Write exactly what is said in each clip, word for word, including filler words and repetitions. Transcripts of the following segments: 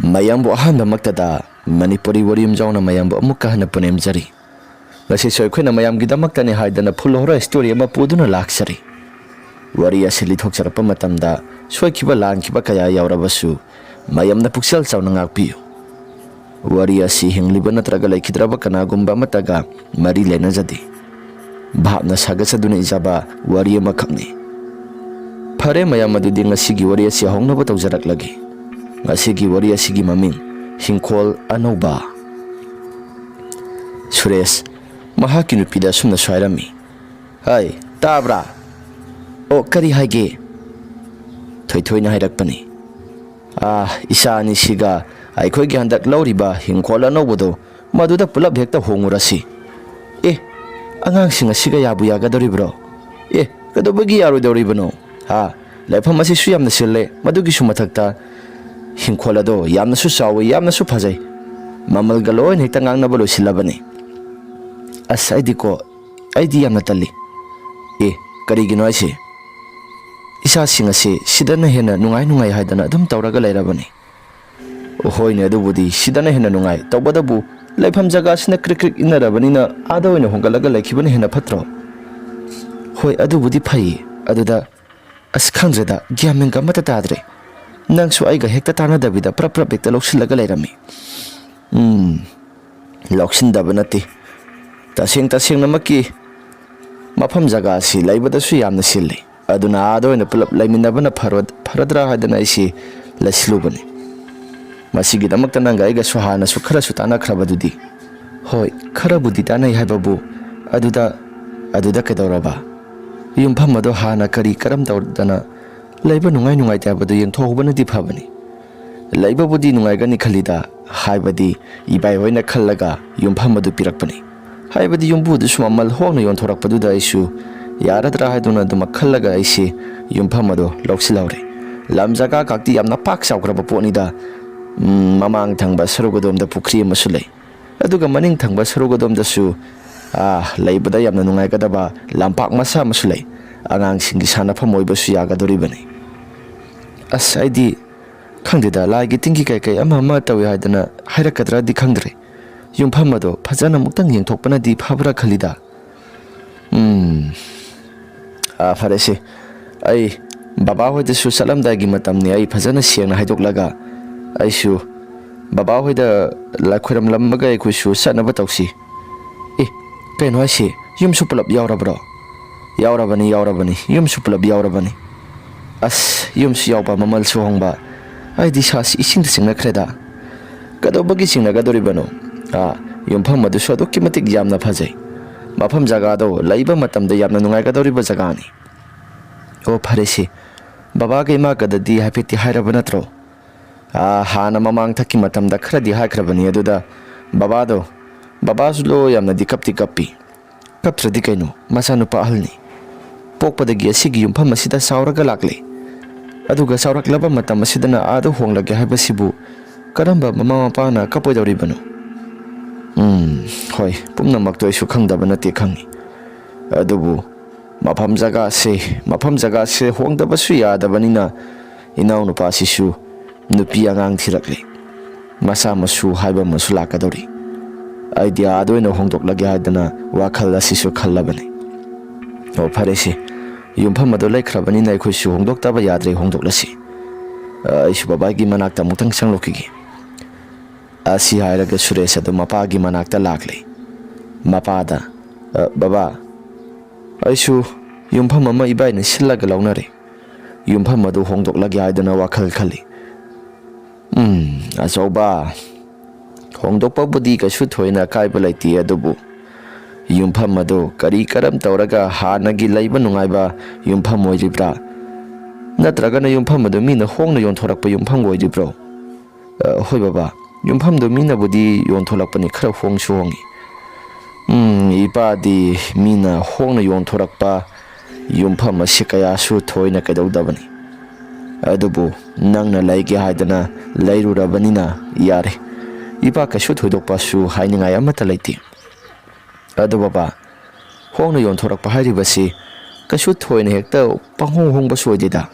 ꯃꯌꯥꯝꯕꯨ ꯑꯍꯥꯟꯕꯃꯛꯇꯗ ꯃꯅꯤꯄꯨꯔꯤ ꯋꯥꯔꯤ ꯌꯨꯝꯖꯥꯎꯅ ꯃꯌꯥꯝꯕꯨ ꯑꯃꯨꯛꯀ ꯍꯟꯅ ꯄꯨꯅꯦꯝꯖꯔꯤ꯫ ꯉꯁꯤꯁꯨ ꯑꯩꯈꯣꯏꯅ ꯃꯌꯥꯝꯒꯤꯗꯃꯛꯇꯅꯤ ꯍꯥꯏꯗꯅ full horror story ꯑꯃ ꯄꯨꯗꯨꯅ ꯂꯥꯛꯆꯔꯤ꯫ ꯋꯥꯔꯤ ꯑꯁꯤ ꯂꯤꯊꯣꯛꯆꯔꯛꯄ ꯃꯇꯝꯗ ꯁꯣꯏꯈꯤꯕ ꯂꯥꯟꯈꯤꯕ ꯀꯌꯥ ꯌꯥꯎꯔꯕꯁꯨ ꯃꯌꯥꯝꯅ ꯄꯨꯛꯆꯦꯜ ꯆꯥꯎꯅ ꯉꯥꯛꯄꯤꯌꯨ꯫ ꯋꯥꯔꯤ ꯑꯁꯤ ꯍꯤꯡꯂꯤꯕ ꯅꯠꯇ꯭ꯔꯒ ꯂꯩꯈꯤꯗ꯭ꯔꯕ ꯀꯅꯥꯒꯨꯝꯕ ꯑꯃꯠꯇꯒ ꯃꯔꯤ ꯂꯩꯅꯖꯗꯦ꯫ ꯚꯥꯞꯅ ꯁꯥꯒꯠꯆꯗꯨꯅ ꯏꯖꯕ ꯋꯥꯔꯤ ꯑꯃꯈꯛꯅꯤ꯫ ꯐꯔꯦ ꯃꯌꯥꯝ, ꯑꯗꯨꯗꯤ ꯉꯁꯤꯒꯤ ꯋꯥꯔꯤ ꯑꯁꯤ ꯍꯧꯅꯕ ꯇꯧꯖꯔꯛꯂꯒꯦ꯫ ꯉꯁꯤꯒꯤ ꯋꯥꯔꯤ ꯑꯁꯤꯒꯤ ꯃꯃꯤꯡ ꯍꯤꯡꯈꯣꯜ ꯑꯅꯧꯕ꯫ ꯁꯨꯔꯦꯁ ꯃꯍꯥꯛꯀꯤ ꯅꯨꯄꯤꯗ ꯑꯁꯨꯝꯅꯁꯨ ꯍꯥꯏꯔꯝꯃꯤ, "ꯍꯥꯏ, ꯇꯥꯕ꯭ꯔꯥ? ꯑꯣ, ꯀꯔꯤ ꯍꯥꯏꯒꯦ?" ꯊꯣꯏꯊꯣꯏꯅ ꯍꯥꯏꯔꯛꯄꯅꯤ꯫ "ꯑꯥ, ꯏꯆꯥ ꯑꯅꯤꯁꯤꯒ ꯑꯩꯈꯣꯏꯒꯤ ꯍꯟꯗꯛ ꯂꯧꯔꯤꯕ ꯍꯤꯡꯈꯣꯜ ꯑꯅꯧꯕꯗꯣ, ꯃꯗꯨꯗ ꯄꯨꯂꯞ ꯍꯦꯛꯇ ꯍꯣꯡꯉꯨꯔꯁꯤ꯫" "ꯑꯦ, ꯑꯉꯥꯡꯁꯤꯡ ꯑꯁꯤꯒ ꯌꯥꯕꯨ ꯌꯥꯒꯗꯧꯔꯤꯕ꯭ꯔꯣ?" "ꯑꯦ, ꯀꯩꯗꯧꯕꯒꯤ ꯌꯥꯔꯣꯏꯗꯧꯔꯤꯕꯅꯣ? ꯍꯥ, ꯂꯩꯐꯝ ꯑꯁꯤꯁꯨ ꯌꯥꯝꯅ ꯁꯤꯜꯂꯦ, ꯃꯗꯨꯒꯤꯁꯨ ꯃꯊꯛꯇ ꯍꯤꯡꯈꯣꯜ ꯑꯗꯣ ꯌꯥꯝꯅꯁꯨ ꯆꯥꯎꯋꯤ, ꯌꯥꯝꯅꯁꯨ ꯐꯖꯩ꯫ ꯃꯃꯜꯒ ꯂꯣꯏꯅ ꯍꯦꯛꯇ ꯉꯥꯡꯅꯕ ꯂꯣꯏꯁꯤꯜꯂꯕꯅꯤ꯫" "ꯑꯁ, ꯑꯩꯗꯤꯀꯣ, ꯑꯩꯗꯤ ꯌꯥꯝꯅ ꯇꯜꯂꯤ꯫" "ꯑꯦ, ꯀꯔꯤꯒꯤꯅꯣ ꯍꯥꯏꯁꯦ?" "ꯏꯆꯥꯁꯤꯡ ꯑꯁꯤ ꯁꯤꯗꯅ ꯍꯦꯟꯅ ꯅꯨꯡꯉꯥꯏ ꯅꯨꯡꯉꯥꯏ ꯍꯥꯏꯗꯅ ꯑꯗꯨꯝ ꯇꯧꯔꯒ ꯂꯩꯔꯕꯅꯤ꯫" "ꯍꯣꯏꯅꯦ, ꯑꯗꯨꯕꯨꯗꯤ ꯁꯤꯗꯅ ꯍꯦꯟꯅ ꯅꯨꯡꯉꯥꯏ꯫ ꯇꯧꯕꯇꯕꯨ ꯂꯩꯐꯝ ꯖꯒꯥꯁꯤꯅ ꯀ꯭ꯔꯤꯛ ꯀ꯭ꯔꯤꯛ ꯏꯟꯅꯔꯕꯅꯤꯅ ꯑꯥꯗ ꯑꯣꯏꯅ ꯍꯣꯡꯒꯠꯂꯒ ꯂꯩꯈꯤꯕꯅ ꯍꯦꯟꯅ ꯐꯠꯇ꯭ꯔꯣ?" "ꯍꯣꯏ, ꯑꯗꯨꯕꯨꯗꯤ ꯐꯩꯌꯦ꯫ ꯑꯗꯨꯗ, ꯑꯁ, ꯈꯪꯗ꯭ꯔꯦꯗ, ꯒ꯭ꯌꯥꯟ ꯃꯦꯟꯒ ꯑꯃꯠꯇ ꯇꯥꯗ꯭ꯔꯦ꯫ ꯅꯪꯁꯨ ꯑꯩꯒ ꯍꯦꯛꯇ ꯇꯥꯟꯅꯗꯕꯤꯗ ꯄ꯭ꯔꯞ ꯄ꯭ꯔꯞ ꯍꯦꯛꯇ ꯂꯧꯁꯤꯜꯂꯒ ꯂꯩꯔꯝꯃꯤ꯫" "ꯎꯝ, ꯂꯧꯁꯤꯟꯗꯕ ꯅꯠꯇꯦ꯫ ꯇꯁꯦꯡ ꯇꯁꯦꯡꯅꯃꯛꯀꯤ ꯃꯐꯝ ꯖꯒꯥ ꯑꯁꯤ ꯂꯩꯕꯗꯁꯨ ꯌꯥꯝꯅ ꯁꯤꯜꯂꯤ꯫ ꯑꯗꯨꯅ ꯑꯥꯗ ꯑꯣꯏꯅ ꯄꯨꯂꯞ ꯂꯩꯃꯤꯟꯅꯕꯅ ꯐꯔꯣꯏ-, ꯐꯔꯗ꯭ꯔꯥ ꯍꯥꯏꯗꯅ ꯑꯩꯁꯤ ꯂꯩꯁꯤꯜꯂꯨꯕꯅꯤ꯫ ꯃꯁꯤꯒꯤꯗꯃꯛꯇ ꯅꯪꯒ ꯑꯩꯒꯁꯨ ꯍꯥꯟꯅꯁꯨ ꯈꯔꯁꯨ ꯇꯥꯟꯅꯈ꯭ꯔꯕꯗꯨꯗꯤ꯫" "ꯍꯣꯏ, ꯈꯔꯕꯨꯗꯤ ꯇꯥꯟꯅꯩ ꯍꯥꯏꯕꯕꯨ, ꯑꯗꯨꯗ, ꯑꯗꯨꯗ ꯀꯩꯗꯧꯔꯕ? ꯌꯨꯝꯐꯝ ꯑꯗꯣ ꯍꯥꯟꯅ ꯀꯔꯤ ꯀꯔꯝ ꯇꯧꯗꯅ ꯂꯩꯕ ꯅꯨꯡꯉꯥꯏ ꯅꯨꯡꯉꯥꯏꯇꯦ ꯍꯥꯏꯕꯗꯨ ꯌꯦꯡꯊꯣꯛꯍꯧꯕꯅꯗꯤ ꯐꯕꯅꯤ꯫ ꯂꯩꯕꯕꯨꯗꯤ ꯅꯨꯡꯉꯥꯏꯒꯅꯤ ꯈꯜꯂꯤꯗ, ꯍꯥꯏꯕꯗꯤ ꯏꯕꯥꯏ ꯍꯣꯏꯅ ꯈꯜꯂꯒ ꯌꯨꯝꯐꯝ ꯑꯗꯨ ꯄꯤꯔꯛꯄꯅꯤ꯫ ꯍꯥꯏꯕꯗꯤ ꯌꯨꯝꯕꯨꯗꯨꯁꯨ ꯃꯃꯜ ꯍꯣꯡꯅ ꯌꯣꯟꯊꯣꯔꯛꯄꯗꯨꯗ ꯑꯩꯁꯨ ꯌꯥꯔꯗ꯭ꯔꯥ ꯍꯥꯏꯗꯨꯅ ꯑꯗꯨꯃꯛ ꯈꯜꯂꯒ ꯑꯩꯁꯤ ꯌꯨꯝꯐꯝ ꯑꯗꯨ ꯂꯧꯁꯤꯜꯍꯧꯔꯦ꯫ ꯂꯝ ꯖꯒꯥ ꯈꯛꯇꯤ ꯌꯥꯝꯅ ꯄꯥꯛ ꯆꯥꯎꯈ꯭ꯔꯕ ꯄꯣꯠꯅꯤꯗ꯫ ꯎꯝ, ꯃꯃꯥꯡ ꯊꯪꯕ ꯁꯔꯨꯛ ꯑꯗꯣꯝꯗ ꯄꯨꯈ꯭ꯔꯤ ꯑꯃꯁꯨ ꯂꯩ꯫ ꯑꯗꯨꯒ ꯃꯅꯤꯡ ꯊꯪꯕ ꯁꯔꯨꯛ ꯑꯗꯣꯝꯗꯁꯨ, ꯑꯥ, ꯂꯩꯕꯗ ꯌꯥꯝꯅ ꯅꯨꯡꯉꯥꯏꯒꯗꯕ ꯂꯝꯄꯥꯛ ꯃꯆꯥ ꯑꯃꯁꯨ ꯂꯩ꯫ ꯑꯉꯥꯡꯁꯤꯡꯒꯤ ꯁꯥꯟꯅꯐꯝ ꯑꯣꯏꯕꯁꯨ ꯌꯥꯒꯗꯧꯔꯤꯕꯅꯤ꯫" "ꯑꯁ, ꯑꯩꯗꯤ ꯈꯪꯗꯦꯗ, ꯂꯥꯏꯒꯤ ꯇꯤꯟꯒꯤ ꯀꯩ ꯀꯩ ꯑꯃ ꯑꯃ ꯇꯧꯏ ꯍꯥꯏꯗꯅ ꯍꯥꯏꯔꯛꯀꯗ꯭ꯔꯗꯤ ꯈꯪꯗ꯭ꯔꯦ꯫ ꯌꯨꯝꯐꯝ ꯑꯗꯣ ꯐꯖꯅ ꯑꯃꯨꯛꯇꯪ ꯌꯦꯡꯊꯣꯛꯄꯅꯗꯤ ꯐꯕ꯭ꯔꯥ ꯈꯜꯂꯤꯗ꯫ ꯎꯝ, ꯑꯥ, ꯐꯔꯦꯁꯦ꯫ ꯑꯩ ꯕꯕꯥ ꯍꯣꯏꯗꯁꯨ ꯆꯠꯂꯝꯗꯥꯏꯒꯤ ꯃꯇꯝꯅꯤ, ꯑꯩ ꯐꯖꯅ ꯁꯦꯡꯅ ꯍꯥꯏꯗꯣꯛꯂꯒ ꯑꯩꯁꯨ ꯕꯕꯥ ꯍꯣꯏꯗ ꯂꯥꯏ ꯈꯣꯏꯔꯝꯂꯝꯃꯒ ꯑꯩꯈꯣꯏꯁꯨ ꯆꯠꯅꯕ ꯇꯧꯁꯤ꯫ ꯑꯦ, ꯀꯩꯅꯣ ꯍꯥꯏꯁꯤ? ꯌꯨꯝꯁꯨ ꯄꯨꯂꯞ ꯌꯥꯎꯔꯕ꯭ꯔꯣ? ꯌꯥꯎꯔꯕꯅꯤ, ꯌꯥꯎꯔꯕꯅꯤ, ꯌꯨꯝꯁꯨ ꯄꯨꯂꯞ ꯌꯥꯎꯔꯕꯅꯤ꯫ ꯑꯁ, ꯌꯨꯝꯁꯨ ꯌꯥꯎꯕ, ꯃꯃꯜꯁꯨ ꯍꯣꯡꯕ, ꯑꯩꯗꯤ ꯏꯁꯥꯁꯤ ꯏꯁꯤꯡꯗ ꯆꯤꯡꯅꯈ꯭ꯔꯦꯗ꯫ ꯀꯩꯗꯧꯕꯒꯤ ꯆꯤꯡꯅꯒꯗꯧꯔꯤꯕꯅꯣ? ꯑꯥ, ꯌꯨꯝꯐꯝ ꯑꯗꯨꯁꯨ ꯑꯗꯨꯛꯀꯤ ꯃꯇꯤꯛ ꯌꯥꯝꯅ ꯐꯖꯩ꯫ ꯃꯐꯝ ꯖꯒꯥꯗꯣ ꯂꯩꯕ ꯃꯇꯝꯗ ꯌꯥꯝꯅ ꯅꯨꯡꯉꯥꯏꯒꯗꯧꯔꯤꯕ ꯖꯒꯥꯅꯤ꯫ ꯑꯣ, ꯐꯔꯦꯁꯦ꯫ ꯕꯕꯥꯒ ꯏꯃꯥꯒꯗꯗꯤ ꯍꯥꯏꯐꯦꯠꯇꯤ ꯍꯥꯏꯔꯕ ꯅꯠꯇ꯭ꯔꯣ? ꯑꯥ, ꯍꯥꯟꯅ ꯃꯃꯥꯡꯊꯛꯀꯤ ꯃꯇꯝꯗ ꯈꯔꯗꯤ ꯍꯥꯏꯈ꯭ꯔꯕꯅꯤ, ꯑꯗꯨꯗ ꯕꯕꯥꯗꯣ, ꯕꯕꯥꯁꯨ ꯂꯣ ꯌꯥꯝꯅꯗꯤ ꯀꯞꯇꯤ ꯀꯞꯄꯤ꯫ ꯀꯞꯇ꯭ꯔꯗꯤ ꯀꯩꯅꯣ, ꯃꯆꯥꯅꯨꯄꯥ ꯑꯍꯜꯅꯤ꯫ ꯄꯣꯛꯄꯗꯒꯤ ꯑꯁꯤꯒꯤ ꯌꯨꯝꯐꯝ ꯑꯁꯤꯗ ꯆꯥꯎꯔꯒ ꯂꯥꯛꯂꯦ꯫ ꯑꯗꯨꯒ ꯆꯥꯎꯔꯛꯂꯕ ꯃꯇꯝ ꯑꯁꯤꯗꯅ ꯑꯥꯗ ꯍꯣꯡꯂꯒꯦ ꯍꯥꯏꯕꯁꯤꯕꯨ ꯀꯔꯝꯕ ꯃꯃꯥ ꯃꯄꯥꯅ ꯀꯞꯄꯣꯏꯗꯧꯔꯤꯕꯅꯣ? ꯎꯝ, ꯍꯣꯏ, ꯄꯨꯝꯅꯃꯛꯇꯣ ꯑꯩꯁꯨ ꯈꯪꯗꯕ ꯅꯠꯇꯦ, ꯈꯪꯏ꯫ ꯑꯗꯨꯕꯨ ꯃꯐꯝ ꯖꯒꯥꯁꯦ, ꯃꯐꯝ ꯖꯒꯥꯁꯦ ꯍꯣꯡꯗꯕꯁꯨ ꯌꯥꯗꯕꯅꯤꯅ ꯏꯅꯥꯎꯅꯨꯄꯥꯁꯤꯁꯨ ꯅꯨꯄꯤ ꯑꯉꯥꯡ ꯊꯤꯔꯛꯂꯦ꯫ ꯃꯆꯥ ꯃꯁꯨ ꯍꯥꯏꯕ ꯑꯃꯁꯨ ꯂꯥꯛꯀꯗꯧꯔꯤ꯫ ꯑꯩꯗꯤ ꯑꯥꯗ ꯑꯣꯏꯅ ꯍꯣꯡꯗꯣꯛꯂꯒꯦ ꯍꯥꯏꯗꯅ ꯋꯥꯈꯜ ꯑꯁꯤꯁꯨ ꯈꯜꯂꯕꯅꯤ꯫ ꯑꯣ, ꯐꯔꯦꯁꯦ, ꯌꯨꯝꯐꯝ ꯑꯗꯨ ꯂꯩꯈ꯭ꯔꯕꯅꯤꯅ ꯑꯩꯈꯣꯏꯁꯨ ꯍꯣꯡꯗꯣꯛꯇꯕ ꯌꯥꯗ꯭ꯔꯦ, ꯍꯣꯡꯗꯣꯛꯂꯁꯤ꯫ ꯑ, ꯑꯩꯁꯨ ꯕꯕꯥꯒꯤ ꯃꯅꯥꯛꯇ ꯑꯃꯨꯛꯇꯪ ꯆꯪꯂꯨꯈꯤꯒꯦ꯫ ꯑꯁꯤ ꯍꯥꯏꯔꯒ ꯁꯨꯔꯦꯁ ꯑꯗꯨ ꯃꯄꯥꯒꯤ ꯃꯅꯥꯛꯇ ꯂꯥꯛꯂꯦ꯫ ꯃꯄꯥꯗ, "ꯑ, ꯕꯕꯥ, ꯑꯩꯁꯨ ꯌꯨꯝꯐꯝ ꯑꯃ ꯏꯕꯥꯏꯅ ꯁꯤꯜꯂꯒ ꯂꯧꯅꯔꯦ꯫ ꯌꯨꯝꯐꯝ ꯑꯗꯨ ꯍꯣꯡꯗꯣꯛꯂꯒꯦ ꯍꯥꯏꯗꯅ ꯋꯥꯈꯜ ꯈꯜꯂꯤ꯫" "ꯎꯝ, ꯑꯆꯧꯕ, ꯍꯣꯡꯗꯣꯛꯄꯕꯨꯗꯤ ꯀꯩꯁꯨ ꯊꯣꯏꯅ ꯑꯀꯥꯏꯕ ꯂꯩꯇꯦ, ꯑꯗꯨꯕꯨ ꯌꯨꯝꯐꯝ ꯑꯗꯨ ꯀꯔꯤ ꯀꯔꯝ ꯇꯧꯔꯒ ꯍꯥꯟꯅꯒꯤ ꯂꯩꯕ ꯅꯨꯡꯉꯥꯏꯕ ꯌꯨꯝꯐꯝ ꯑꯣꯏꯔꯤꯕ꯭ꯔꯥ? ꯅꯠꯇ꯭ꯔꯒꯅ ꯌꯨꯝꯐꯝ ꯑꯗꯨ ꯃꯤꯅ ꯍꯣꯡꯅ ꯌꯣꯟꯊꯣꯔꯛꯄ ꯌꯨꯝꯐꯝ ꯑꯣꯏꯔꯤꯕ꯭ꯔꯣ?" "ꯑ, ꯍꯣꯏ ꯕꯕꯥ, ꯌꯨꯝꯐꯝꯗꯨ ꯃꯤꯅꯕꯨꯗꯤ ꯌꯣꯟꯊꯣꯛꯂꯛꯄꯅꯤ, ꯈꯔ ꯍꯣꯡꯁꯨ ꯍꯣꯡꯉꯤ꯫" "ꯎꯝ, ꯏꯄꯥꯗꯤ ꯃꯤꯅ ꯍꯣꯡꯅ ꯌꯣꯟꯊꯣꯔꯛꯄ ꯌꯨꯝꯐꯝ ꯑꯁꯤ ꯀꯌꯥꯁꯨ ꯊꯣꯏꯅ ꯀꯩꯗꯧꯗꯕꯅꯤ꯫ ꯑꯗꯨꯕꯨ ꯅꯪꯅ ꯂꯩꯒꯦ ꯍꯥꯏꯗꯅ ꯂꯩꯔꯨꯔꯕꯅꯤꯅ ꯌꯥꯔꯦ꯫ ꯏꯄꯥ ꯀꯩꯁꯨ ꯊꯣꯏꯗꯣꯛꯄꯁꯨ ꯍꯥꯏꯅꯤꯡꯉꯥꯏ ꯑꯃꯠꯇ ꯂꯩꯇꯦ꯫" "ꯑꯗꯨ ꯕꯕꯥ, ꯍꯣꯡꯅ ꯌꯣꯟꯊꯣꯔꯛꯄ ꯍꯥꯏꯔꯤꯕꯁꯤ ꯀꯩꯁꯨ ꯊꯣꯏꯅ ꯍꯦꯛꯇ ꯄꯪꯍꯣꯡ ꯍꯣꯡꯕꯁꯨ ꯑꯣꯏꯗꯦꯗ꯫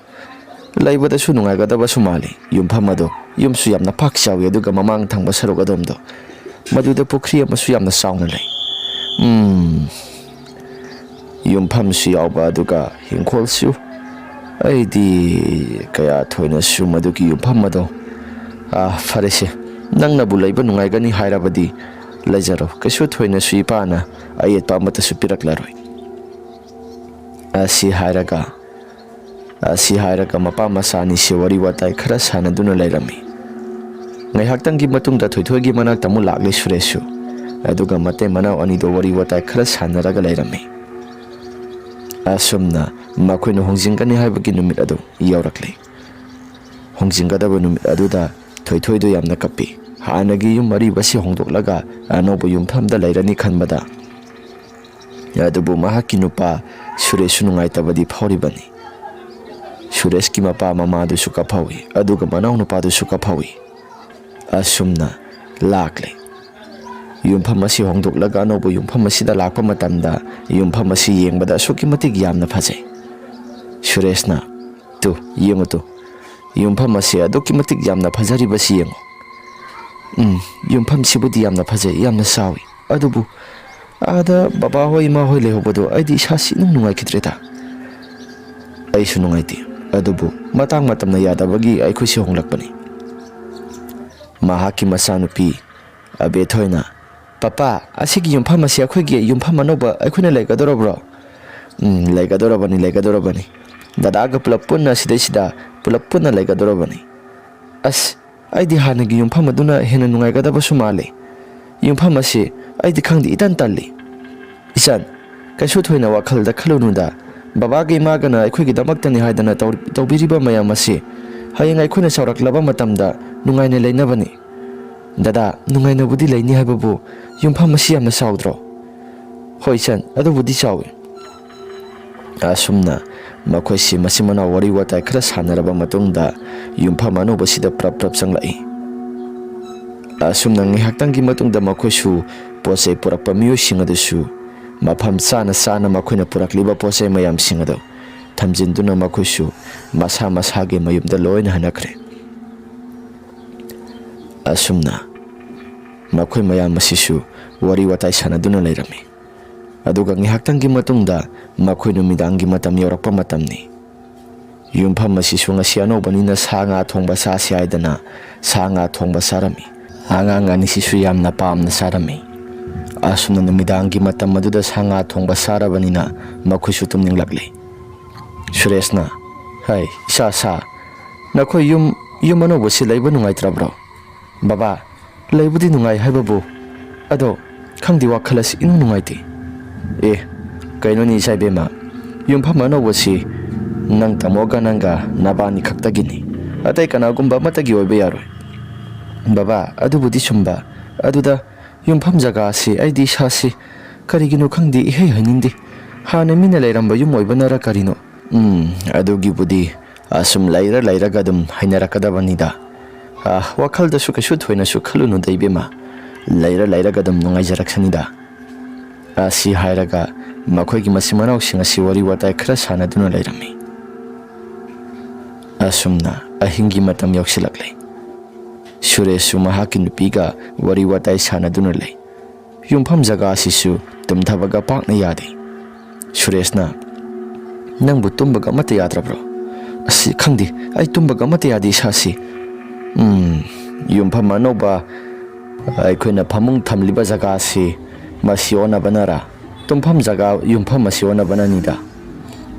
ꯂꯩꯕꯗꯁꯨ ꯅꯨꯡꯉꯥꯏꯒꯗꯕꯁꯨ ꯃꯥꯜꯂꯤ꯫ ꯌꯨꯝꯐꯝ ꯑꯗꯣ, ꯌꯨꯝꯁꯨ ꯌꯥꯝꯅ ꯄꯥꯛ ꯆꯥꯎꯏ, ꯑꯗꯨꯒ ꯃꯃꯥꯡ ꯊꯪꯕ ꯁꯔꯨꯛ ꯑꯗꯣꯝꯗꯣ, ꯃꯗꯨꯗ ꯄꯨꯈ꯭ꯔꯤ ꯑꯃꯁꯨ ꯌꯥꯝꯅ ꯆꯥꯎꯅ ꯂꯩ꯫ ꯎꯝ, ꯌꯨꯝꯐꯝꯁꯨ ꯌꯥꯎꯕ, ꯑꯗꯨꯒ ꯏꯪꯈꯣꯜꯁꯨ꯫ ꯑꯩꯗꯤ ꯀꯌꯥ ꯊꯣꯏꯅꯁꯨ ꯃꯗꯨꯒꯤ ꯌꯨꯝꯐꯝ ꯑꯗꯣ, ꯑꯥ, ꯐꯔꯦꯁꯦ, ꯅꯪꯅꯕꯨ ꯂꯩꯕ ꯅꯨꯡꯉꯥꯏꯒꯅꯤ ꯍꯥꯏꯔꯕꯗꯤ ꯂꯩꯖꯔꯣ, ꯀꯩꯁꯨ ꯊꯣꯏꯅꯁꯨ ꯏꯄꯥꯅ ꯑꯌꯦꯠꯄ ꯑꯃꯠꯇꯁꯨ ꯄꯤꯔꯛꯂꯔꯣꯏ꯫ ꯑꯁꯤ ꯍꯥꯏꯔꯒ, ꯑꯁꯤ ꯍꯥꯏꯔꯒ ꯃꯄꯥ ꯃꯆꯥ ꯑꯅꯤꯁꯦ ꯋꯥꯔꯤ ꯋꯥꯇꯥꯏ ꯈꯔ ꯁꯥꯟꯅꯗꯨꯅ ꯂꯩꯔꯝꯃꯤ꯫ ꯉꯥꯏꯍꯥꯛꯇꯪꯒꯤ ꯃꯇꯨꯡꯗ ꯊꯣꯏꯊꯣꯏꯒꯤ ꯃꯅꯥꯛꯇ ꯑꯃꯨꯛ ꯂꯥꯛꯂꯦ ꯁꯨꯔꯦꯁꯁꯨ, ꯑꯗꯨꯒ ꯃꯇꯩ ꯃꯅꯥꯎ ꯑꯅꯤꯗꯣ ꯋꯥꯔꯤ ꯋꯥꯇꯥꯏ ꯈꯔ ꯁꯥꯟꯅꯔꯒ ꯂꯩꯔꯝꯃꯤ꯫ ꯑꯁꯨꯝꯅ ꯃꯈꯣꯏꯅ ꯍꯣꯡꯖꯤꯟꯒꯅꯤ ꯍꯥꯏꯕꯒꯤ ꯅꯨꯃꯤꯠ ꯑꯗꯨ ꯌꯧꯔꯛꯂꯦ꯫ ꯍꯣꯡꯖꯤꯟꯒꯗꯕ ꯅꯨꯃꯤꯠ ꯑꯗꯨꯗ ꯊꯣꯏꯊꯣꯏꯗꯣ ꯌꯥꯝꯅ ꯀꯞꯄꯤ꯫ ꯍꯥꯟꯅꯒꯤ ꯌꯨꯝ ꯑꯔꯤꯕꯁꯤ ꯍꯣꯡꯗꯣꯛꯂꯒ ꯑꯅꯧꯕ ꯌꯨꯝꯐꯝꯗ ꯂꯩꯔꯅꯤ ꯈꯟꯕꯗ꯫ ꯑꯗꯨꯕꯨ ꯃꯍꯥꯛꯀꯤ ꯅꯨꯄꯥ ꯁꯨꯔꯦꯁꯁꯨ ꯅꯨꯡꯉꯥꯏꯇꯕꯗꯤ ꯐꯥꯎꯔꯤꯕꯅꯤ꯫ ꯁꯨꯔꯦꯁꯀꯤ ꯃꯄꯥ ꯃꯃꯥꯗꯨꯁꯨ ꯀꯞꯍꯧꯏ, ꯑꯗꯨꯒ ꯃꯅꯥꯎꯅꯨꯄꯥꯗꯨꯁꯨ ꯀꯞꯍꯧꯏ꯫ ꯑꯁꯨꯝꯅ ꯂꯥꯛꯂꯦ꯫ ꯌꯨꯝꯐꯝ ꯑꯁꯤ ꯍꯣꯡꯗꯣꯛꯂꯒ ꯑꯅꯧꯕ ꯌꯨꯝꯐꯝ ꯑꯁꯤꯗ ꯂꯥꯛꯄ ꯃꯇꯝꯗ ꯌꯨꯝꯐꯝ ꯑꯁꯤ ꯌꯦꯡꯕꯗ ꯑꯁꯨꯛꯀꯤ ꯃꯇꯤꯛ ꯌꯥꯝꯅ ꯐꯖꯩ꯫ ꯁꯨꯔꯦꯁꯅ, "ꯇꯨ, ꯌꯦꯡꯉꯨ ꯇꯨ, ꯌꯨꯝꯐꯝ ꯑꯁꯤ ꯑꯗꯨꯛꯀꯤ ꯃꯇꯤꯛ ꯌꯥꯝꯅ ꯐꯖꯔꯤꯕꯁꯤ ꯌꯦꯡꯉꯨ꯫ ꯎꯝ, ꯌꯨꯝꯐꯝꯁꯤꯕꯨꯗꯤ ꯌꯥꯝꯅ ꯐꯖꯩ, ꯌꯥꯝꯅ ꯆꯥꯎꯏ꯫ ꯑꯗꯨꯕꯨ ꯑꯥꯗ ꯕꯕꯥ ꯍꯣꯏ, ꯏꯃꯥ ꯍꯣꯏ ꯂꯩꯍꯧꯕꯗꯣ ꯑꯩꯗꯤ ꯏꯁꯥꯁꯤ ꯏꯅꯨꯡ ꯅꯨꯡꯉꯥꯏꯈꯤꯗ꯭ꯔꯦꯗ꯫" "ꯑꯩꯁꯨ ꯅꯨꯡꯉꯥꯏꯇꯦ, ꯑꯗꯨꯕꯨ ꯃꯇꯥꯡ ꯃꯇꯝꯅ ꯌꯥꯗꯕꯒꯤ ꯑꯩꯈꯣꯏꯁꯤ ꯍꯣꯡꯂꯛꯄꯅꯤ꯫" ꯃꯍꯥꯛꯀꯤ ꯃꯆꯥꯅꯨꯄꯤ ꯑꯕꯦꯊꯣꯏꯅ, "ꯄꯄꯥ, ꯑꯁꯤꯒꯤ ꯌꯨꯝꯐꯝ ꯑꯁꯤ ꯑꯩꯈꯣꯏꯒꯤ ꯌꯨꯝꯐꯝ ꯑꯅꯧꯕ ꯑꯩꯈꯣꯏꯅ ꯂꯩꯒꯗꯧꯔꯕ꯭ꯔꯣ?" "ꯎꯝ, ꯂꯩꯒꯗꯧꯔꯕꯅꯤ, ꯂꯩꯒꯗꯧꯔꯕꯅꯤ꯫ ꯗꯗꯥꯒ ꯄꯨꯂꯞ ꯄꯨꯟꯅ ꯁꯤꯗꯩꯁꯤꯗ ꯄꯨꯂꯞ ꯄꯨꯟꯅ ꯂꯩꯒꯗꯧꯔꯕꯅꯤ꯫" "ꯑꯁ, ꯑꯩꯗꯤ ꯍꯥꯟꯅꯒꯤ ꯌꯨꯝꯐꯝ ꯑꯗꯨꯅ ꯍꯦꯟꯅ ꯅꯨꯡꯉꯥꯏꯒꯗꯕꯁꯨ ꯃꯥꯜꯂꯤ꯫ ꯌꯨꯝꯐꯝ ꯑꯁꯤ ꯑꯩꯗꯤ ꯈꯪꯗꯦ, ꯏꯇꯟ ꯇꯜꯂꯤ꯫" "ꯏꯆꯟ, ꯀꯩꯁꯨ ꯊꯣꯏꯅ ꯋꯥꯈꯜꯗ ꯈꯜꯂꯨꯅꯨꯗ꯫ ꯕꯕꯥꯒ ꯏꯃꯥꯒꯅ ꯑꯩꯈꯣꯏꯒꯤꯗꯃꯛꯇꯅꯤ ꯍꯥꯏꯗꯅ ꯇꯧ-, ꯇꯧꯕꯤꯔꯤꯕ ꯃꯌꯥꯝ ꯑꯁꯤ ꯍꯌꯦꯡ ꯑꯩꯈꯣꯏꯅ ꯆꯥꯎꯔꯛꯂꯕ ꯃꯇꯝꯗ ꯅꯨꯡꯉꯥꯏꯅ ꯂꯩꯅꯕꯅꯤ꯫" "ꯗꯗꯥ, ꯅꯨꯡꯉꯥꯏꯅꯕꯨꯗꯤ ꯂꯩꯅꯤ ꯍꯥꯏꯕꯕꯨ ꯌꯨꯝꯐꯝ ꯑꯁꯤ ꯌꯥꯝꯅ ꯆꯥꯎꯗ꯭ꯔꯣ?" "ꯍꯣꯏ ꯏꯆꯟ, ꯑꯗꯨꯕꯨꯗꯤ ꯆꯥꯎꯏ꯫" ꯑꯁꯨꯝꯅ ꯃꯈꯣꯏꯁꯤ ꯃꯆꯤꯟ ꯃꯅꯥꯎ ꯋꯥꯔꯤ ꯋꯥꯇꯥꯏ ꯈꯔ ꯁꯥꯟꯅꯔꯕ ꯃꯇꯨꯡꯗ ꯌꯨꯝꯐꯝ ꯑꯅꯧꯕꯁꯤꯗ ꯄ꯭ꯔꯞ ꯄ꯭ꯔꯞ ꯆꯪꯂꯛꯏ꯫ ꯑꯁꯨꯝꯅ ꯉꯥꯏꯍꯥꯛꯇꯪꯒꯤ ꯃꯇꯨꯡꯗ ꯃꯈꯣꯏꯁꯨ ꯄꯣꯠ ꯆꯩ ꯄꯨꯔꯛꯄ ꯃꯤꯑꯣꯏꯁꯤꯡ ꯑꯗꯨꯁꯨ ꯃꯐꯝ ꯆꯥꯅ ꯆꯥꯅ ꯃꯈꯣꯏꯅ ꯄꯨꯔꯛꯂꯤꯕ ꯄꯣꯠ ꯆꯩ ꯃꯌꯥꯝꯁꯤꯡ ꯑꯗꯨ ꯊꯝꯖꯤꯟꯗꯨꯅ ꯃꯈꯣꯏꯁꯨ ꯃꯁꯥ ꯃꯁꯥꯒꯤ ꯃꯌꯨꯝꯗ ꯂꯣꯏꯅ ꯍꯟꯅꯈ꯭ꯔꯦ꯫ ꯑꯁꯨꯝꯅ ꯃꯈꯣꯏ ꯃꯌꯥꯝ ꯑꯁꯤꯁꯨ ꯋꯥꯔꯤ ꯋꯥꯇꯥꯏ ꯁꯥꯟꯅꯗꯨꯅ ꯂꯩꯔꯝꯃꯤ꯫ ꯑꯗꯨꯒ ꯉꯥꯏꯍꯥꯛꯇꯪꯒꯤ ꯃꯇꯨꯡꯗ ꯃꯈꯣꯏ ꯅꯨꯃꯤꯗꯥꯡꯒꯤ ꯃꯇꯝ ꯌꯧꯔꯛꯄ ꯃꯇꯝꯅꯤ꯫ ꯌꯨꯝꯐꯝ ꯑꯁꯤꯁꯨ ꯉꯁꯤ ꯑꯅꯧꯕꯅꯤꯅ ꯁꯥ ꯉꯥ ꯊꯣꯡꯕ ꯆꯥꯁꯤ ꯍꯥꯏꯗꯅ ꯁꯥ ꯉꯥ ꯊꯣꯡꯕ ꯆꯥꯔꯝꯃꯤ꯫ ꯑꯉꯥꯡ ꯑꯅꯤꯁꯤꯁꯨ ꯌꯥꯝꯅ ꯄꯥꯝꯅ ꯆꯥꯔꯝꯃꯤ꯫ ꯑꯁꯨꯝꯅ ꯅꯨꯃꯤꯗꯥꯡꯒꯤ ꯃꯇꯝ ꯑꯗꯨꯗ ꯁꯥ ꯉꯥ ꯊꯣꯡꯕ ꯆꯥꯔꯕꯅꯤꯅ ꯃꯈꯣꯏꯁꯨ ꯇꯨꯝꯅꯤꯡꯂꯛꯂꯦ꯫ ꯁꯨꯔꯦꯁꯅ, "ꯍꯩ, ꯏꯁꯥ ꯁꯥ, ꯅꯈꯣꯏ ꯌꯨꯝ, ꯌꯨꯝ ꯑꯅꯧꯕꯁꯤ ꯂꯩꯕ ꯅꯨꯡꯉꯥꯏꯇ꯭ꯔꯕ꯭ꯔꯣ?" "ꯕꯕꯥ, ꯂꯩꯕꯨꯗꯤ ꯅꯨꯡꯉꯥꯏ ꯍꯥꯏꯕꯕꯨ, ꯑꯗꯣ ꯈꯪꯗꯦ, ꯋꯥꯈꯜ ꯑꯁꯤ ꯏꯅꯨꯡ ꯅꯨꯡꯉꯥꯏꯇꯦ꯫" "ꯑꯦ, ꯀꯩꯅꯣꯅꯤ ꯏꯆꯥ ꯏꯕꯦꯝꯃ, ꯌꯨꯝꯐꯝ ꯑꯅꯧꯕꯁꯤ ꯅꯪ ꯇꯥꯃꯣꯒ ꯅꯪꯒ ꯅꯕꯥꯅꯤ ꯈꯛꯇꯒꯤꯅꯤ, ꯑꯇꯩ ꯀꯅꯥꯒꯨꯝꯕ ꯑꯃꯠꯇꯒꯤ ꯑꯣꯏꯕ ꯌꯥꯔꯣꯏ꯫" "ꯕꯕꯥ, ꯑꯗꯨꯕꯨꯗꯤ ꯆꯨꯝꯕ, ꯑꯗꯨꯗ ꯌꯨꯝꯐꯝ ꯖꯒꯥ ꯑꯁꯤ ꯑꯩꯗꯤ ꯏꯁꯥꯁꯤ ꯀꯔꯤꯒꯤꯅꯣ ꯈꯪꯗꯦ, ꯏꯍꯩ ꯍꯩꯅꯤꯡꯗꯦ꯫ ꯍꯥꯟꯅ ꯃꯤꯅ ꯂꯩꯔꯝꯕ ꯌꯨꯝ ꯑꯣꯏꯕꯅꯔ ꯀꯔꯤꯅꯣ?" "ꯎꯝ, ꯑꯗꯨꯒꯤꯕꯨꯗꯤ ꯑꯁꯨꯝ ꯂꯩꯔ ꯂꯩꯔꯒ ꯑꯗꯨꯝ ꯍꯩꯅꯔꯛꯀꯗꯕꯅꯤꯗ꯫ ꯑ, ꯋꯥꯈꯜꯗꯁꯨ ꯀꯩꯁꯨ ꯊꯣꯏꯅꯁꯨ ꯈꯜꯂꯨꯅꯨꯗ ꯏꯕꯦꯝꯃ, ꯂꯩꯔ ꯂꯩꯔꯒ ꯑꯗꯨꯝ ꯅꯨꯡꯉꯥꯏꯖꯔꯛꯁꯅꯤꯗ꯫" ꯑꯁꯤ ꯍꯥꯏꯔꯒ ꯃꯈꯣꯏꯒꯤ ꯃꯆꯤꯟ ꯃꯅꯥꯎꯁꯤꯡ ꯑꯁꯤ ꯋꯥꯔꯤ ꯋꯥꯇꯥꯏ ꯈꯔ ꯁꯥꯟꯅꯗꯨꯅ ꯂꯩꯔꯝꯃꯤ꯫ ꯑꯁꯨꯝꯅ ꯑꯍꯤꯡꯒꯤ ꯃꯇꯝ ꯌꯧꯁꯤꯜꯂꯛꯂꯦ꯫ ꯁꯨꯔꯦꯁꯁꯨ ꯃꯍꯥꯛꯀꯤ ꯅꯨꯄꯤꯒ ꯋꯥꯔꯤ ꯋꯥꯇꯥꯏ ꯁꯥꯟꯅꯗꯨꯅ ꯂꯩ꯫ ꯌꯨꯝꯐꯝ ꯖꯒꯥ ꯑꯁꯤꯁꯨ ꯇꯨꯝꯊꯕꯒ ꯄꯥꯛꯅ ꯌꯥꯗꯦ꯫ ꯁꯨꯔꯦꯁꯅ, "ꯅꯪꯕꯨ ꯇꯨꯝꯕꯒ ꯑꯃꯠꯇ ꯌꯥꯗ꯭ꯔꯕ꯭ꯔꯣ?" "ꯑꯁꯤ ꯈꯪꯗꯦ, ꯑꯩ ꯇꯨꯝꯕꯒ ꯑꯃꯠꯇ ꯌꯥꯗꯦ ꯏꯁꯥꯁꯤ꯫" "ꯎꯝ, ꯌꯨꯝꯐꯝ ꯑꯅꯧꯕ ꯑꯩꯈꯣꯏꯅ ꯐꯃꯨꯡ ꯊꯝꯂꯤꯕ ꯖꯒꯥꯁꯤ ꯃꯁꯤ ꯑꯣꯟꯅꯕꯅꯔꯥ? ꯇꯨꯝꯐꯝ ꯖꯒꯥ ꯌꯨꯝꯐꯝ ꯑꯁꯤ ꯑꯣꯟꯅꯕꯅꯅꯤꯗ꯫"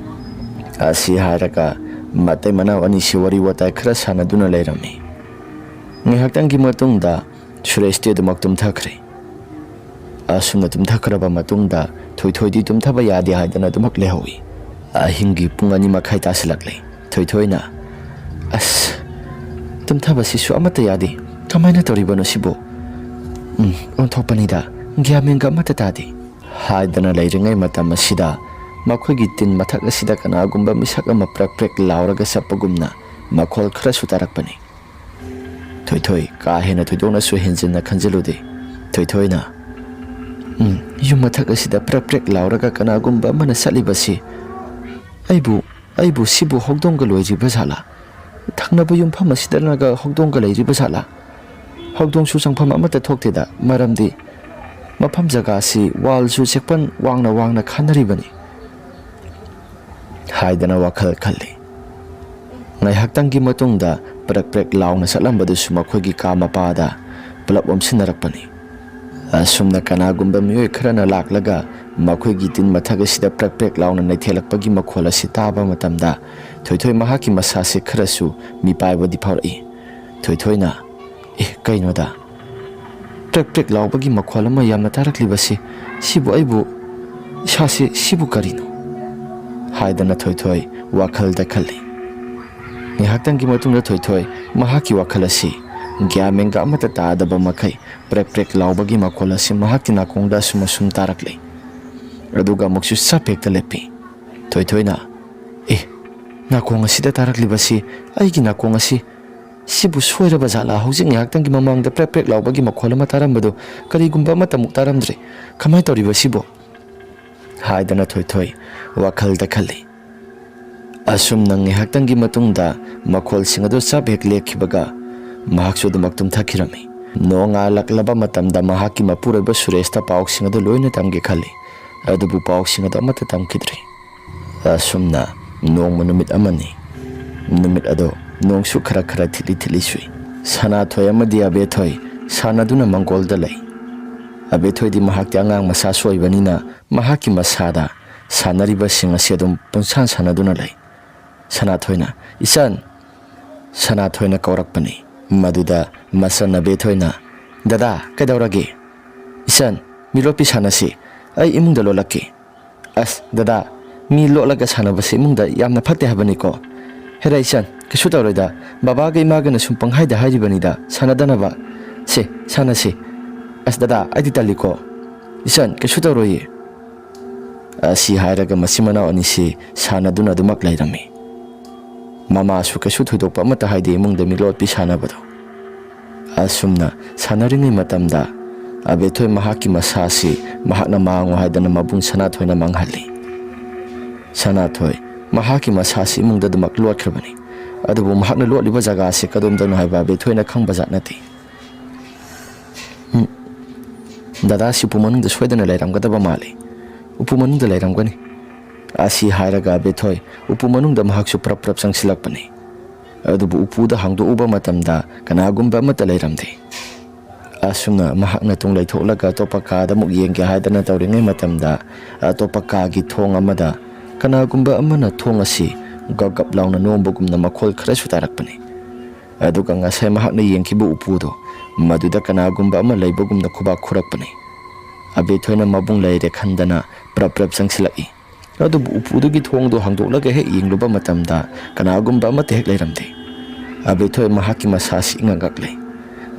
ꯑꯁꯤ ꯍꯥꯏꯔꯒ ꯃꯇꯩ ꯃꯅꯥꯎ ꯑꯅꯤꯁꯤ ꯋꯥꯔꯤ ꯋꯥꯇꯥꯏ ꯈꯔ ꯁꯥꯟꯅꯗꯨꯅ ꯂꯩꯔꯝꯃꯤ꯫ ꯉꯥꯏꯍꯥꯛꯇꯪꯒꯤ ꯃꯇꯨꯡꯗ ꯁꯨꯔꯦꯁꯇꯤ ꯑꯗꯨꯃꯛ ꯇꯨꯝꯊꯈ꯭ꯔꯦ꯫ ꯑꯁꯨꯝꯅ ꯇꯨꯝꯊꯈ꯭ꯔꯕ ꯃꯇꯨꯡꯗ ꯊꯣꯏꯊꯣꯏꯗꯤ ꯇꯨꯝꯊꯕ ꯌꯥꯗꯦ ꯍꯥꯏꯗꯅ ꯑꯗꯨꯃꯛ ꯂꯩꯍꯧꯏ꯫ ꯑꯍꯤꯡꯒꯤ ꯄꯨꯡ ꯑꯅꯤ ꯃꯈꯥꯏ ꯇꯥꯁꯤꯜꯂꯛꯂꯦ꯫ ꯊꯣꯏꯊꯣꯏꯅ, "ꯑꯁ, ꯇꯨꯝꯊꯕꯁꯤꯁꯨ ꯑꯃꯠꯇ ꯌꯥꯗꯦ꯫ ꯀꯃꯥꯏꯅ ꯇꯧꯔꯤꯕꯅꯣ ꯁꯤꯕꯨ? ꯎꯝ, ꯑꯣꯟꯊꯣꯛꯄꯅꯤꯗ, ꯒ꯭ꯌꯥꯟ ꯃꯦꯟꯒ ꯑꯃꯠꯇ ꯇꯥꯗꯦ" ꯍꯥꯏꯗꯅ ꯂꯩꯔꯤꯉꯩ ꯃꯇꯝ ꯑꯁꯤꯗ ꯃꯈꯣꯏꯒꯤ ꯇꯤꯟ ꯃꯊꯛ ꯑꯁꯤꯗ ꯀꯅꯥꯒꯨꯝꯕ ꯃꯤꯁꯛ ꯑꯃ ꯄ꯭ꯔꯦꯛ ꯄ꯭ꯔꯦꯛ ꯂꯥꯎꯔꯒ ꯆꯠꯄꯒꯨꯝꯅ ꯃꯈꯣꯜ ꯈꯔꯁꯨ ꯇꯥꯔꯛꯄꯅꯤ꯫ ꯊꯣꯏꯊꯣꯏ ꯀꯥ ꯍꯦꯟꯅ ꯊꯣꯏꯗꯣꯛꯅꯁꯨ ꯍꯦꯟꯖꯤꯟꯅ ꯈꯟꯖꯤꯜꯂꯨꯗꯦ꯫ ꯊꯣꯏꯊꯣꯏꯅ, "ꯎꯝ, ꯌꯨꯝ ꯃꯊꯛ ꯑꯁꯤꯗ ꯄ꯭ꯔꯦꯛ ꯄ꯭ꯔꯦꯛ ꯂꯥꯎꯔꯒ ꯀꯅꯥꯒꯨꯝꯕ ꯑꯃꯅ ꯆꯠꯂꯤꯕꯁꯤ "ꯑꯩꯕꯨ, ꯑꯩꯕꯨ ꯁꯤꯕꯨ ꯍꯧꯗꯣꯡꯒ ꯂꯣꯏꯔꯤꯕ ꯖꯥꯠꯂꯥ? ꯊꯪꯅꯕ ꯌꯨꯝꯐꯝ ꯑꯁꯤꯗꯅꯒ ꯍꯧꯗꯣꯡꯒ ꯂꯩꯔꯤꯕ ꯖꯥꯠꯂꯥ? ꯍꯧꯗꯣꯡꯁꯨ ꯆꯪꯐꯝ ꯑꯃꯠꯇ ꯊꯣꯛꯇꯦꯗ, ꯃꯔꯝꯗꯤ ꯃꯐꯝ ꯖꯒꯥꯁꯤ ꯋꯥꯜꯁꯨ ꯆꯦꯛꯄꯟ ꯋꯥꯡꯅ ꯋꯥꯡꯅ ꯈꯥꯅꯔꯤꯕꯅꯤ" ꯍꯥꯏꯗꯅ ꯋꯥꯈꯜ ꯈꯜꯂꯤ꯫ ꯉꯥꯏꯍꯥꯛꯇꯪꯒꯤ ꯃꯇꯨꯡꯗ ꯄ꯭ꯔꯦꯛ ꯄ꯭ꯔꯦꯛ ꯂꯥꯎꯅ ꯆꯠꯂꯝꯕꯗꯨꯁꯨ ꯃꯈꯣꯏꯒꯤ ꯀꯥ ꯃꯄꯥꯗ ꯄꯨꯂꯞ ꯑꯣꯝꯁꯤꯟꯅꯔꯛꯄꯅꯤ꯫ ꯑꯁꯨꯝꯅ ꯀꯅꯥꯒꯨꯝꯕ ꯃꯤꯑꯣꯏ ꯈꯔꯅ ꯂꯥꯛꯂꯒ ꯃꯈꯣꯏꯒꯤ ꯇꯤꯟ ꯃꯊꯛ ꯑꯁꯤꯗ ꯄ꯭ꯔꯦꯛ ꯄ꯭ꯔꯦꯛ ꯂꯥꯎꯅ ꯅꯩꯊꯦꯛꯂꯛꯄꯒꯤ ꯃꯈꯣꯜ ꯑꯁꯤ ꯇꯥꯕ ꯃꯇꯝꯗ ꯊꯣꯏꯊꯣꯏ ꯃꯍꯥꯛꯀꯤ ꯃꯁꯥꯁꯦ ꯈꯔꯁꯨ ꯃꯤꯄꯥꯏꯕꯗꯤ ꯐꯥꯎꯔꯛꯏ꯫ ꯊꯣꯏꯊꯣꯏꯅ, "ꯑꯦ, ꯀꯩꯅꯣꯗ? ꯄ꯭ꯔꯦꯛ ꯄ꯭ꯔꯦꯛ ꯂꯥꯎꯕꯒꯤ ꯃꯈꯣꯜ ꯑꯃ ꯌꯥꯝꯅ ꯇꯥꯔꯛꯂꯤꯕꯁꯤ, ꯁꯤꯕꯨ ꯑꯩꯕꯨ, ꯏꯁꯥꯁꯤ ꯁꯤꯕꯨ ꯀꯔꯤꯅꯣ?" ꯍꯥꯏꯗꯅ ꯊꯣꯏꯊꯣꯏ ꯋꯥꯈꯜꯗ ꯈꯜꯂꯤ꯫ ꯉꯥꯏꯍꯥꯛꯇꯪꯒꯤ ꯃꯇꯨꯡꯗ ꯊꯣꯏꯊꯣꯏ ꯃꯍꯥꯛꯀꯤ ꯋꯥꯈꯜ ꯑꯁꯤ ꯒ꯭ꯌꯥꯟ ꯃꯦꯟꯒ ꯑꯃꯠꯇ ꯇꯥꯗꯕ ꯃꯈꯩ ꯄ꯭ꯔꯦꯛ ꯄ꯭ꯔꯦꯛ ꯂꯥꯎꯕꯒꯤ ꯃꯈꯣꯜ ꯑꯁꯤ ꯃꯍꯥꯛꯀꯤ ꯅꯥꯀꯣꯡꯗ ꯑꯁꯨꯝ ꯑꯁꯨꯝ ꯇꯥꯔꯛꯂꯤ꯫ ꯑꯗꯨꯒ ꯑꯃꯨꯛꯁꯨ ꯆꯞ ꯍꯦꯛꯇ ꯂꯦꯞꯄꯤ꯫ ꯊꯣꯏꯊꯣꯏꯅ, "ꯑꯦ, ꯅꯥꯀꯣꯡ ꯑꯁꯤꯗ ꯇꯥꯔꯛꯂꯤꯕꯁꯤ, ꯑꯩꯒꯤ ꯅꯥꯀꯣꯡ ꯑꯁꯤ, ꯁꯤꯕꯨ ꯁꯣꯏꯔꯕ ꯖꯥꯠꯂꯥ? ꯍꯧꯖꯤꯛ ꯉꯥꯏꯍꯥꯛꯇꯪꯒꯤ ꯃꯃꯥꯡꯗ ꯄ꯭ꯔꯦꯛ ꯄ꯭ꯔꯦꯛ ꯂꯥꯎꯕꯒꯤ ꯃꯈꯣꯜ ꯑꯃ ꯇꯥꯔꯝꯕꯗꯨ ꯀꯔꯤꯒꯨꯝꯕ ꯑꯃꯠꯇ ꯑꯃꯨꯛ ꯇꯥꯔꯝꯗ꯭ꯔꯦ꯫ ꯀꯃꯥꯏꯅ ꯇꯧꯔꯤꯕ ꯁꯤꯕꯨ?" ꯍꯥꯏꯗꯅ ꯊꯣꯏꯊꯣꯏ ꯋꯥꯈꯜꯗ ꯈꯜꯂꯤ꯫ ꯑꯁꯨꯝꯅ ꯉꯥꯏꯍꯥꯛꯇꯪꯒꯤ ꯃꯇꯨꯡꯗ ꯃꯈꯣꯜꯁꯤꯡ ꯑꯗꯨ ꯆꯞ ꯍꯦꯛ ꯂꯦꯞꯈꯤꯕꯒ ꯃꯍꯥꯛꯁꯨ ꯑꯗꯨꯃꯛ ꯇꯨꯝꯊꯈꯤꯔꯝꯃꯤ꯫ ꯅꯣꯡꯉꯥꯜꯂꯛꯂꯕ ꯃꯇꯝꯗ ꯃꯍꯥꯛꯀꯤ ꯃꯄꯨꯔꯣꯏꯕ ꯁꯨꯔꯦꯁꯇ ꯄꯥꯎꯁꯤꯡ ꯑꯗꯨ ꯂꯣꯏꯅ ꯇꯝꯒꯦ ꯈꯜꯂꯤ, ꯑꯗꯨꯕꯨ ꯄꯥꯎꯁꯤꯡ ꯑꯗꯨ ꯑꯃꯠꯇ ꯇꯝꯈꯤꯗ꯭ꯔꯦ꯫ ꯑꯁꯨꯝꯅ ꯅꯣꯡꯃ ꯅꯨꯃꯤꯠ ꯑꯃꯅꯤ꯫ ꯅꯨꯃꯤꯠ ꯑꯗꯣ ꯅꯣꯡꯁꯨ ꯈꯔ ꯈꯔ ꯊꯤꯠꯂꯤ ꯊꯤꯠꯂꯤ ꯆꯨꯏ꯫ ꯁꯅꯥꯊꯣꯏ ꯑꯃꯗꯤ ꯑꯕꯦꯊꯣꯏ ꯁꯥꯟꯅꯗꯨꯅ ꯃꯪꯒꯣꯜꯗ ꯂꯩ꯫ ꯑꯕꯦꯊꯣꯏꯗꯤ ꯃꯍꯥꯛꯇꯤ ꯑꯉꯥꯡ ꯃꯆꯥꯁꯨ ꯑꯣꯏꯕꯅꯤꯅ ꯃꯍꯥꯛꯀꯤ ꯃꯁꯥꯗ ꯁꯥꯟꯅꯔꯤꯕꯁꯤꯡ ꯑꯁꯤ ꯑꯗꯨꯝ ꯄꯨꯡꯁꯥꯟ ꯁꯥꯟꯅꯗꯨꯅ ꯂꯩ꯫ ꯁꯅꯥꯊꯣꯏꯅ, "ꯏꯆꯟ!" ꯁꯅꯥꯊꯣꯏꯅ ꯀꯧꯔꯛꯄꯅꯤ꯫ ꯃꯗꯨꯗ ꯃꯆꯟ ꯑꯕꯦꯊꯣꯏꯅ, "ꯗꯗꯥ, ꯀꯩꯗꯧꯔꯒꯦ?" "ꯏꯆꯟ, ꯃꯤꯂꯣꯠꯄꯤ ꯁꯥꯟꯅꯁꯤ꯫ ꯑꯩ ꯏꯃꯨꯡꯗ ꯂꯣꯠꯂꯛꯀꯦ꯫" "ꯑꯁ, ꯗꯗꯥ, ꯃꯤ ꯂꯣꯠꯂꯒ ꯁꯥꯟꯅꯕꯁꯦ ꯏꯃꯨꯡꯗ ꯌꯥꯝꯅ ꯐꯠꯇꯦ ꯍꯥꯏꯕꯅꯤꯀꯣ꯫" "ꯍꯦꯔꯥ ꯏꯆꯟ, ꯀꯩꯁꯨ ꯇꯧꯔꯣꯏꯗ꯫ ꯕꯕꯥꯒ ꯏꯃꯥꯒꯅ ꯁꯨꯝ ꯄꯪꯍꯥꯏꯗ ꯍꯥꯏꯔꯤꯕꯅꯤꯗ, ꯁꯥꯟꯅꯗꯅꯕ꯫ ꯁꯦ, ꯁꯥꯟꯅꯁꯤ꯫" "ꯑꯁ, ꯗꯗꯥ, ꯑꯩꯗꯤ ꯇꯜꯂꯤꯀꯣ꯫" "ꯏꯆꯟ, ꯀꯩꯁꯨ ꯇꯧꯔꯣꯏꯌꯦ꯫" ꯑꯁꯤ ꯍꯥꯏꯔꯒ ꯃꯆꯤꯟ ꯃꯅꯥꯎ ꯑꯅꯤꯁꯤ ꯁꯥꯟꯅꯗꯨꯅ ꯑꯗꯨꯃꯛ ꯂꯩꯔꯝꯃꯤ꯫ ꯃꯃꯥꯁꯨ ꯀꯩꯁꯨ ꯊꯣꯏꯗꯣꯛꯄ ꯑꯃꯠꯇ ꯍꯥꯏꯗꯦ ꯏꯃꯨꯡꯗ ꯃꯤꯂꯣꯠꯄꯤ ꯁꯥꯟꯅꯕꯗꯣ꯫ ꯑꯁꯨꯝꯅ ꯁꯥꯟꯅꯔꯤꯉꯩ ꯃꯇꯝꯗ ꯑꯕꯦꯊꯣꯏ ꯃꯍꯥꯛꯀꯤ ꯃꯁꯥꯁꯤ ꯃꯍꯥꯛꯅ ꯃꯥꯡꯉꯨ ꯍꯥꯏꯗꯅ ꯃꯕꯨꯡ ꯁꯅꯥꯊꯣꯏꯅ ꯃꯥꯡꯍꯜꯂꯤ꯫ ꯁꯅꯥꯊꯣꯏ ꯃꯍꯥꯛꯀꯤ ꯃꯁꯥꯁꯤ ꯏꯃꯨꯡꯗ ꯑꯗꯨꯃꯛ ꯂꯣꯠꯈ꯭ꯔꯕꯅꯤ꯫ ꯑꯗꯨꯕꯨ ꯃꯍꯥꯛꯅ ꯂꯣꯠꯂꯤꯕ ꯖꯒꯥꯁꯤ ꯀꯗꯣꯝꯗꯅꯣ ꯍꯥꯏꯕ ꯕꯦꯊꯣꯏꯅ ꯈꯪꯕ ꯖꯥꯠ ꯅꯠꯇꯦ꯫ "ꯎꯝ, ꯗꯗꯥꯁꯤ ꯎꯄꯨ ꯃꯅꯨꯡꯗ ꯁꯣꯏꯗꯅ ꯂꯩꯔꯝꯒꯗꯕ ꯃꯥꯜꯂꯤ꯫ ꯎꯄꯨ ꯃꯅꯨꯡꯗ ꯂꯩꯔꯝꯒꯅꯤ"꯫ ꯑꯁꯤ ꯍꯥꯏꯔꯒ ꯕꯦꯊꯣꯏ ꯎꯄꯨ ꯃꯅꯨꯡꯗ ꯃꯍꯥꯛꯁꯨ ꯄ꯭ꯔꯞ ꯄ꯭ꯔꯞ ꯆꯪꯁꯤꯜꯂꯛꯄꯅꯤ꯫ ꯑꯗꯨꯕꯨ ꯎꯄꯨꯗ ꯍꯥꯡꯗꯣꯛꯎꯕ ꯃꯇꯝꯗ ꯀꯅꯥꯒꯨꯝꯕ ꯑꯃꯠꯇ ꯂꯩꯔꯝꯗꯦ꯫ ꯑꯁꯨꯝꯅ ꯃꯍꯥꯛꯅ ꯇꯨꯡ ꯂꯩꯊꯣꯛꯂꯒ ꯑꯇꯣꯞꯄ ꯀꯥꯗ ꯑꯃꯨꯛ ꯌꯦꯡꯒꯦ ꯍꯥꯏꯗꯅ ꯇꯧꯔꯤꯉꯩ ꯃꯇꯝꯗ, ꯑꯇꯣꯞꯄ ꯀꯥꯒꯤ ꯊꯣꯡ ꯑꯃꯗ ꯀꯅꯥꯒꯨꯝꯕ ꯑꯃꯅ ꯊꯣꯡ ꯑꯁꯤ ꯒꯞ ꯒꯞ ꯂꯥꯎꯅ ꯅꯣꯝꯕꯒꯨꯝꯅ ꯃꯈꯣꯜ ꯈꯔꯁꯨ ꯇꯥꯔꯛꯄꯅꯤ꯫ ꯑꯗꯨꯒ ꯉꯁꯥꯏ ꯃꯍꯥꯛꯅ ꯌꯦꯡꯈꯤꯕ ꯎꯄꯨꯗꯣ, ꯃꯗꯨꯗ ꯀꯅꯥꯒꯨꯝꯕ ꯑꯃ ꯂꯩꯕꯒꯨꯝꯅ ꯈꯨꯕꯥꯛ ꯈꯨꯔꯛꯄꯅꯤ꯫ ꯑꯕꯦꯊꯣꯏꯅ ꯃꯕꯨꯡ ꯂꯩꯔꯦ ꯈꯟꯗꯅ ꯄ꯭ꯔꯞ ꯄ꯭ꯔꯞ ꯆꯪꯁꯤꯜꯂꯛꯏ꯫ ꯑꯗꯨꯕꯨ ꯎꯄꯨꯗꯨꯒꯤ ꯊꯣꯡꯗꯣ ꯍꯥꯡꯗꯣꯛꯂꯒ ꯍꯦꯛ ꯌꯦꯡꯂꯨꯕ ꯃꯇꯝꯗ ꯀꯅꯥꯒꯨꯝꯕ ꯑꯃꯠꯇ ꯍꯦꯛ ꯂꯩꯔꯝꯗꯦ꯫ ꯑꯕꯦꯊꯣꯏ ꯃꯍꯥꯛꯀꯤ ꯃꯁꯥꯁꯤ ꯏꯉꯛ ꯉꯛꯂꯦ꯫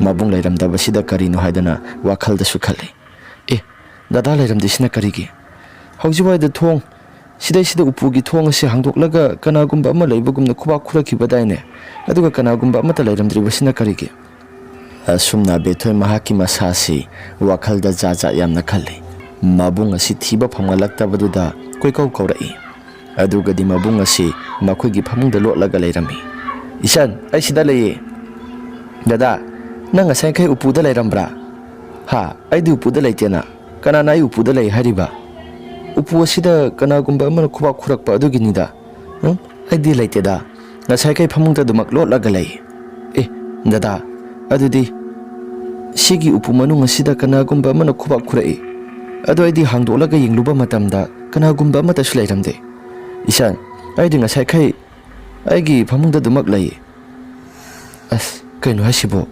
ꯃꯕꯨꯡ ꯂꯩꯔꯝꯗꯕꯁꯤꯗ ꯀꯔꯤꯅꯣ ꯍꯥꯏꯗꯅ ꯋꯥꯈꯜꯗꯁꯨ ꯈꯜꯂꯤ꯫ "ꯑꯦ, ꯗꯗꯥ ꯂꯩꯔꯝꯗ꯭ꯔꯤꯁꯤꯅ ꯀꯔꯤꯒꯤ? ꯍꯧꯖꯤꯛꯋꯥꯏꯗ ꯊꯣꯡ, ꯁꯤꯗꯩꯁꯤꯗ ꯎꯄꯨꯒꯤ ꯊꯣꯡ ꯑꯁꯤ ꯍꯥꯡꯗꯣꯛꯂꯒ ꯀꯅꯥꯒꯨꯝꯕ ꯑꯃ ꯂꯩꯕꯒꯨꯝꯅ ꯈꯨꯕꯥꯛ ꯈꯨꯔꯛꯈꯤꯕꯗꯥꯏꯅꯦ? ꯑꯗꯨꯒ ꯀꯅꯥꯒꯨꯝꯕ ꯑꯃꯠꯇ ꯂꯩꯔꯝꯗ꯭ꯔꯤꯕꯁꯤꯅ ꯀꯔꯤꯒꯤ?" ꯑꯁꯨꯝꯅ ꯕꯦꯊꯣꯏ ꯃꯍꯥꯛꯀꯤ ꯃꯁꯥꯁꯤ ꯋꯥꯈꯜꯗ ꯖꯥꯠ ꯖꯥꯠ ꯌꯥꯝꯅ ꯈꯜꯂꯤ꯫ ꯃꯕꯨꯡ ꯑꯁꯤ ꯊꯤꯕ ꯐꯪꯍꯜꯂꯛꯇꯕꯗꯨꯗ ꯀꯣꯏꯀꯧ ꯀꯧꯔꯛꯏ꯫ ꯑꯗꯨꯒꯗꯤ ꯃꯕꯨꯡ ꯑꯁꯤ ꯃꯈꯣꯏꯒꯤ ꯐꯃꯨꯡꯗ ꯂꯣꯠꯂꯒ ꯂꯩꯔꯝꯃꯤ꯫ "ꯏꯆꯟ, ꯑꯩ ꯁꯤꯗ ꯂꯩꯌꯦ꯫ ꯗꯗꯥ, ꯅꯪ ꯉꯁꯥꯏꯈꯩ ꯎꯄꯨꯗ ꯂꯩꯔꯝꯕ꯭ꯔꯥ?" "ꯍꯥ? ꯑꯩꯗꯤ ꯎꯄꯨꯗ ꯂꯩꯇꯦꯅ꯫ ꯀꯅꯥꯅ ꯑꯩ ꯎꯄꯨꯗ ꯂꯩ ꯍꯥꯏꯔꯤꯕ?" "ꯎꯄꯨ ꯑꯁꯤꯗ ꯀꯅꯥꯒꯨꯝꯕ ꯑꯃꯅ ꯈꯨꯕꯥꯛ ꯈꯨꯔꯛꯄ ꯑꯗꯨꯒꯤꯅꯤꯗ꯫ ꯎꯝ, ꯑꯩꯗꯤ ꯂꯩꯇꯦꯗ꯫ ꯉꯁꯥꯏꯈꯩ ꯐꯃꯨꯡꯗ ꯑꯗꯨꯃꯛ ꯂꯣꯠꯂꯒ ꯂꯩ꯫" "ꯑꯦ, ꯗꯗꯥ, ꯑꯗꯨꯗꯤ ꯁꯤꯒꯤ ꯎꯄꯨ ꯃꯅꯨꯡ ꯑꯁꯤꯗ ꯀꯅꯥꯒꯨꯝꯕ ꯑꯃꯅ ꯈꯨꯕꯥꯛ ꯈꯨꯔꯛꯏ꯫ ꯑꯗꯨ ꯑꯩꯗꯤ ꯍꯥꯡꯗꯣꯛꯂꯒ ꯌꯦꯡꯂꯨꯕ ꯃꯇꯝꯗ ꯀꯅꯥꯒꯨꯝꯕ ꯑꯃꯠꯇꯁꯨ ꯂꯩꯔꯝꯗꯦ꯫ ꯏꯆꯟ, ꯑꯩꯗꯤ ꯉꯁꯥꯏꯈꯩ ꯑꯩꯒꯤ ꯐꯃꯨꯡꯗ ꯑꯗꯨꯃꯛ ꯂꯩ꯫" "ꯑꯁ, ꯀꯩꯅꯣ ꯍꯥꯏꯁꯤꯕꯣ?"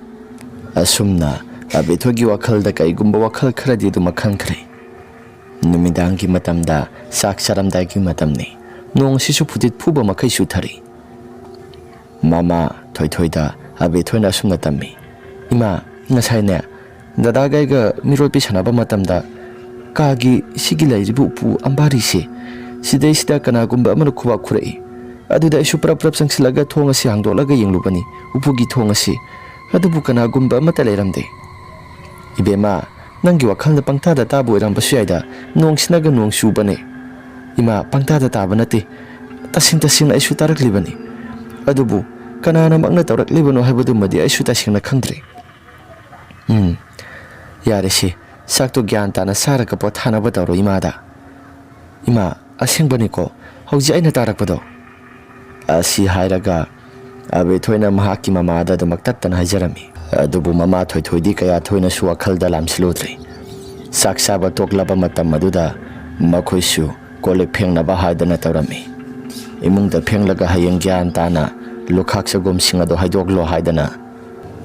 ꯑꯁꯨꯝꯅ ꯑꯕꯦꯊꯣꯏꯒꯤ ꯋꯥꯈꯜꯗ ꯀꯩꯒꯨꯝꯕ ꯋꯥꯈꯜ ꯈꯔꯗꯤ ꯑꯗꯨꯃꯛ ꯈꯟꯈ꯭ꯔꯦ꯫ ꯅꯨꯃꯤꯗꯥꯡꯒꯤ ꯃꯇꯝꯗ ꯆꯥꯛ ꯆꯥꯔꯝꯗꯥꯏꯒꯤ ꯃꯇꯝꯅꯤ꯫ ꯅꯣꯡ ꯑꯁꯤꯁꯨ ꯐꯨꯗꯤꯠ ꯐꯨꯕ ꯃꯈꯩ ꯆꯨꯊꯔꯤ꯫ ꯃꯃꯥ ꯊꯣꯏꯊꯣꯏꯗ ꯑꯕꯦꯊꯣꯏꯅ ꯑꯁꯨꯝꯅ ꯇꯝꯃꯤ, "ꯏꯃꯥ, ꯉꯁꯥꯏꯅꯦ, ꯗꯗꯥꯒ ꯑꯩꯒ ꯃꯤꯔꯣꯠꯄꯤ ꯁꯥꯟꯅꯕ ꯃꯇꯝꯗ ꯀꯥꯒꯤ ꯁꯤꯒꯤ ꯂꯩꯔꯤꯕ ꯎꯄꯨ ꯑꯝꯕꯥꯔꯤꯁꯦ, ꯁꯤꯗꯩꯁꯤꯗ ꯀꯅꯥꯒꯨꯝꯕ ꯑꯃꯅ ꯈꯨꯕꯥꯛ ꯈꯨꯔꯛꯏ꯫ ꯑꯗꯨꯗ ꯑꯩꯁꯨ ꯄ꯭ꯔꯞ ꯄ꯭ꯔꯞ ꯆꯪꯁꯤꯜꯂꯒ ꯊꯣꯡ ꯑꯁꯤ ꯍꯥꯡꯗꯣꯛꯂꯒ ꯌꯦꯡꯂꯨꯕꯅꯤ, ꯎꯄꯨꯒꯤ ꯊꯣꯡ ꯑꯁꯤ꯫ ꯑꯗꯨꯕꯨ ꯀꯅꯥꯒꯨꯝꯕ ꯑꯃꯠꯇ ꯂꯩꯔꯝꯗꯦ꯫" "ꯏꯕꯦꯝꯃ, ꯅꯪꯒꯤ ꯋꯥꯈꯜꯅ ꯄꯪꯇꯥꯗ ꯇꯥꯕ ꯑꯣꯏꯔꯝꯕꯁꯨ ꯌꯥꯏꯗ, ꯅꯣꯡꯁꯤꯅꯒ ꯅꯣꯡ ꯆꯨꯕꯅꯦ꯫" "ꯏꯃꯥ, ꯄꯪꯇꯥꯗ ꯇꯥꯕ ꯅꯠꯇꯦ꯫ ꯇꯁꯦꯡ ꯇꯁꯦꯡꯅ ꯑꯩꯁꯨ ꯇꯥꯔꯛꯂꯤꯕꯅꯤ꯫ ꯑꯗꯨꯕꯨ ꯀꯅꯥꯅꯃꯛꯅ ꯇꯧꯔꯛꯂꯤꯕꯅꯣ ꯍꯥꯏꯕꯗꯨꯃꯗꯤ ꯑꯩꯁꯨ ꯇꯁꯦꯡꯅ ꯈꯪꯗ꯭ꯔꯦ꯫ ꯎꯝ, ꯌꯥꯔꯦꯁꯦ, ꯆꯥꯛꯇꯣ ꯒ꯭ꯌꯥꯟ ꯇꯥꯅ ꯆꯥꯔꯒ ꯄꯣꯊꯥꯅꯕ ꯇꯧꯔꯣ ꯏꯃꯥꯗ꯫ ꯏꯃꯥ, ꯑꯁꯦꯡꯕꯅꯤꯀꯣ ꯍꯧꯖꯤꯛ ꯑꯩꯅ ꯇꯥꯔꯛꯄꯗꯣ? ꯑꯁꯤ ꯍꯥꯏꯔꯒ ꯑꯕꯦꯊꯣꯏꯅ ꯃꯍꯥꯛꯀꯤ ꯃꯃꯥꯗ ꯑꯗꯨꯃꯛ ꯇꯠꯇꯅ ꯍꯥꯏꯖꯔꯝꯃꯤ꯫ ꯑꯗꯨꯕꯨ ꯃꯃꯥ ꯊꯣꯏꯊꯣꯏꯗꯤ ꯀꯌꯥ ꯊꯣꯏꯅꯁꯨ ꯋꯥꯈꯜꯗ ꯂꯥꯝꯁꯤꯜꯂꯨꯗ꯭ꯔꯦ꯫ ꯆꯥꯛ ꯆꯥꯕ ꯇꯣꯛꯂꯕ ꯃꯇꯝ ꯑꯗꯨꯗ ꯃꯈꯣꯏꯁꯨ ꯀꯣꯜ ꯂꯤꯛ ꯐꯦꯡꯅꯕ ꯍꯥꯏꯗꯅ ꯇꯧꯔꯝꯃꯤ꯫ ꯏꯃꯨꯡꯗ ꯐꯦꯡꯂꯒ ꯍꯌꯦꯡ ꯒ꯭ꯌꯥꯟ ꯇꯥꯅ ꯂꯨꯈꯥꯛ ꯆꯒꯨꯝꯁꯤꯡ ꯑꯗꯨ ꯍꯩꯗꯣꯛꯂꯣ ꯍꯥꯏꯗꯅ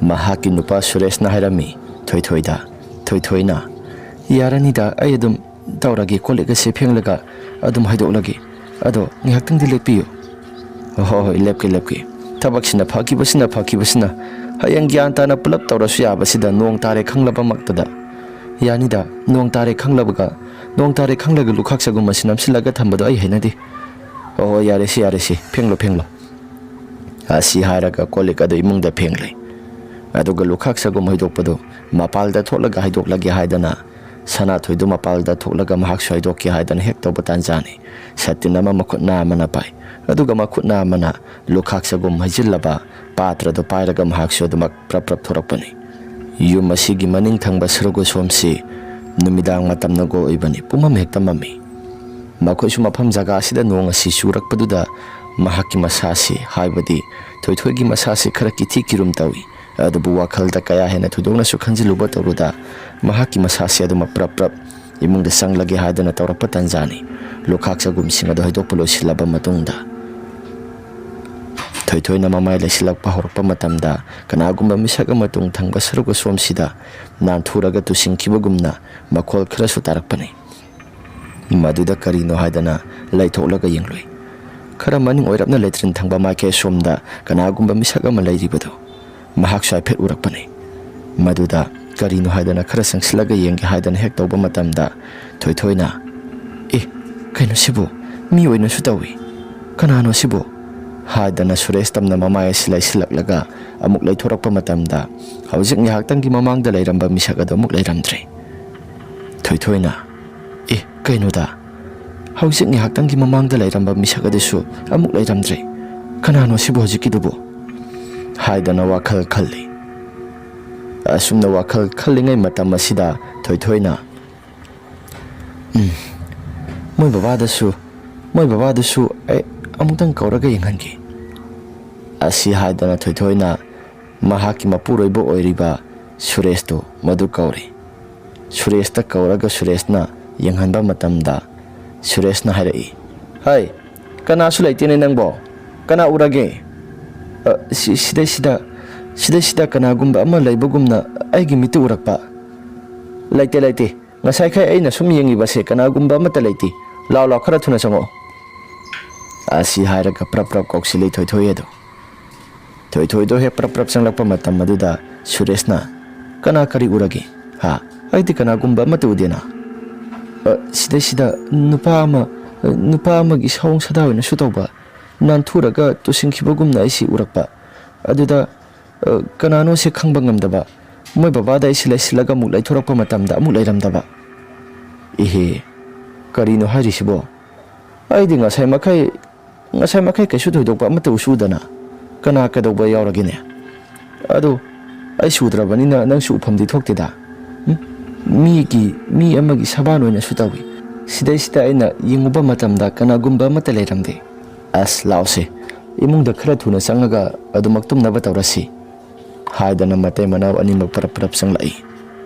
ꯃꯍꯥꯛꯀꯤ ꯅꯨꯄꯥ ꯁꯨꯔꯦꯁꯅ ꯍꯥꯏꯔꯝꯃꯤ ꯊꯣꯏꯊꯣꯏꯗ꯫ ꯊꯣꯏꯊꯣꯏꯅ, "ꯌꯥꯔꯅꯤꯗ, ꯑꯩ ꯑꯗꯨꯝ ꯇꯧꯔꯒꯦ, ꯀꯣꯜ ꯂꯤꯛ ꯑꯁꯦ ꯐꯦꯡꯂꯒ ꯑꯗꯨꯝ ꯍꯩꯗꯣꯛꯂꯒꯦ꯫ ꯑꯗꯣ ꯉꯥꯏꯍꯥꯛꯇꯪꯗꯤ ꯂꯦꯞꯄꯤꯌꯨ꯫" "ꯍꯣꯏ, ꯍꯣꯏ, ꯂꯦꯞꯀꯦ, ꯂꯦꯞꯀꯦ꯫ ꯊꯕꯛꯁꯤꯅ ꯐꯈꯤꯕꯁꯤꯅ, ꯐꯈꯤꯕꯁꯤꯅ꯫ ꯍꯌꯦꯡ ꯒ꯭ꯌꯥꯟ ꯇꯥꯅ ꯄꯨꯂꯞ ꯇꯧꯔꯁꯨ ꯌꯥꯕꯁꯤꯗ ꯅꯣꯡ ꯇꯥꯔꯦ ꯈꯪꯂꯕꯃꯛꯇꯗ꯫ ꯌꯥꯅꯤꯗ, ꯅꯣꯡ ꯇꯥꯔꯦ ꯈꯪꯂꯕꯒ, ꯅꯣꯡ ꯇꯥꯔꯦ ꯈꯪꯂꯒ ꯂꯨꯈꯥꯛ ꯆꯒꯨꯝ ꯑꯁꯤ ꯅꯝꯁꯤꯜꯂꯒ ꯊꯝꯕꯗꯣ ꯑꯩ ꯍꯩꯅꯗꯦ꯫ ꯍꯣꯏ, ꯍꯣꯏ, ꯌꯥꯔꯦꯁꯦ, ꯌꯥꯔꯦꯁꯦ, ꯐꯦꯡꯂꯣ, ꯐꯦꯡꯂꯣ꯫" ꯑꯁꯤ ꯍꯥꯏꯔꯒ ꯀꯣꯜ ꯂꯤꯛ ꯑꯗꯨ ꯏꯃꯨꯡꯗ ꯐꯦꯡꯂꯦ꯫ ꯑꯗꯨꯒ ꯂꯨꯈꯥꯛ ꯆꯒꯨꯝ ꯍꯩꯗꯣꯛꯄꯗꯨ ꯃꯄꯥꯜꯗ ꯊꯣꯛꯂꯒ ꯍꯩꯗꯣꯛꯂꯒꯦ ꯍꯥꯏꯗꯅ ꯁꯅꯥꯊꯣꯏꯗꯨ ꯃꯄꯥꯜꯗ ꯊꯣꯛꯂꯒ ꯃꯍꯥꯛꯁꯨ ꯍꯩꯗꯣꯛꯀꯦ ꯍꯥꯏꯗꯅ ꯍꯦꯛ ꯇꯧꯕ ꯇꯥꯟꯖꯥꯅꯤ꯫ ꯁꯇꯤꯟ ꯑꯃ ꯃꯈꯨꯠ ꯅꯥꯝꯃꯅ ꯄꯥꯏ꯫ ꯑꯗꯨꯒ ꯃꯈꯨꯠ ꯅꯥꯝꯃꯅ ꯂꯨꯈꯥꯛ ꯆꯒꯨꯝ ꯍꯩꯖꯤꯜꯂꯕ ꯄꯥꯇ꯭ꯔꯗꯨ ꯄꯥꯏꯔꯒ ꯃꯍꯥꯛꯁꯨ ꯑꯗꯨꯃꯛ ꯄ꯭ꯔꯞ ꯄ꯭ꯔꯞ ꯊꯣꯔꯛꯄꯅꯤ꯫ ꯌꯨꯝ ꯑꯁꯤꯒꯤ ꯃꯅꯤꯡ ꯊꯪꯕ ꯁꯔꯨꯛ ꯑꯁꯣꯝꯁꯤ ꯅꯨꯃꯤꯗꯥꯡ ꯃꯇꯝꯅꯒ ꯑꯣꯏꯕꯅꯤ꯫ ꯄꯨꯝꯃꯝ ꯍꯦꯛꯇ ꯃꯝꯃꯤ꯫ ꯃꯈꯣꯏꯁꯨ ꯃꯐꯝ ꯖꯒꯥ ꯑꯁꯤꯗ ꯅꯣꯡ ꯑꯁꯤ ꯆꯨꯔꯛꯄꯗꯨꯗ ꯃꯍꯥꯛꯀꯤ ꯃꯁꯥꯁꯤ, ꯍꯥꯏꯕꯗꯤ ꯊꯣꯏꯊꯣꯏꯒꯤ ꯃꯁꯥꯁꯤ ꯈꯔ ꯀꯤꯊꯤ ꯀꯤꯔꯨꯝ ꯇꯧꯏ꯫ ꯑꯗꯨꯕꯨ ꯋꯥꯈꯜꯗ ꯀꯌꯥ ꯍꯦꯟꯅ ꯊꯣꯏꯗꯣꯛꯅꯁꯨ ꯈꯟꯖꯤꯜꯂꯨꯕ ꯇꯧꯔꯨꯗ ꯃꯍꯥꯛꯀꯤ ꯃꯁꯥꯁꯤ ꯑꯗꯨꯃꯛ ꯄ꯭ꯔꯞ ꯄ꯭ꯔꯞ ꯏꯃꯨꯡꯗ ꯆꯪꯂꯒꯦ ꯍꯥꯏꯗꯅ ꯇꯧꯔꯛꯄ ꯇꯟꯖꯥꯅꯤ꯫ ꯂꯨꯈꯥꯛ ꯆꯒꯨꯝꯁꯤꯡ ꯑꯗꯨ ꯍꯩꯗꯣꯛꯄ ꯂꯣꯏꯁꯤꯜꯂꯕ ꯃꯇꯨꯡꯗ ꯊꯣꯏꯊꯣꯏꯅ ꯃꯃꯥꯏ ꯂꯩꯁꯤꯜꯂꯛꯄ ꯍꯧꯔꯛꯄ ꯃꯇꯝꯗ ꯀꯅꯥꯒꯨꯝꯕ ꯃꯤꯁꯛ ꯑꯃ ꯇꯨꯡ ꯊꯪꯕ ꯁꯔꯨꯛ ꯑꯁꯣꯝꯁꯤꯗ ꯅꯥꯟꯊꯨꯔꯒ ꯇꯨꯁꯤꯟꯈꯤꯕꯒꯨꯝꯅ ꯃꯈꯣꯜ ꯈꯔꯁꯨ ꯇꯥꯔꯛꯄꯅꯤ꯫ ꯃꯗꯨꯗ ꯀꯔꯤꯅꯣ ꯍꯥꯏꯗꯅ ꯂꯩꯊꯣꯛꯂꯒ ꯌꯦꯡꯂꯨꯏ꯫ ꯈꯔ ꯃꯅꯤꯡ ꯑꯣꯏꯔꯞꯅ ꯂꯦꯇ꯭ꯔꯤꯟ ꯊꯪꯕ ꯃꯥꯏꯀꯩ ꯁꯣꯝꯗ ꯀꯅꯥꯒꯨꯝꯕ ꯃꯤꯁꯛ ꯑꯃ ꯂꯩꯔꯤꯕꯗꯨ ꯃꯍꯥꯛꯁꯨ ꯍꯥꯏꯐꯦꯠ ꯎꯔꯛꯄꯅꯤ꯫ ꯃꯗꯨꯗ ꯀꯔꯤꯅꯣ ꯍꯥꯏꯗꯅ ꯈꯔ ꯆꯪꯁꯤꯜꯂꯒ ꯌꯦꯡꯒꯦ ꯍꯥꯏꯗꯅ ꯍꯦꯛ ꯇꯧꯕ ꯃꯇꯝꯗ ꯊꯣꯏꯊꯣꯏꯅ, "ꯑꯦ, ꯀꯩꯅꯣ ꯁꯤꯕꯨ? ꯃꯤ ꯑꯣꯏꯅꯁꯨ ꯇꯧꯏ꯫ ꯀꯅꯥꯅꯣ ꯁꯤꯕꯨ?" ꯍꯥꯏꯗꯅ ꯁꯨꯔꯦꯁ ꯇꯝꯅ ꯃꯃꯥꯏ ꯑꯁꯤ ꯂꯩꯁꯤꯜꯂꯛꯂꯒ ꯑꯃꯨꯛ ꯂꯩꯊꯣꯔꯛꯄ ꯃꯇꯝꯗ ꯍꯧꯖꯤꯛ ꯉꯥꯏꯍꯥꯛꯇꯪꯒꯤ ꯃꯃꯥꯡꯗ ꯂꯩꯔꯝꯕ ꯃꯤꯁꯛ ꯑꯗꯨ ꯑꯃꯨꯛ ꯂꯩꯔꯝꯗ꯭ꯔꯦ꯫ ꯊꯣꯏꯊꯣꯏꯅ, "ꯑꯦ, ꯀꯩꯅꯣꯗ?" ꯍꯧꯖꯤꯛ ꯉꯥꯏꯍꯥꯛꯇꯪꯒꯤ ꯃꯃꯥꯡꯗ ꯂꯩꯔꯝꯕ ꯃꯤꯁꯛ ꯑꯗꯨꯁꯨ ꯑꯃꯨꯛ ꯂꯩꯔꯝꯗ꯭ꯔꯦ꯫ "ꯀꯅꯥꯅꯣ ꯁꯤꯕꯨ ꯍꯧꯖꯤꯛꯀꯤꯗꯨꯕꯨ?" ꯍꯥꯏꯗꯅ ꯋꯥꯈꯜ ꯈꯜꯂꯤ꯫ ꯑꯁꯨꯝꯅ ꯋꯥꯈꯜ ꯈꯜꯂꯤꯉꯩ ꯃꯇꯝ ꯑꯁꯤꯗ ꯊꯣꯏꯊꯣꯏꯅ, "ꯎꯝ, ꯃꯣꯏ ꯕꯕꯥꯗꯁꯨ, ꯃꯣꯏ ꯕꯕꯥꯗꯨꯁꯨ ꯑꯩ ꯑꯃꯨꯛꯇꯪ ꯀꯧꯔꯒ ꯌꯦꯡꯍꯟꯒꯦ" ꯑꯁꯤ ꯍꯥꯏꯗꯅ ꯊꯣꯏꯊꯣꯏꯅ ꯃꯍꯥꯛꯀꯤ ꯃꯄꯨꯔꯣꯏꯕ ꯑꯣꯏꯔꯤꯕ ꯁꯨꯔꯦꯁꯇꯨ ꯃꯗꯨ ꯀꯧꯔꯦ꯫ ꯁꯨꯔꯦꯁꯇ ꯀꯧꯔꯒ ꯁꯨꯔꯦꯁꯅ ꯌꯦꯡꯍꯟꯕ ꯃꯇꯝꯗ ꯁꯨꯔꯦꯁꯅ ꯍꯥꯏꯔꯛꯏ, "ꯍꯥꯏ, ꯀꯅꯥꯁꯨ ꯂꯩꯇꯦꯅꯦ ꯅꯪꯕꯣ? ꯀꯅꯥ ꯎꯔꯒꯦ?" "ꯑ, ꯁꯤ-, ꯁꯤꯗꯩꯁꯤꯗ, ꯁꯤꯗꯩꯁꯤꯗ ꯀꯅꯥꯒꯨꯝꯕ ꯑꯃ ꯂꯩꯕꯒꯨꯝꯅ ꯑꯩꯒꯤ ꯃꯤꯠꯇ ꯎꯔꯛꯄ꯫" "ꯂꯩꯇꯦ, ꯂꯩꯇꯦ꯫ ꯉꯁꯥꯏꯈꯩ ꯑꯩꯅ ꯁꯨꯝ ꯌꯦꯡꯉꯤꯕꯁꯦ ꯀꯅꯥꯒꯨꯝꯕ ꯑꯃꯠꯇ ꯂꯩꯇꯦ꯫ ꯂꯥꯎ, ꯂꯥꯎ, ꯈꯔ ꯊꯨꯅ ꯆꯪꯉꯛꯑꯣ" ꯑꯁꯤ ꯍꯥꯏꯔꯒ ꯄ꯭ꯔꯞ ꯄ꯭ꯔꯞ ꯀꯧꯁꯤꯜꯂꯤ ꯊꯣꯏꯊꯣꯏ ꯑꯗꯨ꯫ ꯊꯣꯏꯊꯣꯏꯗꯣ ꯍꯦꯛ ꯄ꯭ꯔꯞ ꯄ꯭ꯔꯞ ꯆꯪꯂꯛꯄ ꯃꯇꯝ ꯑꯗꯨꯗ ꯁꯨꯔꯦꯁꯅ, "ꯀꯅꯥ ꯀꯔꯤ ꯎꯔꯒꯦ? ꯍꯥ? ꯑꯩꯗꯤ ꯀꯅꯥꯒꯨꯝꯕ ꯑꯃꯠꯇ ꯎꯗꯦꯅ꯫" "ꯑ, ꯁꯤꯗꯩꯁꯤꯗ ꯅꯨꯄꯥ ꯑꯃ, ꯅꯨꯄꯥ ꯑꯃꯒꯤ ꯁꯑꯣꯡ ꯁꯥꯗꯥ ꯑꯣꯏꯅꯁꯨ ꯇꯧꯕ, ꯅꯥꯟꯊꯨꯔꯒ ꯇꯨꯁꯤꯟꯈꯤꯕꯒꯨꯝꯅ ꯑꯩꯁꯤ ꯎꯔꯛꯄ꯫ ꯑꯗꯨꯗ, ꯑ, ꯀꯅꯥꯅꯣꯁꯦ ꯈꯪꯕ ꯉꯝꯗꯕ, ꯃꯣꯏ ꯕꯕꯥꯗ ꯑꯩꯁꯤ ꯂꯩꯁꯤꯜꯂꯒ ꯑꯃꯨꯛ ꯂꯩꯊꯣꯔꯛꯄ ꯃꯇꯝꯗ ꯑꯃꯨꯛ ꯂꯩꯔꯝꯗꯕ꯫" "ꯏꯍꯦ, ꯀꯔꯤꯅꯣ ꯍꯥꯏꯔꯤꯁꯤꯕꯣ? ꯑꯩꯗꯤ ꯉꯁꯥꯏ ꯃꯈꯩ, ꯉꯁꯥꯏ ꯃꯈꯩ ꯀꯩꯁꯨ ꯊꯣꯏꯗꯣꯛꯄ ꯑꯃꯠꯇ ꯎꯁꯨ ꯎꯗꯅ ꯀꯅꯥ ꯀꯩꯗꯧꯕ ꯌꯥꯎꯔꯒꯦꯅꯦ? ꯑꯗꯣ ꯑꯩꯁꯨ ꯎꯗ꯭ꯔꯕꯅꯤꯅ ꯅꯪꯁꯨ ꯎꯐꯝꯗꯤ ꯊꯣꯛꯇꯦꯗ꯫ ꯎꯝ? ꯃꯤꯒꯤ, ꯃꯤ ꯑꯃꯒꯤ ꯁꯕꯥꯟ ꯑꯣꯏꯅꯁꯨ ꯇꯧꯏ꯫ ꯁꯤꯗꯩꯁꯤꯗ ꯑꯩꯅ ꯌꯦꯡꯉꯨꯕ ꯃꯇꯝꯗ ꯀꯅꯥꯒꯨꯝꯕ ꯑꯃꯠꯇ ꯂꯩꯔꯝꯗꯦ꯫" "ꯑꯁ, ꯂꯥꯛꯑꯣꯁꯦ, ꯏꯃꯨꯡꯗ ꯈꯔ ꯊꯨꯅ ꯆꯪꯉꯒ ꯑꯗꯨꯃꯛ ꯇꯨꯝꯅꯕ ꯇꯧꯔꯁꯤ" ꯍꯥꯏꯗꯅ ꯃꯇꯩ ꯃꯅꯥꯎ ꯑꯅꯤꯃꯛ ꯄꯔꯞ ꯄꯔꯞ ꯆꯪꯂꯛꯏ꯫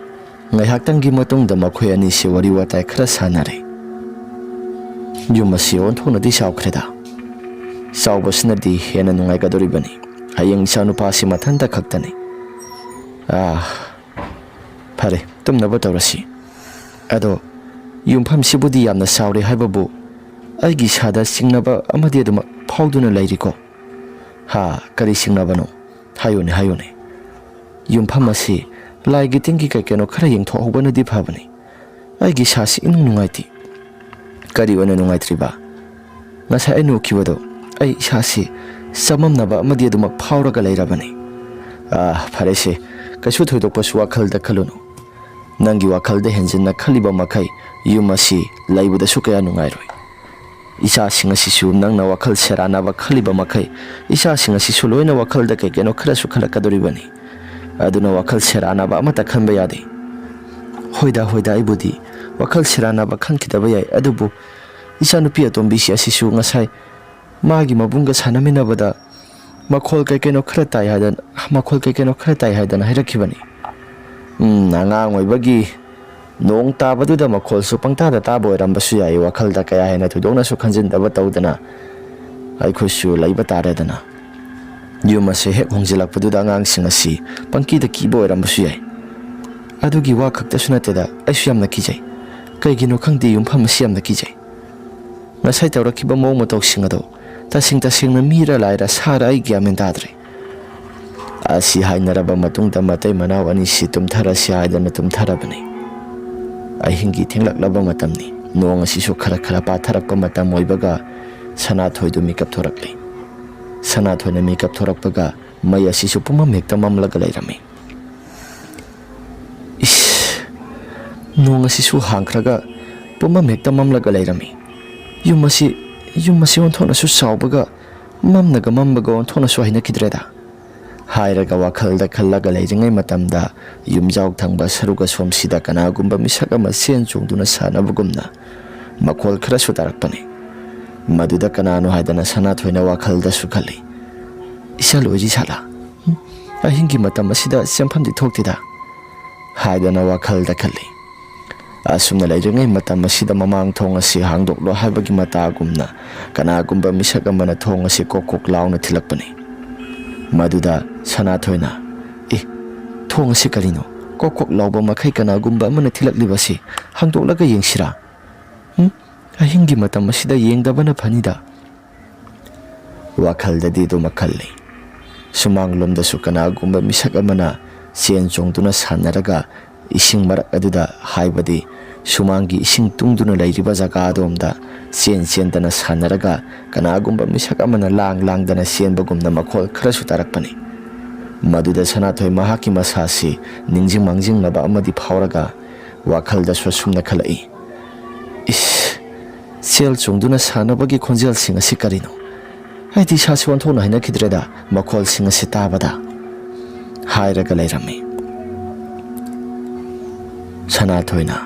ꯉꯥꯏꯍꯥꯛꯇꯪꯒꯤ ꯃꯇꯨꯡꯗ ꯃꯈꯣꯏ ꯑꯅꯤꯁꯤ ꯋꯥꯔꯤ ꯋꯥꯇꯥꯏ ꯈꯔ ꯁꯥꯟꯅꯔꯦ꯫ "ꯌꯨꯝ ꯑꯁꯤ ꯑꯣꯟꯊꯣꯛꯅꯗꯤ ꯆꯥꯎꯈ꯭ꯔꯦꯗ꯫ ꯆꯥꯎꯕꯁꯤꯅꯗꯤ ꯍꯦꯟꯅ ꯅꯨꯡꯉꯥꯏꯒꯗꯧꯔꯤꯕꯅꯤ꯫ ꯍꯌꯦꯡ ꯏꯆꯥꯅꯨꯄꯥꯁꯤ ꯃꯊꯟꯇ ꯈꯛꯇꯅꯤ꯫ ꯑꯥ, ꯐꯔꯦ, ꯇꯨꯝꯅꯕ ꯇꯧꯔꯁꯤ꯫ ꯑꯗꯣ ꯌꯨꯝꯐꯝꯁꯤꯕꯨꯗꯤ ꯌꯥꯝꯅ ꯆꯥꯎꯔꯦ ꯍꯥꯏꯕꯕꯨ ꯑꯩꯒꯤ ꯏꯁꯥꯗ ꯆꯤꯡꯅꯕ ꯑꯃꯗꯤ ꯑꯗꯨꯃꯛ ꯐꯥꯎꯗꯨꯅ ꯂꯩꯔꯤꯀꯣ꯫" "ꯍꯥ, ꯀꯔꯤ ꯆꯤꯡꯅꯕꯅꯣ? ꯍꯥꯏꯌꯨꯅꯦ, ꯍꯥꯏꯌꯨꯅꯦ꯫" "ꯌꯨꯝꯐꯝ ꯑꯁꯤ ꯂꯥꯏꯒꯤ ꯇꯤꯟꯒꯤ ꯀꯩ ꯀꯩꯅꯣ ꯈꯔ ꯌꯦꯡꯊꯣꯛꯍꯧꯕꯅꯗꯤ ꯐꯕꯅꯤ꯫ ꯑꯩꯒꯤ ꯏꯁꯥꯁꯤ ꯏꯅꯨꯡ ꯅꯨꯡꯉꯥꯏꯇꯦ꯫" "ꯀꯔꯤ ꯑꯣꯏꯅ ꯅꯨꯡꯉꯥꯏꯇ꯭ꯔꯤꯕ?" "ꯉꯁꯥꯏ ꯑꯩꯅ ꯎꯈꯤꯕꯗꯣ, ꯑꯩ ꯏꯁꯥꯁꯤ ꯆꯃꯝꯅꯕ ꯑꯃꯗꯤ ꯑꯗꯨꯃꯛ ꯐꯥꯎꯔꯒ ꯂꯩꯔꯕꯅꯤ꯫" "ꯑꯥ, ꯐꯔꯦꯁꯦ, ꯀꯩꯁꯨ ꯊꯣꯏꯗꯣꯛꯄꯁꯨ ꯋꯥꯈꯜꯗ ꯈꯜꯂꯨꯅꯨ꯫ ꯅꯪꯒꯤ ꯋꯥꯈꯜꯗ ꯍꯦꯟꯖꯤꯟꯅ ꯈꯜꯂꯤꯕ ꯃꯈꯩ ꯌꯨꯝ ꯑꯁꯤ ꯂꯩꯕꯗꯁꯨ ꯀꯌꯥ ꯅꯨꯡꯉꯥꯏꯔꯣꯏ꯫ ꯏꯆꯥꯁꯤꯡ ꯑꯁꯤꯁꯨ ꯅꯪꯅ ꯋꯥꯈꯜ ꯁꯦꯔꯥꯟꯅꯕ ꯈꯜꯂꯤꯕ ꯃꯈꯩ ꯏꯆꯥꯁꯤꯡ ꯑꯁꯤꯁꯨ ꯂꯣꯏꯅ ꯋꯥꯈꯜꯗ ꯀꯩ ꯀꯩꯅꯣ ꯈꯔꯁꯨ ꯈꯜꯂꯛꯀꯗꯧꯔꯤꯕꯅꯤ꯫ ꯑꯗꯨꯅ ꯋꯥꯈꯜ ꯁꯦꯔꯥꯟꯅꯕ ꯑꯃꯠꯇ ꯈꯟꯕ ꯌꯥꯗꯦ꯫ ꯍꯣꯏꯗ, ꯍꯣꯏꯗ, ꯑꯩꯕꯨꯗꯤ ꯋꯥꯈꯜ ꯁꯦꯔꯥꯟꯅꯕ ꯈꯟꯈꯤꯗꯕ ꯌꯥꯏ, ꯑꯗꯨꯕꯨ ꯏꯆꯥꯅꯨꯄꯤ ꯑꯇꯣꯝꯕꯤꯁꯤ ꯑꯁꯤꯁꯨ ꯉꯁꯥꯏ ꯃꯥꯒꯤ ꯃꯕꯨꯡꯒ ꯁꯥꯟꯅꯃꯤꯟꯅꯕꯗ ꯃꯈꯣꯜ ꯀꯩ ꯀꯩꯅꯣ ꯈꯔ ꯇꯥꯏ ꯍꯥꯏꯗꯅ, ꯃꯈꯣꯜ ꯀꯩ ꯀꯩꯅꯣ ꯈꯔ ꯇꯥꯏ ꯍꯥꯏꯗꯅ ꯍꯥꯏꯔꯛꯈꯤꯕꯅꯤ꯫ ꯎꯝ, ꯑꯉꯥꯡ ꯑꯣꯏꯕꯒꯤ ꯅꯣꯡ ꯇꯥꯕꯗꯨꯗ ꯃꯈꯣꯜꯁꯨ ꯄꯪꯇꯥꯗ ꯇꯥꯕ ꯑꯣꯏꯔꯝꯕꯁꯨ ꯌꯥꯏ꯫ ꯋꯥꯈꯜꯗ ꯀꯌꯥ ꯍꯦꯟꯅ ꯊꯣꯏꯗꯣꯛꯅꯁꯨ ꯈꯟꯖꯤꯟꯗꯕ ꯇꯧꯗꯅ ꯑꯩꯈꯣꯏꯁꯨ ꯂꯩꯕ ꯇꯥꯔꯦꯗꯅ꯫ ꯌꯨꯝ ꯑꯁꯦ ꯍꯦꯛ ꯍꯣꯡꯖꯤꯜꯂꯛꯄꯗꯨꯗ ꯑꯉꯥꯡꯁꯤꯡ ꯑꯁꯤ ꯄꯪꯀꯤꯗ ꯀꯤꯕ ꯑꯣꯏꯔꯝꯕꯁꯨ ꯌꯥꯏ꯫ ꯑꯗꯨꯒꯤ ꯋꯥ ꯈꯛꯇꯁꯨ ꯅꯠꯇꯦꯗ, ꯑꯩꯁꯨ ꯌꯥꯝꯅ ꯀꯤꯖꯩ꯫ ꯀꯩꯒꯤꯅꯣ ꯈꯪꯗꯦ, ꯌꯨꯝꯐꯝ ꯑꯁꯤ ꯌꯥꯝꯅ ꯀꯤꯖꯩ꯫ ꯉꯁꯥꯏ ꯇꯧꯔꯛꯈꯤꯕ ꯃꯑꯣꯡ ꯃꯇꯧꯁꯤꯡ ꯑꯗꯣ ꯇꯁꯦꯡ ꯇꯁꯦꯡꯅ ꯃꯤꯔ ꯂꯥꯏꯔ ꯁꯥꯔ ꯑꯩ ꯒ꯭ꯌꯥꯟ ꯃꯦꯟ ꯇꯥꯗ꯭ꯔꯦ꯫ ꯑꯁꯤ ꯍꯥꯏꯅꯔꯕ ꯃꯇꯨꯡꯗ ꯃꯇꯩ ꯃꯅꯥꯎ ꯑꯅꯤꯁꯤ ꯇꯨꯝꯊꯔꯁꯤ ꯍꯥꯏꯗꯅ ꯇꯨꯝꯊꯔꯕꯅꯤ꯫ ꯑꯍꯤꯡꯒꯤ ꯊꯦꯡꯂꯛꯂꯕ ꯃꯇꯝꯅꯤ꯫ ꯅꯣꯡ ꯑꯁꯤꯁꯨ ꯈꯔ ꯈꯔ ꯄꯥꯊꯔꯛꯄ ꯃꯇꯝ ꯑꯣꯏꯕꯒ ꯁꯅꯥꯊꯣꯏꯗꯨ ꯃꯤꯀꯞ ꯊꯣꯔꯛꯂꯦ꯫ ꯁꯅꯥꯊꯣꯏꯅ ꯃꯤꯀꯞ ꯊꯣꯔꯛꯄꯒ ꯃꯩ ꯑꯁꯤꯁꯨ ꯄꯨꯝꯃꯝ ꯍꯦꯛꯇ ꯃꯝꯂꯒ ꯂꯩꯔꯝꯃꯤ꯫ ꯏꯁ! ꯅꯣꯡ ꯑꯁꯤꯁꯨ ꯍꯥꯡꯈ꯭ꯔꯒ ꯄꯨꯝꯃꯝ ꯍꯦꯛꯇ ꯃꯝꯂꯒ ꯂꯩꯔꯝꯃꯤ꯫ ꯌꯨꯝ ꯑꯁꯤ, ꯌꯨꯝ ꯑꯁꯤ ꯑꯣꯟꯊꯣꯛꯅꯁꯨ ꯆꯥꯎꯕꯒ ꯃꯝꯅꯒ ꯃꯝꯕꯒ ꯑꯣꯟꯊꯣꯛꯅꯁꯨ ꯍꯩꯅꯈꯤꯗ꯭ꯔꯦꯗ꯫ ꯍꯥꯏꯔꯒ ꯋꯥꯈꯜꯗ ꯈꯜꯂꯒ ꯂꯩꯔꯤꯉꯩ ꯃꯇꯝꯗ ꯌꯨꯝꯖꯥꯎ ꯊꯪꯕ ꯁꯔꯨꯛ ꯑꯁꯣꯝꯁꯤꯗ ꯀꯅꯥꯒꯨꯝꯕ ꯃꯤꯁꯛ ꯑꯃ ꯆꯦꯟ ꯆꯣꯡꯗꯨꯅ ꯁꯥꯟꯅꯕꯒꯨꯝꯅ ꯃꯈꯣꯜ ꯈꯔꯁꯨ ꯇꯥꯔꯛꯄꯅꯤ꯫ ꯃꯗꯨꯗ ꯀꯅꯥꯅꯣ ꯍꯥꯏꯗꯅ ꯁꯅꯥꯊꯣꯏꯅ ꯋꯥꯈꯜꯗꯁꯨ ꯈꯜꯂꯤ꯫ "ꯏꯆꯥ ꯂꯣꯏꯔꯤ ꯁꯥꯠꯂꯥ? ꯎꯝ, ꯑꯍꯤꯡꯒꯤ ꯃꯇꯝ ꯑꯁꯤꯗ ꯆꯦꯟꯐꯝꯗꯤ ꯊꯣꯛꯇꯦꯗ" ꯍꯥꯏꯗꯅ ꯋꯥꯈꯜꯗ ꯈꯜꯂꯤ꯫ ꯑꯁꯨꯝꯅ ꯂꯩꯔꯤꯉꯩ ꯃꯇꯝ ꯑꯁꯤꯗ ꯃꯃꯥꯡ ꯊꯣꯡ ꯑꯁꯤ ꯍꯥꯡꯗꯣꯛꯂꯣ ꯍꯥꯏꯕꯒꯤ ꯃꯇꯥꯒꯨꯝꯅ ꯀꯅꯥꯒꯨꯝꯕ ꯃꯤꯁꯛ ꯑꯃꯅ ꯊꯣꯡ ꯑꯁꯤ ꯀꯣꯛ ꯀꯣꯛ ꯂꯥꯎꯅ ꯊꯤꯜꯂꯛꯄꯅꯤ꯫ ꯃꯗꯨꯗ ꯁꯅꯥꯊꯣꯏꯅ, "ꯑꯦ, ꯊꯣꯡ ꯑꯁꯤ ꯀꯔꯤꯅꯣ? ꯀꯣꯛ ꯀꯣꯛ ꯂꯥꯎꯕ ꯃꯈꯩ ꯀꯅꯥꯒꯨꯝꯕ ꯑꯃꯅ ꯊꯤꯜꯂꯛꯂꯤꯕ ꯑꯁꯤ ꯍꯥꯡꯗꯣꯛꯂꯒ ꯌꯦꯡꯁꯤꯔꯥ? ꯎꯝ? ꯑꯍꯤꯡꯒꯤ ꯃꯇꯝ ꯑꯁꯤꯗ ꯌꯦꯡꯗꯕꯅ ꯐꯅꯤꯗ"꯫ ꯋꯥꯈꯜꯗꯗꯤ ꯑꯗꯨꯃꯛ ꯈꯜꯂꯤ꯫ ꯁꯨꯃꯥꯡꯂꯣꯝꯗꯁꯨ ꯀꯅꯥꯒꯨꯝꯕ ꯃꯤꯁꯛ ꯑꯃꯅ ꯆꯦꯟ ꯆꯣꯡꯗꯨꯅ ꯁꯥꯟꯅꯔꯒ ꯏꯁꯤꯡ ꯃꯔꯛ ꯑꯗꯨꯗ, ꯍꯥꯏꯕꯗꯤ ꯁꯨꯃꯥꯡꯒꯤ ꯏꯁꯤꯡ ꯇꯨꯡꯗꯨꯅ ꯂꯩꯔꯤꯕ ꯖꯒꯥ ꯑꯗꯣꯝꯗ ꯆꯦꯟ ꯆꯦꯟꯗꯅ ꯁꯥꯟꯅꯔꯒ ꯀꯅꯥꯒꯨꯝꯕ ꯃꯤꯁꯛ ꯑꯃꯅ ꯂꯥꯡ ꯂꯥꯡꯗꯅ ꯆꯦꯟꯕꯒꯨꯝꯅ ꯃꯈꯣꯜ ꯈꯔꯁꯨ ꯇꯥꯔꯛꯄꯅꯤ꯫ ꯃꯗꯨꯗ ꯁꯅꯥꯊꯣꯏ ꯃꯍꯥꯛꯀꯤ ꯃꯁꯥꯁꯤ ꯅꯤꯡꯖꯤꯡ ꯃꯥꯡꯖꯤꯡꯅꯕ ꯑꯃꯗꯤ ꯐꯥꯎꯔꯒ ꯋꯥꯈꯜꯗꯁꯨ ꯑꯁꯨꯝꯅ ꯈꯜꯂꯛꯏ, "ꯏꯁ, ꯆꯦꯜ ꯆꯣꯡꯗꯨꯅ ꯁꯥꯟꯅꯕꯒꯤ ꯈꯣꯟꯖꯦꯜꯁꯤꯡ ꯑꯁꯤ ꯀꯔꯤꯅꯣ? ꯑꯩꯗꯤ ꯏꯁꯥꯁꯤ ꯑꯣꯟꯊꯣꯛꯅ ꯍꯩꯅꯈꯤꯗ꯭ꯔꯦꯗ, ꯃꯈꯣꯜꯁꯤꯡ ꯑꯁꯤ ꯇꯥꯕꯗ," ꯍꯥꯏꯔꯒ ꯂꯩꯔꯝꯃꯤ꯫ ꯁꯅꯥꯊꯣꯏꯅ,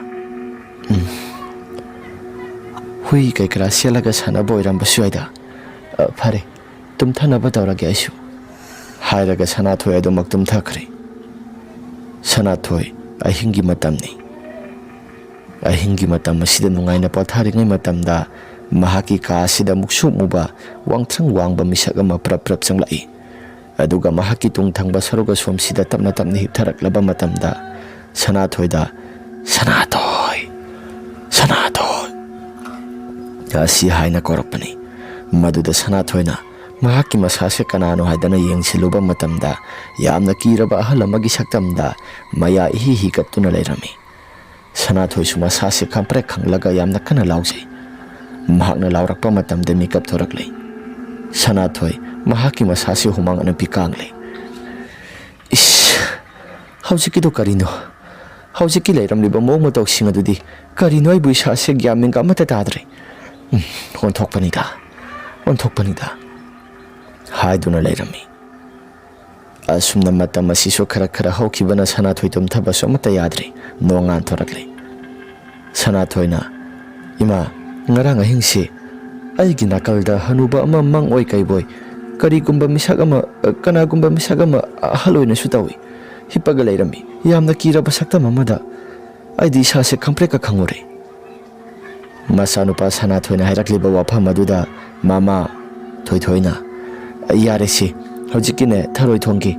"ꯎꯝ, ꯍꯨꯏ ꯀꯩ ꯀꯔꯥ ꯆꯦꯜꯂꯒ ꯁꯥꯟꯅꯕ ꯑꯣꯏꯔꯝꯕꯁꯨ ꯌꯥꯏꯗ꯫ ꯑ, ꯐꯔꯦ, ꯇꯨꯝꯊꯅꯕ ꯇꯧꯔꯒꯦ ꯑꯩꯁꯨ," ꯍꯥꯏꯔꯒ ꯁꯅꯥꯊꯣꯏ ꯑꯗꯨꯃꯛ ꯇꯨꯝꯊꯈ꯭ꯔꯦ꯫ ꯁꯅꯥꯊꯣꯏ, ꯑꯍꯤꯡꯒꯤ ꯃꯇꯝꯅꯤ꯫ ꯑꯍꯤꯡꯒꯤ ꯃꯇꯝ ꯑꯁꯤꯗ ꯅꯨꯡꯉꯥꯏꯅ ꯄꯣꯊꯥꯔꯤꯉꯩ ꯃꯇꯝꯗ, ꯃꯍꯥꯛꯀꯤ ꯀꯥ ꯑꯁꯤꯗ ꯃꯨꯛꯁꯨꯛ ꯃꯨꯕ, ꯋꯥꯡꯊ꯭ꯔꯪ ꯋꯥꯡꯕ ꯃꯤꯁꯛ ꯑꯃ ꯄ꯭ꯔꯞ ꯄ꯭ꯔꯞ ꯆꯪꯂꯛꯏ꯫ ꯑꯗꯨꯒ ꯃꯍꯥꯛꯀꯤ ꯇꯨꯡ ꯊꯪꯕ ꯁꯔꯨꯛ ꯑꯁꯣꯝꯁꯤꯗ ꯇꯞꯅ ꯇꯞꯅ ꯍꯤꯞꯊꯔꯛꯂꯕ ꯃꯇꯝꯗ, ꯁꯅꯥꯊꯣꯏꯗ, "ꯁꯅꯥꯊꯣꯏ! ꯁꯅꯥꯊꯣꯏ!" ꯑꯁꯤ ꯍꯥꯏꯅ ꯀꯧꯔꯛꯄꯅꯤ꯫ ꯃꯗꯨꯗ ꯁꯅꯥꯊꯣꯏꯅ ꯃꯍꯥꯛꯀꯤ ꯃꯁꯥꯁꯦ ꯀꯅꯥꯅꯣ ꯍꯥꯏꯗꯅ ꯌꯦꯡꯁꯤꯜꯂꯨꯕ ꯃꯇꯝꯗ, ꯌꯥꯝꯅ ꯀꯤꯔꯕ ꯑꯍꯜ ꯑꯃꯒꯤ ꯁꯛꯇꯝꯗ ꯃꯌꯥ ꯏꯍꯤ ꯍꯤꯒꯠꯇꯨꯅ ꯂꯩꯔꯝꯃꯤ꯫ ꯁꯅꯥꯊꯣꯏꯁꯨ ꯃꯁꯥꯁꯦ ꯈꯪꯄ꯭ꯔꯦꯛ ꯈꯪꯂꯒ ꯌꯥꯝꯅ ꯀꯟꯅ ꯂꯥꯎꯖꯩ꯫ ꯃꯍꯥꯛꯅ ꯂꯥꯎꯔꯛꯄ ꯃꯇꯝꯗ ꯃꯤꯀꯞ ꯊꯣꯔꯛꯂꯦ꯫ ꯁꯅꯥꯊꯣꯏ, ꯃꯍꯥꯛꯀꯤ ꯃꯁꯥꯁꯤ ꯍꯨꯃꯥꯡ ꯑꯅꯞꯄꯤ ꯀꯥꯡꯂꯦ꯫ "ꯏꯁ, ꯍꯧꯖꯤꯛꯀꯤꯗꯣ ꯀꯔꯤꯅꯣ? ꯍꯧꯖꯤꯛꯀꯤ ꯂꯩꯔꯝꯂꯤꯕ ꯃꯑꯣꯡ ꯃꯇꯧꯁꯤꯡ ꯑꯗꯨꯗꯤ ꯀꯔꯤꯅꯣ? ꯑꯩꯕꯨ ꯏꯁꯥꯁꯦ ꯒ꯭ꯌꯥꯟ ꯃꯦꯟꯒ ꯑꯃꯠꯇ ꯇꯥꯗ꯭ꯔꯦ꯫ ꯎꯝ, ꯑꯣꯟꯊꯣꯛꯄꯅꯤꯗ, ꯑꯣꯟꯊꯣꯛꯄꯅꯤꯗ," ꯍꯥꯏꯗꯨꯅ ꯂꯩꯔꯝꯃꯤ꯫ ꯑꯁꯨꯝꯅ ꯃꯇꯝ ꯑꯁꯤꯁꯨ ꯈꯔ ꯈꯔ ꯍꯧꯈꯤꯕꯅ ꯁꯅꯥꯊꯣꯏ ꯇꯨꯝꯊꯕꯁꯨ ꯑꯃꯠꯇ ꯌꯥꯗ꯭ꯔꯦ꯫ ꯅꯣꯡꯉꯥꯟ ꯊꯣꯔꯛꯂꯦ꯫ ꯁꯅꯥꯊꯣꯏꯅ, "ꯏꯃꯥ, ꯉꯔꯥꯡ ꯑꯍꯤꯡꯁꯤ ꯑꯩꯒꯤ ꯅꯥꯀꯜꯗ ꯍꯅꯨꯕ ꯑꯃ ꯃꯪ ꯑꯣꯏ ꯀꯩꯕꯣꯏ, ꯀꯔꯤꯒꯨꯝꯕ ꯃꯤꯁꯛ ꯑꯃ, ꯀꯅꯥꯒꯨꯝꯕ ꯃꯤꯁꯛ ꯑꯃ ꯑꯍꯜ ꯑꯣꯏꯅꯁꯨ ꯇꯧꯏ, ꯍꯤꯞꯄꯒ ꯂꯩꯔꯝꯃꯤ꯫ ꯌꯥꯝꯅ ꯀꯤꯔꯕ ꯁꯛꯇꯝ ꯑꯃꯗ꯫ ꯑꯩꯗꯤ ꯏꯁꯥꯁꯦ ꯈꯪꯄ꯭ꯔꯦꯛꯀ ꯈꯪꯉꯨꯔꯦ꯫" ꯃꯆꯥꯅꯨꯄꯥ ꯁꯅꯥꯊꯣꯏꯅ ꯍꯥꯏꯔꯛꯂꯤꯕ ꯋꯥꯐꯝ ꯑꯗꯨꯗ ꯃꯃꯥ ꯊꯣꯏꯊꯣꯏꯅ, "ꯌꯥꯔꯦꯁꯦ, ꯍꯧꯖꯤꯛꯀꯤꯅꯦ ꯊꯔꯣꯏ ꯊꯣꯡꯒꯦ꯫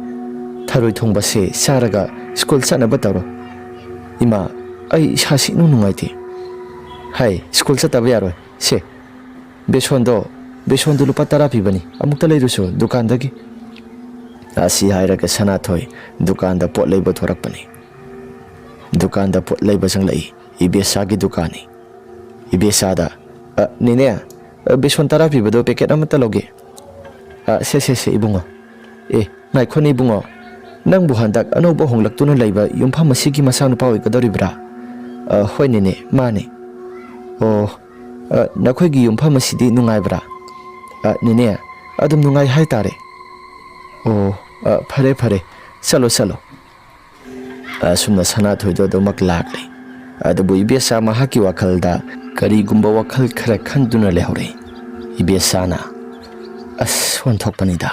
ꯊꯔꯣꯏ ꯊꯣꯡꯕꯁꯦ ꯆꯥꯔꯒ ꯁ꯭ꯀꯨꯜ ꯆꯠꯅꯕ ꯇꯧꯔꯣ꯫ ꯏꯃꯥ, ꯑꯩ ꯏꯁꯥꯁꯤ ꯏꯅꯨꯡ ꯅꯨꯡꯉꯥꯏꯇꯦ꯫ ꯍꯥꯏ, ꯁ꯭ꯀꯨꯜ ꯆꯠꯇꯕ ꯌꯥꯔꯣꯏ꯫ ꯁꯦ, ꯕꯦꯁꯣꯟꯗꯣ, ꯕꯦꯁꯣꯟꯗꯣ ꯂꯨꯄꯥ ꯇꯔꯥ ꯄꯤꯕꯅꯤ, ꯑꯃꯨꯛꯇ ꯂꯩꯔꯨꯁꯨ ꯗꯨꯀꯥꯟꯗꯒꯤ꯫" ꯑꯁꯤ ꯍꯥꯏꯔꯒ ꯁꯅꯥꯊꯣꯏ ꯗꯨꯀꯥꯟꯗ ꯄꯣꯠ ꯂꯩꯕ ꯊꯣꯔꯛꯄꯅꯤ꯫ ꯗꯨꯀꯥꯟꯗ ꯄꯣꯠ ꯂꯩꯕ ꯆꯪꯂꯛꯏ꯫ ꯏꯕꯦꯆꯥꯒꯤ ꯗꯨꯀꯥꯟꯅꯤ꯫ ꯏꯕꯦꯆꯥꯗ, "ꯑ, ꯅꯦꯅꯦ, ꯑ, ꯕꯦꯁꯣꯟ ꯇꯔꯥ ꯄꯤꯕꯗꯣ ꯄꯦꯀꯦꯠ ꯑꯃꯠꯇ ꯂꯧꯒꯦ꯫" "ꯑ, ꯁꯦ, ꯁꯦ, ꯁꯦ, ꯏꯕꯨꯡꯉꯣ꯫ ꯑꯦ, ꯉꯥꯏꯈꯣꯅꯦ ꯏꯕꯨꯡꯉꯣ, ꯅꯪꯕꯨ ꯍꯟꯗꯛ ꯑꯅꯧꯕ ꯍꯣꯡꯂꯛꯇꯨꯅ ꯂꯩꯕ ꯌꯨꯝꯐꯝ ꯑꯁꯤꯒꯤ ꯃꯆꯥꯅꯨꯄꯥ ꯑꯣꯏꯒꯗꯧꯔꯤꯕ꯭ꯔꯥ?" "ꯑ, ꯍꯣꯏ ꯅꯦꯅꯦ, ꯃꯥꯅꯦ꯫" "ꯑꯣ, "ꯑ, ꯅꯈꯣꯏꯒꯤ ꯌꯨꯝꯐꯝ ꯑꯁꯤꯗꯤ ꯅꯨꯡꯉꯥꯏꯕ꯭ꯔꯥ?" "ꯑ, ꯅꯦꯅꯦ, ꯑꯗꯨꯝ ꯅꯨꯡꯉꯥꯏ ꯍꯥꯏꯇꯥꯔꯦ꯫" "ꯑꯣ, ꯑ, ꯐꯔꯦ, ꯐꯔꯦ, ꯆꯠꯂꯣ, ꯆꯠꯂꯣ꯫" ꯑꯁꯨꯝꯅ ꯁꯅꯥꯊꯣꯏꯗꯣ ꯑꯗꯨꯃꯛ ꯂꯥꯛꯂꯦ꯫ ꯑꯗꯨꯕꯨ ꯏꯕꯦꯆꯥ ꯃꯍꯥꯛꯀꯤ ꯋꯥꯈꯜꯗ ꯀꯔꯤꯒꯨꯝꯕ ꯋꯥꯈꯜ ꯈꯔ ꯈꯟꯗꯨꯅ ꯂꯩꯍꯧꯔꯦ꯫ ꯏꯕꯦꯆꯥꯅ, "ꯑꯁ, ꯑꯣꯟꯊꯣꯛꯄꯅꯤꯗ꯫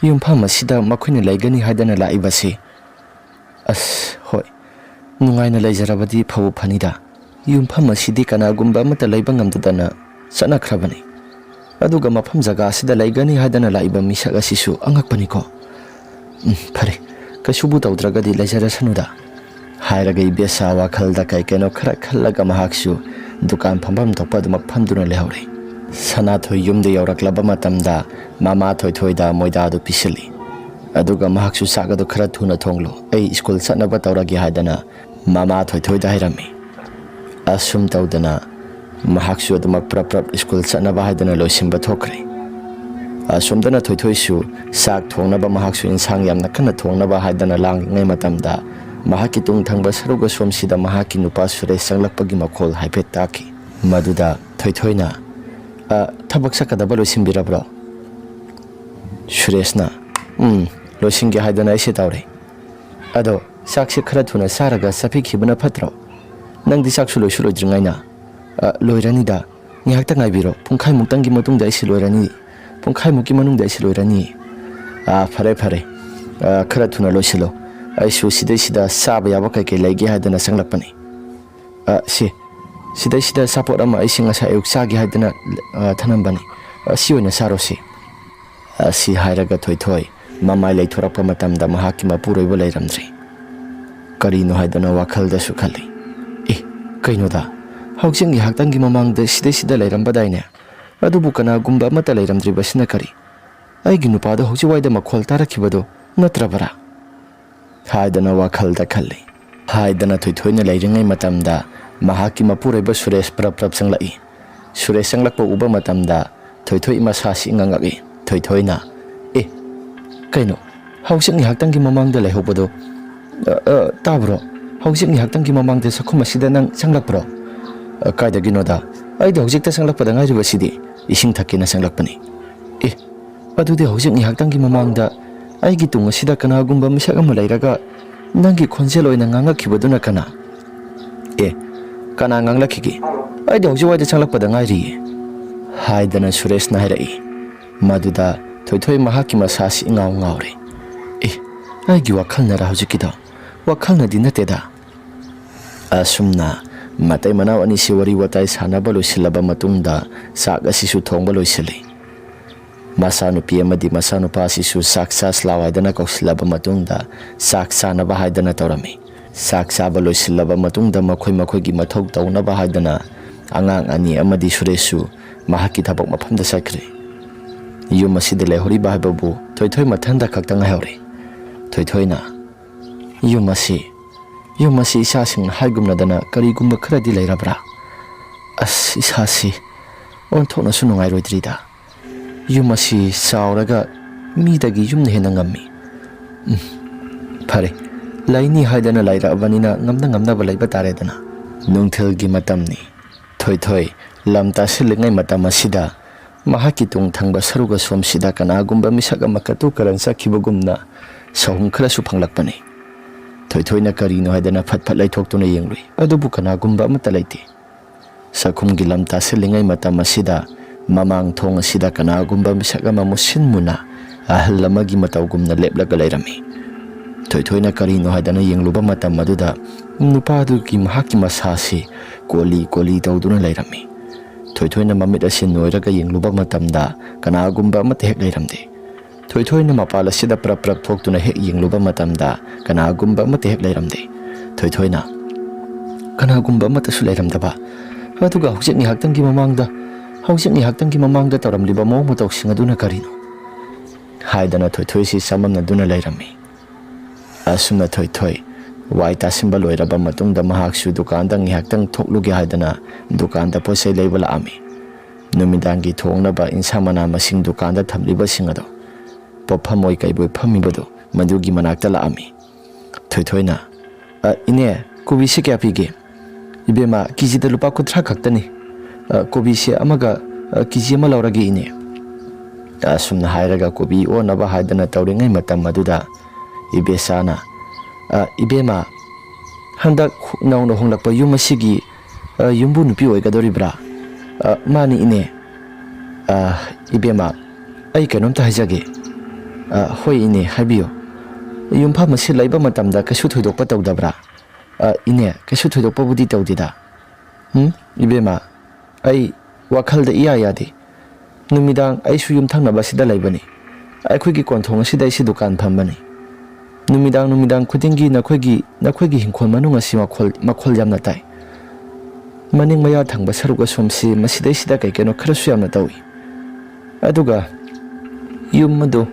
ꯌꯨꯝꯐꯝ ꯑꯁꯤꯗ ꯃꯈꯣꯏꯅ ꯂꯩꯒꯅꯤ ꯍꯥꯏꯗꯅ ꯂꯥꯛꯏꯕꯁꯤ꯫ ꯑꯁ, ꯍꯣꯏ, ꯅꯨꯡꯉꯥꯏꯅ ꯂꯩꯖꯔꯕꯗꯤ ꯐꯕꯨ ꯐꯅꯤꯗ꯫ ꯌꯨꯝꯐꯝ ꯑꯁꯤꯗꯤ ꯀꯅꯥꯒꯨꯝꯕ ꯑꯃꯠꯇ ꯂꯩꯕ ꯉꯝꯗꯗꯅ ꯆꯠꯅꯈ꯭ꯔꯕꯅꯤ꯫ ꯑꯗꯨꯒ ꯃꯐꯝ ꯖꯒꯥ ꯑꯁꯤꯗ ꯂꯩꯒꯅꯤ ꯍꯥꯏꯗꯅ ꯂꯥꯛꯏꯕ ꯃꯤꯁꯛ ꯑꯁꯤꯁꯨ ꯑꯉꯛꯄꯅꯤꯀꯣ꯫ ꯎꯝ, ꯐꯔꯦ, ꯀꯩꯁꯨꯕꯨ ꯇꯧꯗ꯭ꯔꯒꯗꯤ ꯂꯩꯖꯔꯁꯅꯨꯗ" ꯍꯥꯏꯔꯒ ꯏꯕꯦꯆꯥ ꯋꯥꯈꯜꯗ ꯀꯩ ꯀꯩꯅꯣ ꯈꯔ ꯈꯜꯂꯒ ꯃꯍꯥꯛꯁꯨ ꯗꯨꯀꯥꯟ ꯐꯝꯐꯝ ꯊꯣꯛꯄ ꯑꯗꯨꯃꯛ ꯐꯝꯗꯨꯅ ꯂꯩꯍꯧꯔꯦ꯫ ꯁꯅꯥꯊꯣꯏ ꯌꯨꯝꯗ ꯌꯧꯔꯛꯂꯕ ꯃꯇꯝꯗ ꯃꯃꯥ ꯊꯣꯏꯊꯣꯏꯗ ꯃꯣꯏꯗꯥꯗꯨ ꯄꯤꯁꯤꯜꯂꯤ꯫ ꯑꯗꯨꯒ ꯃꯍꯥꯛꯁꯨ, "ꯆꯥꯛ ꯑꯗꯨ ꯈꯔ ꯊꯨꯅ ꯊꯣꯡꯂꯨ, ꯑꯩ ꯁ꯭ꯀꯨꯜ ꯆꯠꯅꯕ ꯇꯧꯔꯒꯦ" ꯍꯥꯏꯗꯅ ꯃꯃꯥ ꯊꯣꯏꯊꯣꯏꯗ ꯍꯥꯏꯔꯝꯃꯤ꯫ ꯑꯁꯨꯝ ꯇꯧꯗꯅ ꯃꯍꯥꯛꯁꯨ ꯑꯗꯨꯃꯛ ꯄ꯭ꯔꯞ ꯄ꯭ꯔꯞ ꯁ꯭ꯀꯨꯜ ꯆꯠꯅꯕ ꯍꯥꯏꯗꯅ ꯂꯣꯏꯁꯤꯟꯕ ꯊꯣꯛꯈ꯭ꯔꯦ꯫ ꯑꯁꯣꯝꯗꯅ ꯊꯣꯏꯊꯣꯏꯁꯨ ꯆꯥꯛ ꯊꯣꯡꯅꯕ, ꯃꯍꯥꯛꯁꯨ ꯏꯟꯁꯥꯡ ꯌꯥꯝꯅ ꯀꯟꯅ ꯊꯣꯡꯅꯕ ꯍꯥꯏꯗꯅ ꯂꯥꯡꯂꯤꯉꯩ ꯃꯇꯝꯗ, ꯃꯍꯥꯛꯀꯤ ꯇꯨꯡ ꯊꯪꯕ ꯁꯔꯨꯛ ꯑꯁꯣꯝꯁꯤꯗ ꯃꯍꯥꯛꯀꯤ ꯅꯨꯄꯥ ꯁꯨꯔꯦꯁ ꯆꯪꯂꯛꯄꯒꯤ ꯃꯈꯣꯜ ꯍꯥꯏꯐꯦꯠ ꯇꯥꯈꯤ꯫ ꯃꯗꯨꯗ ꯊꯣꯏꯊꯣꯏꯅ, "ꯑ, ꯊꯕꯛ ꯆꯠꯀꯗꯕ ꯂꯣꯏꯁꯤꯟꯕꯤꯔꯕ꯭ꯔꯣ?" ꯁꯨꯔꯦꯁꯅ, "ꯎꯝ, ꯂꯣꯏꯁꯤꯟꯒꯦ ꯍꯥꯏꯗꯅ ꯑꯩꯁꯦ ꯇꯧꯔꯦ꯫ ꯑꯗꯣ ꯆꯥꯛꯁꯦ ꯈꯔ ꯊꯨꯅ ꯆꯥꯔꯒ ꯆꯠꯄꯤꯈꯤꯕꯅ ꯐꯠꯇ꯭ꯔꯣ? ꯅꯪꯗꯤ ꯆꯥꯛꯁꯨ ꯂꯣꯏꯁꯨ ꯂꯣꯏꯗ꯭ꯔꯤꯉꯩꯅ꯫" "ꯑ, ꯂꯣꯏꯔꯅꯤꯗ꯫ ꯉꯥꯏꯍꯥꯛꯇ ꯉꯥꯏꯕꯤꯔꯣ꯫ ꯄꯨꯡꯈꯥꯏꯃꯨꯛꯇꯪꯒꯤ ꯃꯇꯨꯡꯗ ꯑꯩꯁꯦ ꯂꯣꯏꯔꯅꯤ꯫ ꯄꯨꯡꯈꯥꯏꯃꯨꯛꯀꯤ ꯃꯅꯨꯡꯗ ꯑꯩꯁꯦ ꯂꯣꯏꯔꯅꯤ꯫" "ꯑ, ꯐꯔꯦ, ꯐꯔꯦ꯫ ꯑ, ꯈꯔ ꯊꯨꯅ ꯂꯣꯏꯁꯤꯜꯂꯣ꯫ ꯑꯩꯁꯨ ꯁꯤꯗꯩꯁꯤꯗ ꯆꯥꯕ ꯌꯥꯕ ꯀꯩꯀꯩ ꯂꯩꯒꯦ ꯍꯥꯏꯗꯅ ꯆꯪꯂꯛꯄꯅꯤ꯫ ꯑ, ꯁꯤ, ꯁꯤꯗꯩꯁꯤꯗ ꯑꯆꯥꯄꯣꯠ ꯑꯃ ꯑꯩꯁꯤ ꯉꯁꯥꯏ ꯑꯌꯨꯛ ꯆꯥꯒꯦ ꯍꯥꯏꯗꯅ, ꯑ, ꯊꯅꯝꯕꯅꯤ꯫ ꯑ, ꯁꯤ ꯑꯣꯏꯅ ꯆꯥꯔꯣ, ꯁꯤ꯫" ꯑꯁꯤ ꯍꯥꯏꯔꯒ ꯊꯣꯏꯊꯣꯏ ꯃꯃꯥꯏ ꯂꯩꯊꯣꯔꯛꯄ ꯃꯇꯝꯗ ꯃꯍꯥꯛꯀꯤ ꯃꯄꯨꯔꯣꯏꯕ ꯂꯩꯔꯝꯗ꯭ꯔꯦ꯫ ꯀꯔꯤꯅꯣ ꯍꯥꯏꯗꯅ ꯋꯥꯈꯜꯗꯁꯨ ꯈꯜꯂꯤ꯫ "ꯑꯦ, ꯀꯩꯅꯣꯗ, ꯍꯧꯖꯤꯛ ꯉꯥꯏꯍꯥꯛꯇꯪꯒꯤ ꯃꯃꯥꯡꯗ ꯁꯤꯗꯩꯁꯤꯗ ꯂꯩꯔꯝꯕꯗꯥꯏꯅꯦ? ꯑꯗꯨꯕꯨ ꯀꯅꯥꯒꯨꯝꯕ ꯑꯃꯠꯇ ꯂꯩꯔꯝꯗ꯭ꯔꯤꯕꯁꯤꯅ ꯀꯔꯤ? ꯑꯩꯒꯤ ꯅꯨꯄꯥꯗꯣ ꯍꯧꯖꯤꯛ ꯋꯥꯏꯗ ꯃꯈꯣꯜ ꯇꯥꯔꯛꯈꯤꯕꯗꯣ ꯅꯠꯇ꯭ꯔꯕꯔꯥ?" ꯍꯥꯏꯗꯅ ꯋꯥꯈꯜꯗ ꯈꯜꯂꯤ꯫ ꯍꯥꯏꯗꯅ ꯊꯣꯏꯊꯣꯏꯅ ꯂꯩꯔꯤꯉꯩ ꯃꯇꯝꯗ ꯃꯍꯥꯛꯀꯤ ꯃꯄꯨꯔꯣꯏꯕ ꯁꯨꯔꯦꯁ ꯄ꯭ꯔꯞ ꯄ꯭ꯔꯞ ꯆꯪꯂꯛꯏ꯫ ꯁꯨꯔꯦꯁ ꯆꯪꯂꯛꯄ ꯎꯕ ꯃꯇꯝꯗ ꯊꯣꯏꯊꯣꯏ ꯃꯁꯥꯁꯤ ꯏꯉꯛ ꯉꯛꯏ꯫ ꯊꯣꯏꯊꯣꯏꯅ, "ꯑꯦ, ꯀꯩꯅꯣ? ꯍꯧꯖꯤꯛ ꯉꯥꯏꯍꯥꯛꯇꯪꯒꯤ ꯃꯃꯥꯡꯗ ꯂꯩꯍꯧꯕꯗꯣ, ꯑ, ꯑ, ꯇꯥꯕ꯭ꯔꯣ? ꯍꯧꯖꯤꯛ ꯉꯥꯏꯍꯥꯛꯇꯪꯒꯤ ꯃꯃꯥꯡꯗ ꯆꯥꯛꯈꯨꯝ ꯑꯁꯤꯗ ꯅꯪ ꯆꯪꯂꯛꯄ꯭ꯔꯣ?" "ꯑ, ꯀꯥꯏꯗꯒꯤꯅꯣꯗ? ꯑꯩꯗꯤ ꯍꯧꯖꯤꯛꯇ ꯆꯪꯂꯛꯄꯗ ꯉꯥꯏꯔꯤꯕꯁꯤꯗꯤ꯫ ꯏꯁꯤꯡ ꯊꯛꯀꯦꯅ ꯆꯪꯂꯛꯄꯅꯤ꯫ ꯑꯦ, ꯑꯗꯨꯗꯤ ꯍꯧꯖꯤꯛ ꯉꯥꯏꯍꯥꯛꯇꯪꯒꯤ ꯃꯃꯥꯡꯗ ꯑꯩꯒꯤ ꯇꯨꯡ ꯑꯁꯤꯗ ꯀꯅꯥꯒꯨꯝꯕ ꯃꯤꯁꯛ ꯑꯃ ꯂꯩꯔꯒ ꯅꯪꯒꯤ ꯈꯣꯟꯖꯦꯜ ꯑꯣꯏꯅ ꯉꯥꯡꯂꯛꯈꯤꯕꯗꯨꯅ ꯀꯅꯥ? ꯑꯦ, ꯀꯅꯥ ꯉꯥꯡꯂꯛꯈꯤꯒꯦ? ꯑꯩꯗꯤ ꯍꯧꯖꯤꯛ ꯋꯥꯏꯗ ꯆꯪꯂꯛꯄꯗ ꯉꯥꯏꯔꯤꯌꯦ," ꯍꯥꯏꯗꯅ ꯁꯨꯔꯦꯁꯅ ꯍꯥꯏꯔꯛꯏ꯫ ꯃꯗꯨꯗ ꯊꯣꯏꯊꯣꯏ ꯃꯍꯥꯛꯀꯤ ꯃꯁꯥꯁꯤ ꯏꯉꯥꯎ ꯉꯥꯎꯔꯦ꯫ "ꯑꯦ, ꯑꯩꯒꯤ ꯋꯥꯈꯜꯅꯔ ꯍꯧꯖꯤꯛꯀꯤꯗꯣ? ꯋꯥꯈꯜꯅꯗꯤ ꯅꯠꯇꯦꯗ꯫" ꯑꯁꯨꯝꯅ ꯃꯇꯩ ꯃꯅꯥꯎ ꯑꯅꯤꯁꯤ ꯋꯥꯔꯤ ꯋꯥꯇꯥꯏ ꯁꯥꯟꯅꯕ ꯂꯣꯏꯁꯤꯜꯂꯕ ꯃꯇꯨꯡꯗ ꯆꯥꯛ ꯑꯁꯤꯁꯨ ꯊꯣꯡꯕ ꯂꯣꯏꯁꯤꯜꯂꯤ꯫ ꯃꯆꯥꯅꯨꯄꯤ ꯑꯃꯗꯤ ꯃꯆꯥꯅꯨꯄꯥ ꯑꯁꯤꯁꯨ ꯆꯥꯛ ꯆꯥꯁꯤ ꯂꯥꯎ ꯍꯥꯏꯗꯅ ꯀꯧꯁꯤꯜꯂꯕ ꯃꯇꯨꯡꯗ ꯆꯥꯛ ꯆꯥꯅꯕ ꯍꯥꯏꯗꯅ ꯇꯧꯔꯝꯃꯤ꯫ ꯆꯥꯛ ꯆꯥꯕ ꯂꯣꯏꯁꯤꯜꯂꯕ ꯃꯇꯨꯡꯗ ꯃꯈꯣꯏ ꯃꯈꯣꯏꯒꯤ ꯃꯊꯧ ꯇꯧꯅꯕ ꯍꯥꯏꯗꯅ ꯑꯉꯥꯡ ꯑꯅꯤ ꯑꯃꯗꯤ ꯁꯨꯔꯦꯁꯁꯨ ꯃꯍꯥꯛꯀꯤ ꯊꯕꯛ ꯃꯐꯝꯗ ꯆꯠꯈ꯭ꯔꯦ꯫ ꯌꯨꯝ ꯑꯁꯤꯗ ꯂꯩꯍꯧꯔꯤꯕ ꯍꯥꯏꯕꯕꯨ ꯊꯣꯏꯊꯣꯏ ꯃꯊꯟꯇ ꯈꯛꯇ ꯉꯥꯏꯍꯧꯔꯦ꯫ ꯊꯣꯏꯊꯣꯏꯅ, "ꯌꯨꯝ ꯑꯁꯤ, ꯌꯨꯝ ꯑꯁꯤ ꯏꯆꯥꯁꯤꯡꯅ ꯍꯥꯏꯒꯨꯝꯅꯗꯅ ꯀꯔꯤꯒꯨꯝꯕ ꯈꯔꯗꯤ ꯂꯩꯔꯕ꯭ꯔꯥ? ꯑꯁ, ꯏꯁꯥꯁꯤ ꯑꯣꯟꯊꯣꯛꯅꯁꯨ ꯅꯨꯡꯉꯥꯏꯔꯣꯏꯗ꯭ꯔꯤꯗ꯫ ꯌꯨꯝ ꯑꯁꯤ ꯆꯥꯎꯔꯒ ꯃꯤꯗꯒꯤ ꯌꯨꯝꯅ ꯍꯦꯟꯅ ꯉꯝꯃꯤ꯫ ꯎꯝ, ꯐꯔꯦ, ꯂꯩꯅꯤ ꯍꯥꯏꯗꯅ ꯂꯩꯔꯛꯑꯕꯅꯤꯅ ꯉꯝꯅ ꯉꯝꯅꯕ ꯂꯩꯕ ꯇꯥꯔꯦꯗꯅ꯫" ꯅꯨꯡꯊꯤꯜꯒꯤ ꯃꯇꯝꯅꯤ꯫ ꯊꯣꯏꯊꯣꯏ ꯂꯝ ꯇꯥꯁꯤꯜꯂꯤꯉꯩ ꯃꯇꯝ ꯑꯁꯤꯗ ꯃꯍꯥꯛꯀꯤ ꯇꯨꯡ ꯊꯪꯕ ꯁꯔꯨꯛ ꯑꯁꯣꯝꯁꯤꯗ ꯀꯅꯥꯒꯨꯝꯕ ꯃꯤꯁꯛ ꯑꯃ ꯀꯇꯨ ꯀꯔꯟ ꯆꯠꯈꯤꯕꯒꯨꯝꯅ ꯁꯍꯨꯝ ꯈꯔꯁꯨ ꯐꯪꯂꯛꯄꯅꯤ꯫ ꯊꯣꯏꯊꯣꯏꯅ ꯀꯔꯤꯅꯣ ꯍꯥꯏꯗꯅ ꯐꯠ ꯐꯠ ꯂꯩꯊꯣꯛꯇꯨꯅ ꯌꯦꯡꯂꯨꯏ, ꯑꯗꯨꯕꯨ ꯀꯅꯥꯒꯨꯝꯕ ꯑꯃꯠꯇ ꯂꯩꯇꯦ꯫ ꯆꯥꯛꯈꯨꯝꯒꯤ ꯂꯝ ꯇꯥꯁꯤꯜꯂꯤꯉꯩ ꯃꯇꯝ ꯑꯁꯤꯗ ꯃꯃꯥꯡ ꯊꯣꯡ ꯑꯁꯤꯗ ꯀꯅꯥꯒꯨꯝꯕ ꯃꯤꯁꯛ ꯑꯃ ꯃꯨꯁꯤꯟ ꯃꯨꯅ ꯑꯍꯜ ꯑꯃꯒꯤ ꯃꯇꯧꯒꯨꯝꯅ ꯂꯦꯞꯂꯒ ꯂꯩꯔꯝꯃꯤ꯫ ꯊꯣꯏꯊꯣꯏꯅ ꯀꯔꯤꯅꯣ ꯍꯥꯏꯗꯅ ꯌꯦꯡꯂꯨꯕ ꯃꯇꯝ ꯑꯗꯨꯗ ꯅꯨꯄꯥ ꯑꯗꯨꯒꯤ ꯃꯍꯥꯛꯀꯤ ꯃꯁꯥꯁꯤ ꯀꯣꯜꯂꯤ ꯀꯣꯜꯂꯤ ꯇꯧꯗꯨꯅ ꯂꯩꯔꯝꯃꯤ꯫ ꯊꯣꯏꯊꯣꯏꯅ ꯃꯃꯤꯠ ꯑꯁꯤ ꯅꯣꯏꯔꯒ ꯌꯦꯡꯂꯨꯕ ꯃꯇꯝꯗ ꯀꯅꯥꯒꯨꯝꯕ ꯑꯃꯠꯇ ꯍꯦꯛ ꯂꯩꯔꯝꯗꯦ꯫ ꯊꯣꯏꯊꯣꯏꯅ ꯃꯄꯥꯜ ꯑꯁꯤꯗ ꯄ꯭ꯔꯞ ꯄ꯭ꯔꯞ ꯊꯣꯛꯇꯨꯅ ꯍꯦꯛ ꯌꯦꯡꯂꯨꯕ ꯃꯇꯝꯗ ꯀꯅꯥꯒꯨꯝꯕ ꯑꯃꯠꯇ ꯍꯦꯛ ꯂꯩꯔꯝꯗꯦ꯫ ꯊꯣꯏꯊꯣꯏꯅ, "ꯀꯅꯥꯒꯨꯝꯕ ꯑꯃꯠꯇꯁꯨ ꯂꯩꯔꯝꯗꯕ, ꯑꯗꯨꯒ ꯍꯧꯖꯤꯛ ꯉꯥꯏꯍꯥꯛꯇꯪꯒꯤ ꯃꯃꯥꯡꯗ, ꯍꯧꯖꯤꯛ ꯉꯥꯏꯍꯥꯛꯇꯪꯒꯤ ꯃꯃꯥꯡꯗ ꯇꯧꯔꯝꯂꯤꯕ ꯃꯑꯣꯡ ꯃꯇꯧꯁꯤꯡ ꯑꯗꯨꯅ ꯀꯔꯤꯅꯣ?" ꯍꯥꯏꯗꯅ ꯊꯣꯏꯊꯣꯏꯁꯤ ꯆꯃꯝꯅꯗꯨꯅ ꯂꯩꯔꯝꯃꯤ꯫ ꯑꯁꯨꯝꯅ ꯊꯣꯏꯊꯣꯏ ꯋꯥꯏ ꯇꯥꯁꯤꯟꯕ ꯂꯣꯏꯔꯕ ꯃꯇꯨꯡꯗ ꯃꯍꯥꯛꯁꯨ ꯗꯨꯀꯥꯟꯗ ꯉꯥꯏꯍꯥꯛꯇꯪ ꯊꯣꯛꯂꯨꯒꯦ ꯍꯥꯏꯗꯅ ꯗꯨꯀꯥꯟꯗ ꯄꯣꯠ ꯆꯩ ꯂꯩꯕ ꯂꯥꯛꯑꯝꯃꯤ꯫ ꯅꯨꯃꯤꯗꯥꯡꯒꯤ ꯊꯣꯡꯅꯕ ꯏꯟꯁꯥꯡ ꯃꯅꯥ ꯃꯁꯤꯡ ꯗꯨꯀꯥꯟꯗ ꯊꯝꯂꯤꯕꯁꯤꯡ ꯑꯗꯣ ꯄꯣꯠꯐꯝ ꯑꯣꯏ ꯀꯩꯕꯣꯏ ꯐꯝꯃꯤꯕꯗꯣ ꯃꯗꯨꯒꯤ ꯃꯅꯥꯛꯇ ꯂꯥꯛꯑꯝꯃꯤ꯫ ꯊꯣꯏꯊꯣꯏꯅ, "ꯑ, ꯏꯅꯦ, ꯀꯣꯕꯤꯁꯤ ꯀꯌꯥ ꯄꯤꯒꯦ?" "ꯏꯕꯦꯝꯃ, ꯀꯦꯖꯤꯗ ꯂꯨꯄꯥ ꯀꯨꯟꯊ꯭ꯔꯥ ꯈꯛꯇꯅꯤ꯫ ꯑ, ꯀꯣꯕꯤꯁꯦ ꯑꯃꯒ, ꯑ, ꯀꯦ ꯖꯤ ꯑꯃ ꯂꯧꯔꯒꯦ, ꯏꯅꯦ꯫ ꯑꯁꯨꯝꯅ ꯍꯥꯏꯔꯒ ꯀꯣꯕꯤ ꯑꯣꯟꯅꯕ ꯍꯥꯏꯗꯅ ꯇꯧꯔꯤꯉꯩ ꯃꯇꯝ ꯑꯗꯨꯗ ꯏꯕꯦꯆꯥꯅ, "ꯑ, ꯏꯕꯦꯝꯃ, ꯍꯟꯗꯛ ꯅꯧꯅ ꯍꯣꯡꯂꯛꯄ ꯌꯨꯝ ꯑꯁꯤꯒꯤ, ꯑ, ꯌꯨꯝꯕꯨ ꯅꯨꯄꯤ ꯑꯣꯏꯒꯗꯧꯔꯤꯕ꯭ꯔꯥ?" "ꯑ, ꯃꯥꯅꯤ, ꯏꯅꯦ꯫" "ꯑ, ꯏꯕꯦꯝꯃ, ꯑꯩ ꯀꯩꯅꯣꯝꯇ ꯍꯥꯏꯖꯒꯦ꯫" "ꯑ, ꯍꯣꯏ, ꯏꯅꯦ, ꯍꯥꯏꯕꯤꯌꯨ꯫" "ꯌꯨꯝꯐꯝ ꯑꯁꯤ ꯂꯩꯕ ꯃꯇꯝꯗ ꯀꯩꯁꯨ ꯊꯣꯏꯗꯣꯛꯄ ꯇꯧꯗꯕ꯭ꯔꯥ?" "ꯑ, ꯏꯅꯦ, ꯀꯩꯁꯨ ꯊꯣꯏꯗꯣꯛꯄꯕꯨꯗꯤ ꯇꯧꯗꯦꯗ꯫" "ꯎꯝ, ꯏꯕꯦꯝꯃ, ꯑꯩ ꯋꯥꯈꯜꯗ ꯏꯌꯥ ꯌꯥꯗꯦ꯫ ꯅꯨꯃꯤꯗꯥꯡ ꯑꯩꯁꯨ ꯌꯨꯝꯊꯪꯅꯕ ꯑꯁꯤꯗ ꯂꯩꯕꯅꯤ꯫ ꯑꯩꯈꯣꯏꯒꯤ ꯀꯣꯟꯊꯣꯡ ꯑꯁꯤꯗ ꯑꯩꯁꯨ ꯗꯨꯀꯥꯟ ꯐꯝꯕꯅꯤ꯫ ꯅꯨꯃꯤꯗꯥꯡ, ꯅꯨꯃꯤꯗꯥꯡ ꯈꯨꯗꯤꯡꯒꯤ ꯅꯈꯣꯏꯒꯤ, ꯅꯈꯣꯏꯒꯤ ꯍꯤꯡꯈꯣꯜ ꯃꯅꯨꯡ ꯑꯁꯤ ꯃꯈꯣꯜ, ꯃꯈꯣꯜ ꯌꯥꯝꯅ ꯇꯥꯏ꯫ ꯃꯅꯤꯡ ꯃꯌꯥ ꯊꯪꯕ ꯁꯔꯨꯛ ꯑꯁꯣꯝꯁꯤ ꯃꯁꯤꯗꯩꯁꯤꯗ ꯀꯩ ꯀꯩꯅꯣ ꯈꯔꯁꯨ ꯌꯥꯝꯅ ꯇꯧꯏ꯫ ꯑꯗꯨꯒ ꯌꯨꯝ ꯑꯗꯨ,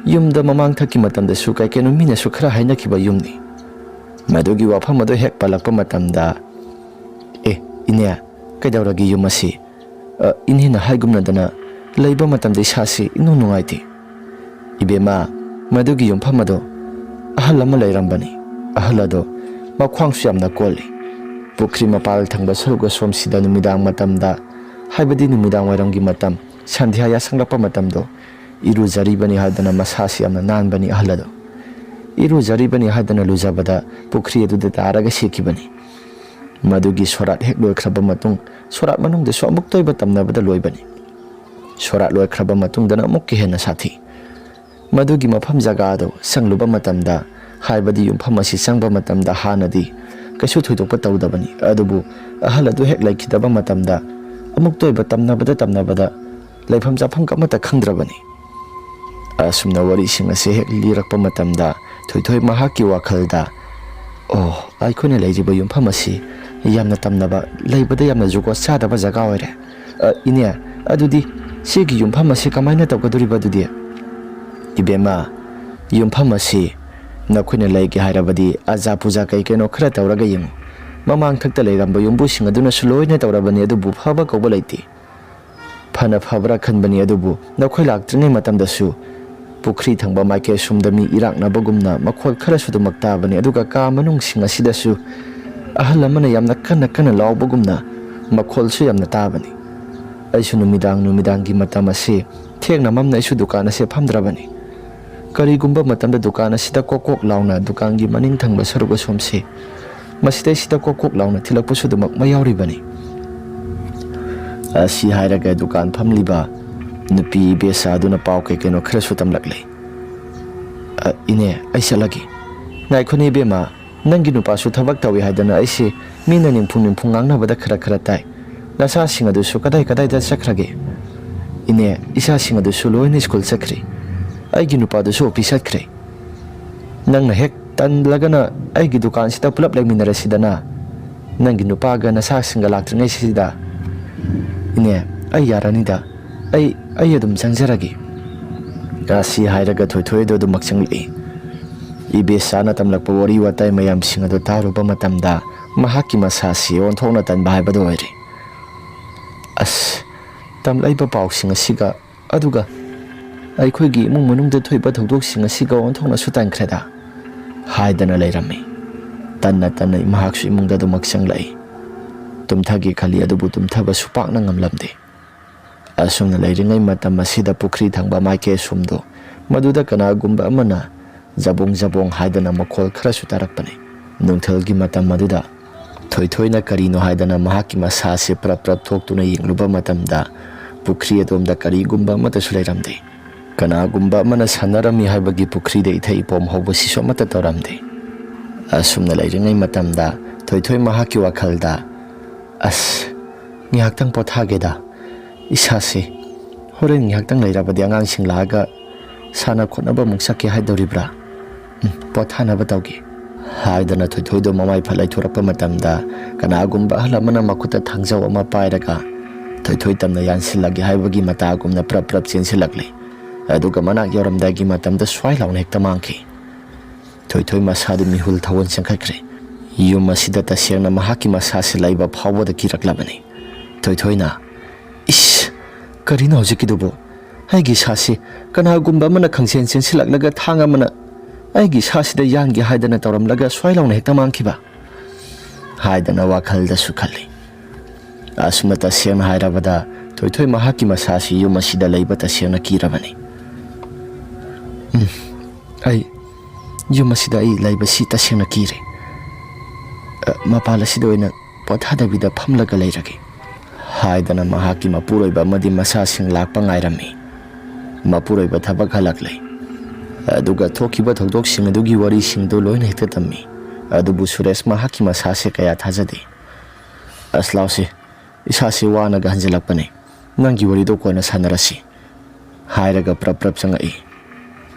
ꯌꯨꯝꯗ ꯃꯃꯥꯡ ꯊꯛꯀꯤ ꯃꯇꯝꯗꯁꯨ ꯀꯩ ꯀꯩꯅꯣ ꯃꯤꯅꯁꯨ ꯈꯔ ꯍꯥꯏꯅꯈꯤꯕ ꯌꯨꯝꯅꯤ꯫" ꯃꯗꯨꯒꯤ ꯋꯥꯐꯝ ꯑꯗꯨ ꯍꯦꯛ ꯄꯜꯂꯛꯄ ꯃꯇꯝꯗ, "ꯑꯦ, ꯏꯅꯦ, ꯀꯩꯗꯧꯔꯒꯦ ꯌꯨꯝ ꯑꯁꯤ? ꯑ, ꯏꯅꯦꯅ ꯍꯥꯏꯒꯨꯝꯅꯗꯅ ꯂꯩꯕ ꯃꯇꯝꯗ ꯏꯁꯥꯁꯤ ꯏꯅꯨꯡ ꯅꯨꯡꯉꯥꯏꯇꯦ꯫" "ꯏꯕꯦꯝꯃ, ꯃꯗꯨꯒꯤ ꯌꯨꯝꯐꯝ ꯑꯗꯣ ꯑꯍꯜ ꯑꯃ ꯂꯩꯔꯝꯕꯅꯤ꯫ ꯑꯍꯜ ꯑꯗꯣ ꯃꯈ꯭ꯋꯥꯡꯁꯨ ꯌꯥꯝꯅ ꯀꯣꯜꯂꯤ꯫ ꯄꯨꯈ꯭ꯔꯤ ꯃꯄꯥꯜ ꯊꯪꯕ ꯁꯔꯨꯛ ꯑꯁꯣꯝꯁꯤꯗ ꯅꯨꯃꯤꯗꯥꯡ ꯃꯇꯝꯗ, ꯍꯥꯏꯕꯗꯤ ꯅꯨꯃꯤꯗꯥꯡ ꯋꯥꯏꯔꯝꯒꯤ ꯃꯇꯝ, ꯁꯟꯙ꯭ꯌꯥ ꯌꯥꯁꯪꯂꯛꯄ ꯃꯇꯝꯗꯣ, ꯏꯔꯨꯖꯔꯤꯕꯅꯤ ꯍꯥꯏꯗꯅ ꯃꯁꯥꯁꯤ ꯌꯥꯝꯅ ꯅꯥꯟꯕꯅꯤ ꯑꯍꯜ ꯑꯗꯣ꯫ ꯏꯔꯨꯖꯔꯤꯕꯅꯤ ꯍꯥꯏꯗꯅ ꯂꯨꯖꯕꯗ ꯄꯨꯈ꯭ꯔꯤ ꯑꯗꯨꯗ ꯇꯥꯔꯒ ꯁꯤꯈꯤꯕꯅꯤ꯫ ꯃꯗꯨꯒꯤ ꯁꯣꯔꯥꯠ ꯍꯦꯛ ꯂꯣꯏꯈ꯭ꯔꯕ ꯃꯇꯨꯡ, ꯁꯣꯔꯥꯠ ꯃꯅꯨꯡꯗꯁꯨ ꯑꯃꯨꯛꯇ ꯑꯣꯏꯕ ꯇꯝꯅꯕꯗ ꯂꯣꯏꯕꯅꯤ꯫ ꯁꯣꯔꯥꯠ ꯂꯣꯏꯈ꯭ꯔꯕ ꯃꯇꯨꯡꯗꯅ ꯑꯃꯨꯛꯀ ꯍꯦꯟꯅ ꯁꯥꯊꯤ꯫ ꯃꯗꯨꯒꯤ ꯃꯐꯝ ꯖꯒꯥ ꯑꯗꯨ ꯆꯪꯂꯨꯕ ꯃꯇꯝꯗ, ꯍꯥꯏꯕꯗꯤ ꯌꯨꯝꯐꯝ ꯑꯁꯤ ꯆꯪꯕ ꯃꯇꯝꯗ ꯍꯥꯟꯅꯗꯤ ꯀꯩꯁꯨ ꯊꯣꯏꯗꯣꯛꯄ ꯇꯧꯗꯕꯅꯤ, ꯑꯗꯨꯕꯨ ꯑꯍꯜ ꯑꯗꯨ ꯍꯦꯛ ꯂꯩꯈꯤꯗꯕ ꯃꯇꯝꯗ ꯑꯃꯨꯛꯇ ꯑꯣꯏꯕ ꯇꯝꯅꯕꯗ ꯇꯝꯅꯕꯗ ꯂꯩꯐꯝ ꯆꯥꯐꯝ ꯑꯃꯠꯇ ꯈꯪꯗ꯭ꯔꯕꯅꯤ꯫ ꯑꯁꯨꯝꯅ ꯋꯥꯔꯤꯁꯤꯡ ꯑꯁꯤ ꯍꯦꯛ ꯂꯤꯔꯛꯄ ꯃꯇꯝꯗ ꯊꯣꯏꯊꯣꯏ ꯃꯍꯥꯛꯀꯤ ꯋꯥꯈꯜꯗ, "ꯑꯣ, ꯑꯩꯈꯣꯏꯅ ꯂꯩꯔꯤꯕ ꯌꯨꯝꯐꯝ ꯑꯁꯤ ꯌꯥꯝꯅ ꯇꯝꯅꯕ, ꯂꯩꯕꯗ ꯌꯥꯝꯅ ꯖꯨꯒꯣꯠ ꯆꯥꯗꯕ ꯖꯒꯥ ꯑꯣꯏꯔꯦ꯫ ꯑ, ꯏꯅꯦ, ꯑꯗꯨꯗꯤ ꯁꯤꯒꯤ ꯌꯨꯝꯐꯝ ꯑꯁꯤ ꯀꯃꯥꯏꯅ ꯇꯧꯒꯗꯧꯔꯤꯕ ꯑꯗꯨꯗꯤ?" "ꯏꯕꯦꯝꯃ, ꯌꯨꯝꯐꯝ ꯑꯁꯤ ꯅꯈꯣꯏꯅ ꯂꯩꯒꯦ ꯍꯥꯏꯔꯕꯗꯤ ꯑꯖꯥ ꯄꯨꯖꯥ ꯀꯩ ꯀꯩꯅꯣ ꯈꯔ ꯇꯧꯔꯒ ꯌꯦꯡꯉꯨ꯫ ꯃꯃꯥꯡꯊꯛꯇ ꯂꯩꯔꯝꯕ ꯌꯨꯝꯕꯨꯁꯤꯡ ꯑꯗꯨꯅꯁꯨ ꯂꯣꯏꯅ ꯇꯧꯔꯕꯅꯤ, ꯑꯗꯨꯕꯨ ꯐꯕ ꯀꯧꯕ ꯂꯩꯇꯦ꯫ ꯐꯅ ꯐꯕ꯭ꯔꯥ ꯈꯟꯕꯅꯤ, ꯑꯗꯨꯕꯨ ꯅꯈꯣꯏ ꯂꯥꯛꯇ꯭ꯔꯤꯉꯩ ꯃꯇꯝꯗꯁꯨ ꯄꯨꯈ꯭ꯔꯤ ꯊꯪꯕ ꯃꯥꯏꯀꯩ ꯑꯁꯣꯝꯗ ꯃꯤ ꯏꯔꯥꯛꯅꯕꯒꯨꯝꯅ ꯃꯈꯣꯜ ꯈꯔꯁꯨ ꯑꯗꯨꯃꯛ ꯇꯥꯕꯅꯤ꯫ ꯑꯗꯨꯒ ꯀꯥ ꯃꯅꯨꯡꯁꯤꯡ ꯑꯁꯤꯗꯁꯨ ꯑꯍꯜ ꯑꯃꯅ ꯌꯥꯝꯅ ꯀꯟꯅ ꯀꯟꯅ ꯂꯥꯎꯕꯒꯨꯝꯅ ꯃꯈꯣꯜꯁꯨ ꯌꯥꯝꯅ ꯇꯥꯕꯅꯤ꯫ ꯑꯩꯁꯨ ꯅꯨꯃꯤꯗꯥꯡ ꯅꯨꯃꯤꯗꯥꯡꯒꯤ ꯃꯇꯝ ꯑꯁꯤ ꯊꯦꯡꯅ ꯃꯝꯅ ꯑꯩꯁꯨ ꯗꯨꯀꯥꯟ ꯑꯁꯦ ꯐꯝꯗ꯭ꯔꯕꯅꯤ꯫ ꯀꯔꯤꯒꯨꯝꯕ ꯃꯇꯝꯗ ꯗꯨꯀꯥꯟ ꯑꯁꯤꯗ ꯀꯣꯛ ꯀꯣꯛ ꯂꯥꯎꯅ ꯗꯨꯀꯥꯟꯒꯤ ꯃꯅꯤꯡ ꯊꯪꯕ ꯁꯔꯨꯛ ꯑꯁꯣꯝꯁꯤ, ꯃꯁꯤꯗꯩꯁꯤꯗ ꯀꯣꯛ ꯀꯣꯛ ꯂꯥꯎꯅ ꯊꯤꯜꯂꯛꯄꯁꯨ ꯑꯗꯨꯃꯛ ꯃꯌꯥꯎꯔꯤꯕꯅꯤ꯫ ꯑꯁꯤ ꯍꯥꯏꯔꯒ ꯗꯨꯀꯥꯟ ꯐꯝꯂꯤꯕ ꯅꯨꯄꯤ ꯏꯕꯦꯆꯥ ꯑꯗꯨꯅ ꯄꯥꯎ ꯀꯩ ꯀꯩꯅꯣ ꯈꯔꯁꯨ ꯇꯝꯂꯛꯂꯤ꯫ "ꯑ, ꯏꯅꯦ, ꯑꯩ ꯆꯠꯂꯒꯦ꯫" "ꯉꯥꯏꯈꯣꯅꯦ ꯏꯕꯦꯝꯃ, ꯅꯪꯒꯤ ꯅꯨꯄꯥꯁꯨ ꯊꯕꯛ ꯇꯧꯏ ꯍꯥꯏꯗꯅ ꯑꯩꯁꯦ ꯃꯤꯅ ꯅꯤꯝꯐꯨꯡ ꯅꯤꯝꯐꯨꯡ ꯉꯥꯡꯅꯕꯗ ꯈꯔ ꯈꯔ ꯇꯥꯏ꯫ ꯅꯆꯥꯁꯤꯡ ꯑꯗꯨꯁꯨ ꯀꯗꯥꯏ ꯀꯗꯥꯏꯗ ꯆꯠꯈ꯭ꯔꯒꯦ?" "ꯏꯅꯦ, ꯏꯆꯥꯁꯤꯡ ꯑꯗꯨꯁꯨ ꯂꯣꯏꯅ ꯁ꯭ꯀꯨꯜ ꯆꯠꯈ꯭ꯔꯦ꯫ ꯑꯩꯒꯤ ꯅꯨꯄꯥꯗꯨꯁꯨ ꯑꯣꯐꯤꯁ ꯆꯠꯈ꯭ꯔꯦ꯫ ꯅꯪꯅ ꯍꯦꯛ ꯇꯟꯂꯒꯅ ꯑꯩꯒꯤ ꯗꯨꯀꯥꯟꯁꯤꯗ ꯄꯨꯂꯞ ꯂꯩꯃꯤꯟꯅꯔꯁꯤꯗꯅ, ꯅꯪꯒꯤ ꯅꯨꯄꯥꯒ ꯅꯆꯥꯁꯤꯡꯒ ꯂꯥꯛꯇ꯭ꯔꯤꯉꯩꯁꯤꯗ꯫" "ꯏꯅꯦ, ꯑꯩ ꯌꯥꯔꯅꯤꯗ꯫ ꯑꯩ, ꯑꯩ ꯑꯗꯨꯝ ꯆꯪꯖꯔꯒꯦ꯫" ꯑꯁꯤ ꯍꯥꯏꯔꯒ ꯊꯣꯏꯊꯣꯏꯗꯣ ꯑꯗꯨꯃꯛ ꯆꯪꯂꯛꯏ꯫ ꯏꯕꯦꯆꯥꯅ ꯇꯝꯂꯛꯄ ꯋꯥꯔꯤ ꯋꯥꯇꯥꯏ ꯃꯌꯥꯝꯁꯤꯡ ꯑꯗꯨ ꯇꯥꯔꯨꯕ ꯃꯇꯝꯗ ꯃꯍꯥꯛꯀꯤ ꯃꯁꯥꯁꯤ ꯑꯣꯟꯊꯣꯛꯅ ꯇꯟꯕ ꯍꯥꯏꯕꯗꯨ ꯑꯣꯏꯔꯦ꯫ "ꯑꯁ, ꯇꯝꯂꯛꯏꯕ ꯄꯥꯎꯁꯤꯡ ꯑꯁꯤꯒ, ꯑꯗꯨꯒ ꯑꯩꯈꯣꯏꯒꯤ ꯏꯃꯨꯡ ꯃꯅꯨꯡꯗ ꯊꯣꯛꯏꯕ ꯊꯧꯗꯣꯛꯁꯤꯡ ꯑꯁꯤꯒ ꯑꯣꯟꯊꯣꯛꯅꯁꯨ ꯇꯟꯈ꯭ꯔꯦꯗ" ꯍꯥꯏꯗꯅ ꯂꯩꯔꯝꯃꯤ꯫ ꯇꯟꯅ ꯇꯟꯅ ꯃꯍꯥꯛꯁꯨ ꯏꯃꯨꯡꯗ ꯑꯗꯨꯃꯛ ꯆꯪꯂꯛꯏ꯫ ꯇꯨꯝꯊꯒꯦ ꯈꯜꯂꯤ, ꯑꯗꯨꯕꯨ ꯇꯨꯝꯊꯕꯁꯨ ꯄꯥꯛꯅ ꯉꯝꯂꯝꯗꯦ꯫ ꯑꯁꯨꯝꯅ ꯂꯩꯔꯤꯉꯩ ꯃꯇꯝ ꯑꯁꯤꯗ ꯄꯨꯈ꯭ꯔꯤ ꯊꯪꯕ ꯃꯥꯏꯀꯩ ꯑꯁꯣꯝꯗꯣ, ꯃꯗꯨꯗ ꯀꯅꯥꯒꯨꯝꯕ ꯑꯃꯅ ꯖꯕꯣꯡ ꯖꯕꯣꯡ ꯍꯥꯏꯗꯅ ꯃꯈꯣꯜ ꯈꯔꯁꯨ ꯇꯥꯔꯛꯄꯅꯤ꯫ ꯅꯨꯡꯊꯤꯜꯒꯤ ꯃꯇꯝ ꯑꯗꯨꯗ ꯊꯣꯏꯊꯣꯏꯅ ꯀꯔꯤꯅꯣ ꯍꯥꯏꯗꯅ ꯃꯍꯥꯛꯀꯤ ꯃꯁꯥꯁꯦ ꯄ꯭ꯔꯞ ꯄ꯭ꯔꯞ ꯊꯣꯛꯇꯨꯅ ꯌꯦꯡꯂꯨꯕ ꯃꯇꯝꯗ, ꯄꯨꯈ꯭ꯔꯤ ꯑꯗꯣꯝꯗ ꯀꯔꯤꯒꯨꯝꯕ ꯑꯃꯠꯇꯁꯨ ꯂꯩꯔꯝꯗꯦ꯫ ꯀꯅꯥꯒꯨꯝꯕ ꯑꯃꯅ ꯁꯥꯟꯅꯔꯝꯃꯤ ꯍꯥꯏꯕꯒꯤ ꯄꯨꯈ꯭ꯔꯤꯗ ꯏꯊꯩ ꯏꯄꯣꯝ ꯍꯧꯕꯁꯤꯁꯨ ꯑꯃꯠꯇ ꯇꯧꯔꯝꯗꯦ꯫ ꯑꯁꯨꯝꯅ ꯂꯩꯔꯤꯉꯩ ꯃꯇꯝꯗ ꯊꯣꯏꯊꯣꯏ ꯃꯍꯥꯛꯀꯤ ꯋꯥꯈꯜꯗ, "ꯑꯁ, ꯉꯥꯏꯍꯥꯛꯇꯪ ꯄꯣꯊꯥꯒꯦꯗ, ꯏꯁꯥꯁꯦ ꯍꯣꯔꯦꯟ ꯉꯥꯏꯍꯥꯛꯇꯪ ꯂꯩꯔꯕꯗꯤ ꯑꯉꯥꯡꯁꯤꯡ ꯂꯥꯛꯑꯒ ꯁꯥꯟꯅ ꯈꯣꯠꯅꯕ ꯑꯃꯨꯛ ꯆꯠꯀꯦ ꯍꯥꯏꯗꯧꯔꯤꯕ꯭ꯔꯥ? ꯎꯝ, ꯄꯣꯊꯥꯅꯕ ꯇꯧꯒꯦ" ꯍꯥꯏꯗꯅ ꯊꯣꯏꯊꯣꯏꯗꯣ ꯃꯃꯥꯏ ꯐꯠ ꯂꯩꯊꯣꯔꯛꯄ ꯃꯇꯝꯗ, ꯀꯅꯥꯒꯨꯝꯕ ꯑꯍꯜ ꯑꯃꯅ ꯃꯈꯨꯠꯇ ꯊꯥꯡꯖꯧ ꯑꯃ ꯄꯥꯏꯔꯒ ꯊꯣꯏꯊꯣꯏ ꯇꯝꯅ ꯌꯥꯟꯁꯤꯜꯂꯒꯦ ꯍꯥꯏꯕꯒꯤ ꯃꯇꯥꯒꯨꯝꯅ ꯄ꯭ꯔꯞ ꯄ꯭ꯔꯞ ꯆꯦꯟꯁꯤꯜꯂꯛꯂꯦ꯫ ꯑꯗꯨꯒ ꯃꯅꯥꯛ ꯌꯧꯔꯝꯗꯥꯏꯒꯤ ꯃꯇꯝꯗ ꯁ꯭ꯋꯥꯏ ꯂꯥꯎꯅ ꯍꯦꯛꯇ ꯃꯥꯡꯈꯤ꯫ ꯊꯣꯏꯊꯣꯏ ꯃꯁꯥꯗꯨ ꯃꯤꯍꯨꯜ ꯊꯧꯍꯟ ꯆꯪꯈꯠꯈ꯭ꯔꯦ꯫ ꯌꯨꯝ ꯑꯁꯤꯗ ꯇꯁꯦꯡꯅ ꯃꯍꯥꯛꯀꯤ ꯃꯁꯥꯁꯤ ꯂꯩꯕ ꯐꯥꯎꯕꯗ ꯀꯤꯔꯛꯂꯕꯅꯤ꯫ ꯊꯣꯏꯊꯣꯏꯅ, "ꯏꯁ, ꯀꯔꯤꯅꯣ ꯍꯧꯖꯤꯛꯀꯤꯗꯨꯕꯨ? ꯑꯩꯒꯤ ꯏꯁꯥꯁꯤ ꯀꯅꯥꯒꯨꯝꯕ ꯑꯃꯅ ꯈꯪꯆꯦꯟ ꯆꯦꯟꯁꯤꯜꯂꯛꯂꯒ ꯊꯥꯡ ꯑꯃꯅ ꯑꯩꯒꯤ ꯏꯁꯥꯁꯤꯗ ꯌꯥꯟꯒꯦ ꯍꯥꯏꯗꯅ ꯇꯧꯔꯝꯂꯒ ꯁ꯭ꯋꯥꯏ ꯂꯥꯎꯅ ꯍꯦꯛꯇ ꯃꯥꯡꯈꯤꯕ?" ꯍꯥꯏꯗꯅ ꯋꯥꯈꯜꯗꯁꯨ ꯈꯜꯂꯤ꯫ ꯑꯁꯨꯝꯅ ꯇꯁꯦꯡꯅ ꯍꯥꯏꯔꯕꯗ, ꯊꯣꯏꯊꯣꯏ ꯃꯍꯥꯛꯀꯤ ꯃꯁꯥꯁꯤ ꯌꯨꯝ ꯑꯁꯤꯗ ꯂꯩꯕ ꯇꯁꯦꯡꯅ ꯀꯤꯔꯕꯅꯤ꯫ "ꯎꯝ, ꯑꯩ ꯌꯨꯝ ꯑꯁꯤꯗ ꯑꯩ ꯂꯩꯕꯁꯤ ꯇꯁꯦꯡꯅ ꯀꯤꯔꯦ꯫ ꯑ, ꯃꯄꯥꯟ ꯑꯁꯤꯗ ꯑꯣꯏꯅ ꯄꯣꯊꯥꯗꯕꯤꯗ ꯐꯝꯂꯒ ꯂꯩꯔꯒꯦ" ꯍꯥꯏꯗꯅ ꯃꯍꯥꯛꯀꯤ ꯃꯄꯨꯔꯣꯏꯕ ꯑꯃꯗꯤ ꯃꯆꯥꯁꯤꯡ ꯂꯥꯛꯄ ꯉꯥꯏꯔꯝꯃꯤ꯫ ꯃꯄꯨꯔꯣꯏꯕ ꯊꯕꯛ ꯍꯜꯂꯛꯂꯦ꯫ ꯑꯗꯨꯒ ꯊꯣꯛꯈꯤꯕ ꯊꯧꯗꯣꯛꯁꯤꯡ ꯑꯗꯨꯒꯤ ꯋꯥꯔꯤꯁꯤꯡꯗꯨ ꯂꯣꯏꯅ ꯍꯦꯛꯇ ꯇꯝꯃꯤ꯫ ꯑꯗꯨꯕꯨ ꯁꯨꯔꯦꯁ ꯃꯍꯥꯛꯀꯤ ꯃꯁꯥꯁꯦ ꯀꯌꯥ ꯊꯥꯖꯗꯦ꯫ "ꯑꯁ, ꯂꯥꯎꯁꯤ, ꯏꯁꯥꯁꯦ ꯋꯥꯅꯒ ꯍꯟꯖꯤꯜꯂꯛꯄꯅꯦ꯫ ꯅꯪꯒꯤ ꯋꯥꯔꯤꯗꯣ ꯀꯣꯟꯅ ꯁꯥꯟꯅꯔꯁꯤ" ꯍꯥꯏꯔꯒ ꯄ꯭ꯔꯞ ꯄ꯭ꯔꯞ ꯆꯪꯉꯛꯏ꯫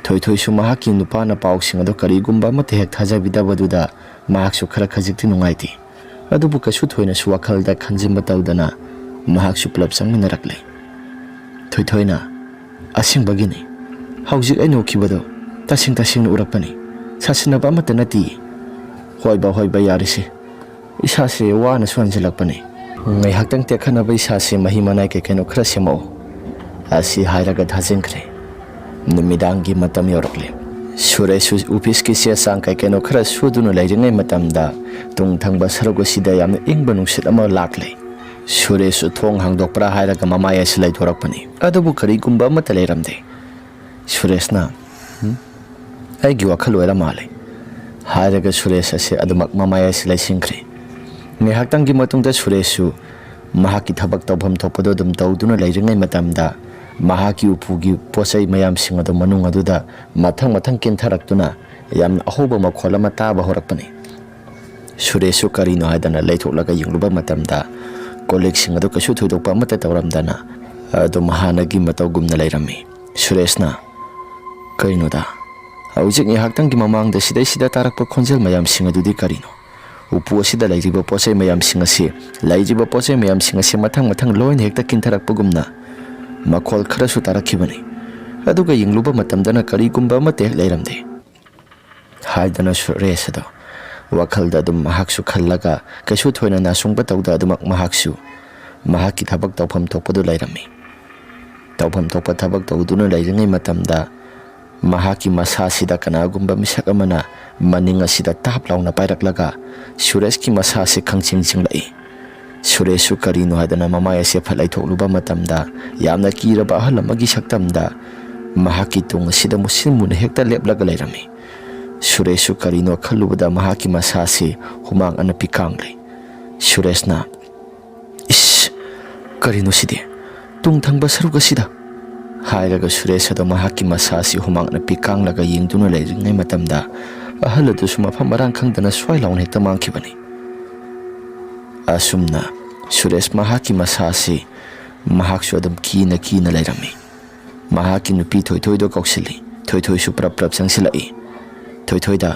ꯊꯣꯏꯊꯣꯏꯁꯨ ꯃꯍꯥꯛꯀꯤ ꯅꯨꯄꯥꯅ ꯄꯥꯎꯁꯤꯡ ꯑꯗꯨ ꯀꯔꯤꯒꯨꯝꯕ ꯑꯃꯠꯇ ꯍꯦꯛ ꯊꯥꯖꯕꯤꯗꯕꯗꯨꯗ ꯃꯍꯥꯛꯁꯨ ꯈꯔ ꯈꯖꯤꯛꯇꯤ ꯅꯨꯡꯉꯥꯏꯇꯦ꯫ ꯑꯗꯨꯕꯨ ꯀꯩꯁꯨ ꯊꯣꯏꯅꯁꯨ ꯋꯥꯈꯜꯗ ꯈꯟꯖꯤꯟꯕ ꯇꯧꯗꯅ ꯃꯍꯥꯛꯁꯨ ꯄꯨꯂꯞ ꯆꯪꯃꯤꯟꯅꯔꯛꯂꯦ꯫ ꯊꯣꯏꯊꯣꯏꯅ, "ꯑꯁꯦꯡꯕꯒꯤꯅꯤ, ꯍꯧꯖꯤꯛ ꯑꯩꯅ ꯎꯈꯤꯕꯗꯣ ꯇꯁꯦꯡ ꯇꯁꯦꯡꯅ ꯎꯔꯛꯄꯅꯤ, ꯁꯥꯁꯤꯟꯅꯕ ꯑꯃꯠꯇ ꯅꯠꯇꯤꯌꯦ꯫ ꯍꯣꯏꯕ, ꯍꯣꯏꯕ, ꯌꯥꯔꯤꯁꯦ, ꯏꯁꯥꯁꯦ ꯋꯥꯅꯁꯨ ꯍꯟꯖꯤꯜꯂꯛꯄꯅꯤ꯫ ꯉꯥꯏꯍꯥꯛꯇꯪ ꯇꯦꯛꯈꯠꯅꯕ ꯏꯁꯥꯁꯦ ꯃꯍꯤ ꯃꯅꯥꯏ ꯀꯩ ꯀꯩꯅꯣ ꯈꯔ ꯁꯦꯝꯃꯛꯑꯣ" ꯑꯁꯤ ꯍꯥꯏꯔꯒ ꯊꯥꯖꯤꯟꯈ꯭ꯔꯦ꯫ ꯅꯨꯃꯤꯗꯥꯡꯒꯤ ꯃꯇꯝ ꯌꯧꯔꯛꯂꯦ꯫ ꯁꯨꯔꯦꯁꯁꯨ ꯑꯣꯐꯤꯁꯀꯤ ꯆꯦ ꯆꯥꯡ ꯀꯩ ꯀꯩꯅꯣ ꯈꯔ ꯁꯨꯗꯨꯅ ꯂꯩꯔꯤꯉꯩ ꯃꯇꯝꯗ, ꯇꯨꯡ ꯊꯪꯕ ꯁꯔꯨꯛ ꯑꯁꯤꯗ ꯌꯥꯝꯅ ꯏꯪꯕ ꯅꯨꯡꯁꯤꯠ ꯑꯃ ꯂꯥꯛꯂꯦ꯫ ꯁꯨꯔꯦꯁꯁꯨ ꯊꯣꯡ ꯍꯥꯡꯗꯣꯛꯄ꯭ꯔꯥ ꯍꯥꯏꯔꯒ ꯃꯃꯥꯏ ꯑꯁꯤ ꯂꯩꯊꯣꯔꯛꯄꯅꯤ꯫ ꯑꯗꯨꯕꯨ ꯀꯔꯤꯒꯨꯝꯕ ꯑꯃꯠꯇ ꯂꯩꯔꯝꯗꯦ꯫ ꯁꯨꯔꯦꯁꯅ, "ꯍꯨꯝ? ꯑꯩꯒꯤ ꯋꯥꯈꯜ ꯑꯣꯏꯔ ꯃꯥꯜꯂꯦ" ꯍꯥꯏꯔꯒ ꯁꯨꯔꯦꯁ ꯑꯁꯤ ꯑꯗꯨꯃꯛ ꯃꯃꯥꯏ ꯑꯁꯤ ꯂꯩꯁꯤꯟꯈ꯭ꯔꯦ꯫ ꯉꯥꯏꯍꯥꯛꯇꯪꯒꯤ ꯃꯇꯨꯡꯗ ꯁꯨꯔꯦꯁꯁꯨ ꯃꯍꯥꯛꯀꯤ ꯊꯕꯛ ꯇꯧꯐꯝ ꯊꯣꯛꯄꯗꯣ ꯑꯗꯨꯝ ꯇꯧꯗꯨꯅ ꯂꯩꯔꯤꯉꯩ ꯃꯇꯝꯗ, ꯃꯍꯥꯛꯀꯤ ꯎꯄꯨꯒꯤ ꯄꯣꯠ ꯆꯩ ꯃꯌꯥꯝꯁꯤꯡ ꯑꯗꯨ ꯃꯅꯨꯡ ꯑꯗꯨꯗ ꯃꯊꯪ ꯃꯊꯪ ꯀꯤꯟꯊꯔꯛꯇꯨꯅ ꯌꯥꯝꯅ ꯑꯍꯧꯕ ꯃꯈꯣꯜ ꯑꯃ ꯇꯥꯕ ꯍꯧꯔꯛꯄꯅꯤ꯫ ꯁꯨꯔꯦꯁꯁꯨ ꯀꯔꯤꯅꯣ ꯍꯥꯏꯗꯅ ꯂꯩꯊꯣꯛꯂꯒ ꯌꯦꯡꯂꯨꯕ ꯃꯇꯝꯗ, ꯀꯣꯜ ꯂꯤꯛꯁꯤꯡ ꯑꯗꯨ ꯀꯩꯁꯨ ꯊꯣꯏꯗꯣꯛꯄ ꯑꯃꯠꯇ ꯇꯧꯔꯝꯗꯅ ꯑꯗꯨꯝ ꯍꯥꯟꯅꯒꯤ ꯃꯇꯧꯒꯨꯝꯅ ꯂꯩꯔꯝꯃꯤ꯫ ꯁꯨꯔꯦꯁꯅ, "ꯀꯔꯤꯅꯣꯗ? ꯍꯧꯖꯤꯛ ꯉꯥꯏꯍꯥꯛꯇꯪꯒꯤ ꯃꯃꯥꯡꯗ ꯁꯤꯗꯩꯁꯤꯗ ꯇꯥꯔꯛꯄ ꯈꯣꯟꯖꯦꯜ ꯃꯌꯥꯝꯁꯤꯡ ꯑꯗꯨꯗꯤ ꯀꯔꯤꯅꯣ? ꯎꯄꯨ ꯑꯁꯤꯗ ꯂꯩꯔꯤꯕ ꯄꯣꯠ ꯆꯩ ꯃꯌꯥꯝꯁꯤꯡ ꯑꯁꯤ, ꯂꯩꯔꯤꯕ ꯄꯣꯠ ꯆꯩ ꯃꯌꯥꯝꯁꯤꯡ ꯑꯁꯤ ꯃꯊꯪ ꯃꯊꯪ ꯂꯣꯏꯅ ꯍꯦꯛꯇ ꯀꯤꯟꯊꯔꯛꯄꯒꯨꯝꯅ ꯃꯈꯣꯜ ꯈꯔꯁꯨ ꯇꯥꯔꯛꯈꯤꯕꯅꯤ꯫ ꯑꯗꯨꯒ ꯌꯦꯡꯂꯨꯕ ꯃꯇꯝꯗꯅ ꯀꯔꯤꯒꯨꯝꯕ ꯑꯃꯠꯇ ꯍꯦꯛ ꯂꯩꯔꯝꯗꯦ" ꯍꯥꯏꯗꯅ ꯁꯨꯔꯦꯁ ꯑꯗꯣ ꯋꯥꯈꯜꯗ ꯑꯗꯨꯝ ꯃꯍꯥꯛꯁꯨ ꯈꯜꯂꯒ, ꯀꯩꯁꯨ ꯊꯣꯏꯅ ꯅꯥꯁꯨꯡꯕ ꯇꯧꯗ ꯑꯗꯨꯃꯛ ꯃꯍꯥꯛꯁꯨ ꯃꯍꯥꯛꯀꯤ ꯊꯕꯛ ꯇꯧꯐꯝ ꯊꯣꯛꯄꯗꯨ ꯂꯩꯔꯝꯃꯤ꯫ ꯇꯧꯐꯝ ꯊꯣꯛꯄ ꯊꯕꯛ ꯇꯧꯗꯨꯅ ꯂꯩꯔꯤꯉꯩ ꯃꯇꯝꯗ, ꯃꯍꯥꯛꯀꯤ ꯃꯁꯥꯁꯤꯗ ꯀꯅꯥꯒꯨꯝꯕ ꯃꯤꯁꯛ ꯑꯃꯅ ꯃꯅꯤꯡ ꯑꯁꯤꯗ ꯇꯥꯞ ꯂꯥꯎꯅ ꯄꯥꯏꯔꯛꯂꯒ ꯁꯨꯔꯦꯁꯀꯤ ꯃꯁꯥꯁꯤ ꯈꯪꯆꯤꯡ ꯆꯤꯡꯂꯛꯏ꯫ ꯁꯨꯔꯦꯁꯁꯨ ꯀꯔꯤꯅꯣ ꯍꯥꯏꯗꯅ ꯃꯃꯥꯏ ꯑꯁꯦ ꯐꯠ ꯂꯩꯊꯣꯛꯂꯨꯕ ꯃꯇꯝꯗ, ꯌꯥꯝꯅ ꯀꯤꯔꯕ ꯑꯍꯜ ꯑꯃꯒꯤ ꯁꯛꯇꯝꯗ ꯃꯍꯥꯛꯀꯤ ꯇꯨꯡ ꯑꯁꯤꯗ ꯃꯨꯁꯤꯟ ꯃꯨꯅ ꯍꯦꯛꯇ ꯂꯦꯞꯂꯒ ꯂꯩꯔꯝꯃꯤ꯫ ꯁꯨꯔꯦꯁꯁꯨ ꯀꯔꯤꯅꯣ ꯈꯜꯂꯨꯕꯗ ꯃꯍꯥꯛꯀꯤ ꯃꯁꯥꯁꯤ ꯍꯨꯃꯥꯡ ꯑꯅꯞꯄꯤ ꯀꯥꯡꯂꯦ꯫ ꯁꯨꯔꯦꯁꯅ, "ꯏꯁ, ꯀꯔꯤꯅꯣ ꯁꯤꯗꯤ? ꯇꯨꯡ ꯊꯪꯕ ꯁꯔꯨꯛ ꯑꯁꯤꯗ?" ꯍꯥꯏꯔꯒ ꯁꯨꯔꯦꯁ ꯑꯗꯣ ꯃꯍꯥꯛꯀꯤ ꯃꯁꯥ ꯑꯁꯤ ꯍꯨꯃꯥꯡꯅ ꯄꯤꯛꯀꯥꯡꯂꯒ ꯌꯦꯡꯗꯨꯅ ꯂꯩꯔꯤꯉꯩ ꯃꯇꯝꯗ, ꯑꯍꯜ ꯑꯗꯨꯁꯨ ꯃꯐꯝ ꯃꯔꯥꯡ ꯈꯪꯗꯅ ꯁ꯭ꯋꯥꯏ ꯂꯥꯎꯅ ꯍꯦꯛꯇ ꯃꯥꯡꯈꯤꯕꯅꯤ꯫ ꯑꯁꯨꯝꯅ ꯁꯨꯔꯦꯁ ꯃꯍꯥꯛꯀꯤ ꯃꯁꯥ ꯑꯁꯤ ꯃꯍꯥꯛꯁꯨ ꯑꯗꯨꯝ ꯀꯤꯅ ꯀꯤꯅ ꯂꯩꯔꯝꯃꯤ꯫ ꯃꯍꯥꯛꯀꯤ ꯅꯨꯄꯤ ꯊꯣꯏꯊꯣꯏꯗꯣ ꯀꯧꯁꯤꯜꯂꯤ꯫ ꯊꯣꯏꯊꯣꯏꯁꯨ ꯄ꯭ꯔꯞ ꯄ꯭ꯔꯞ ꯆꯪꯁꯤꯜꯂꯛꯏ꯫ ꯊꯣꯏꯊꯣꯏꯗ,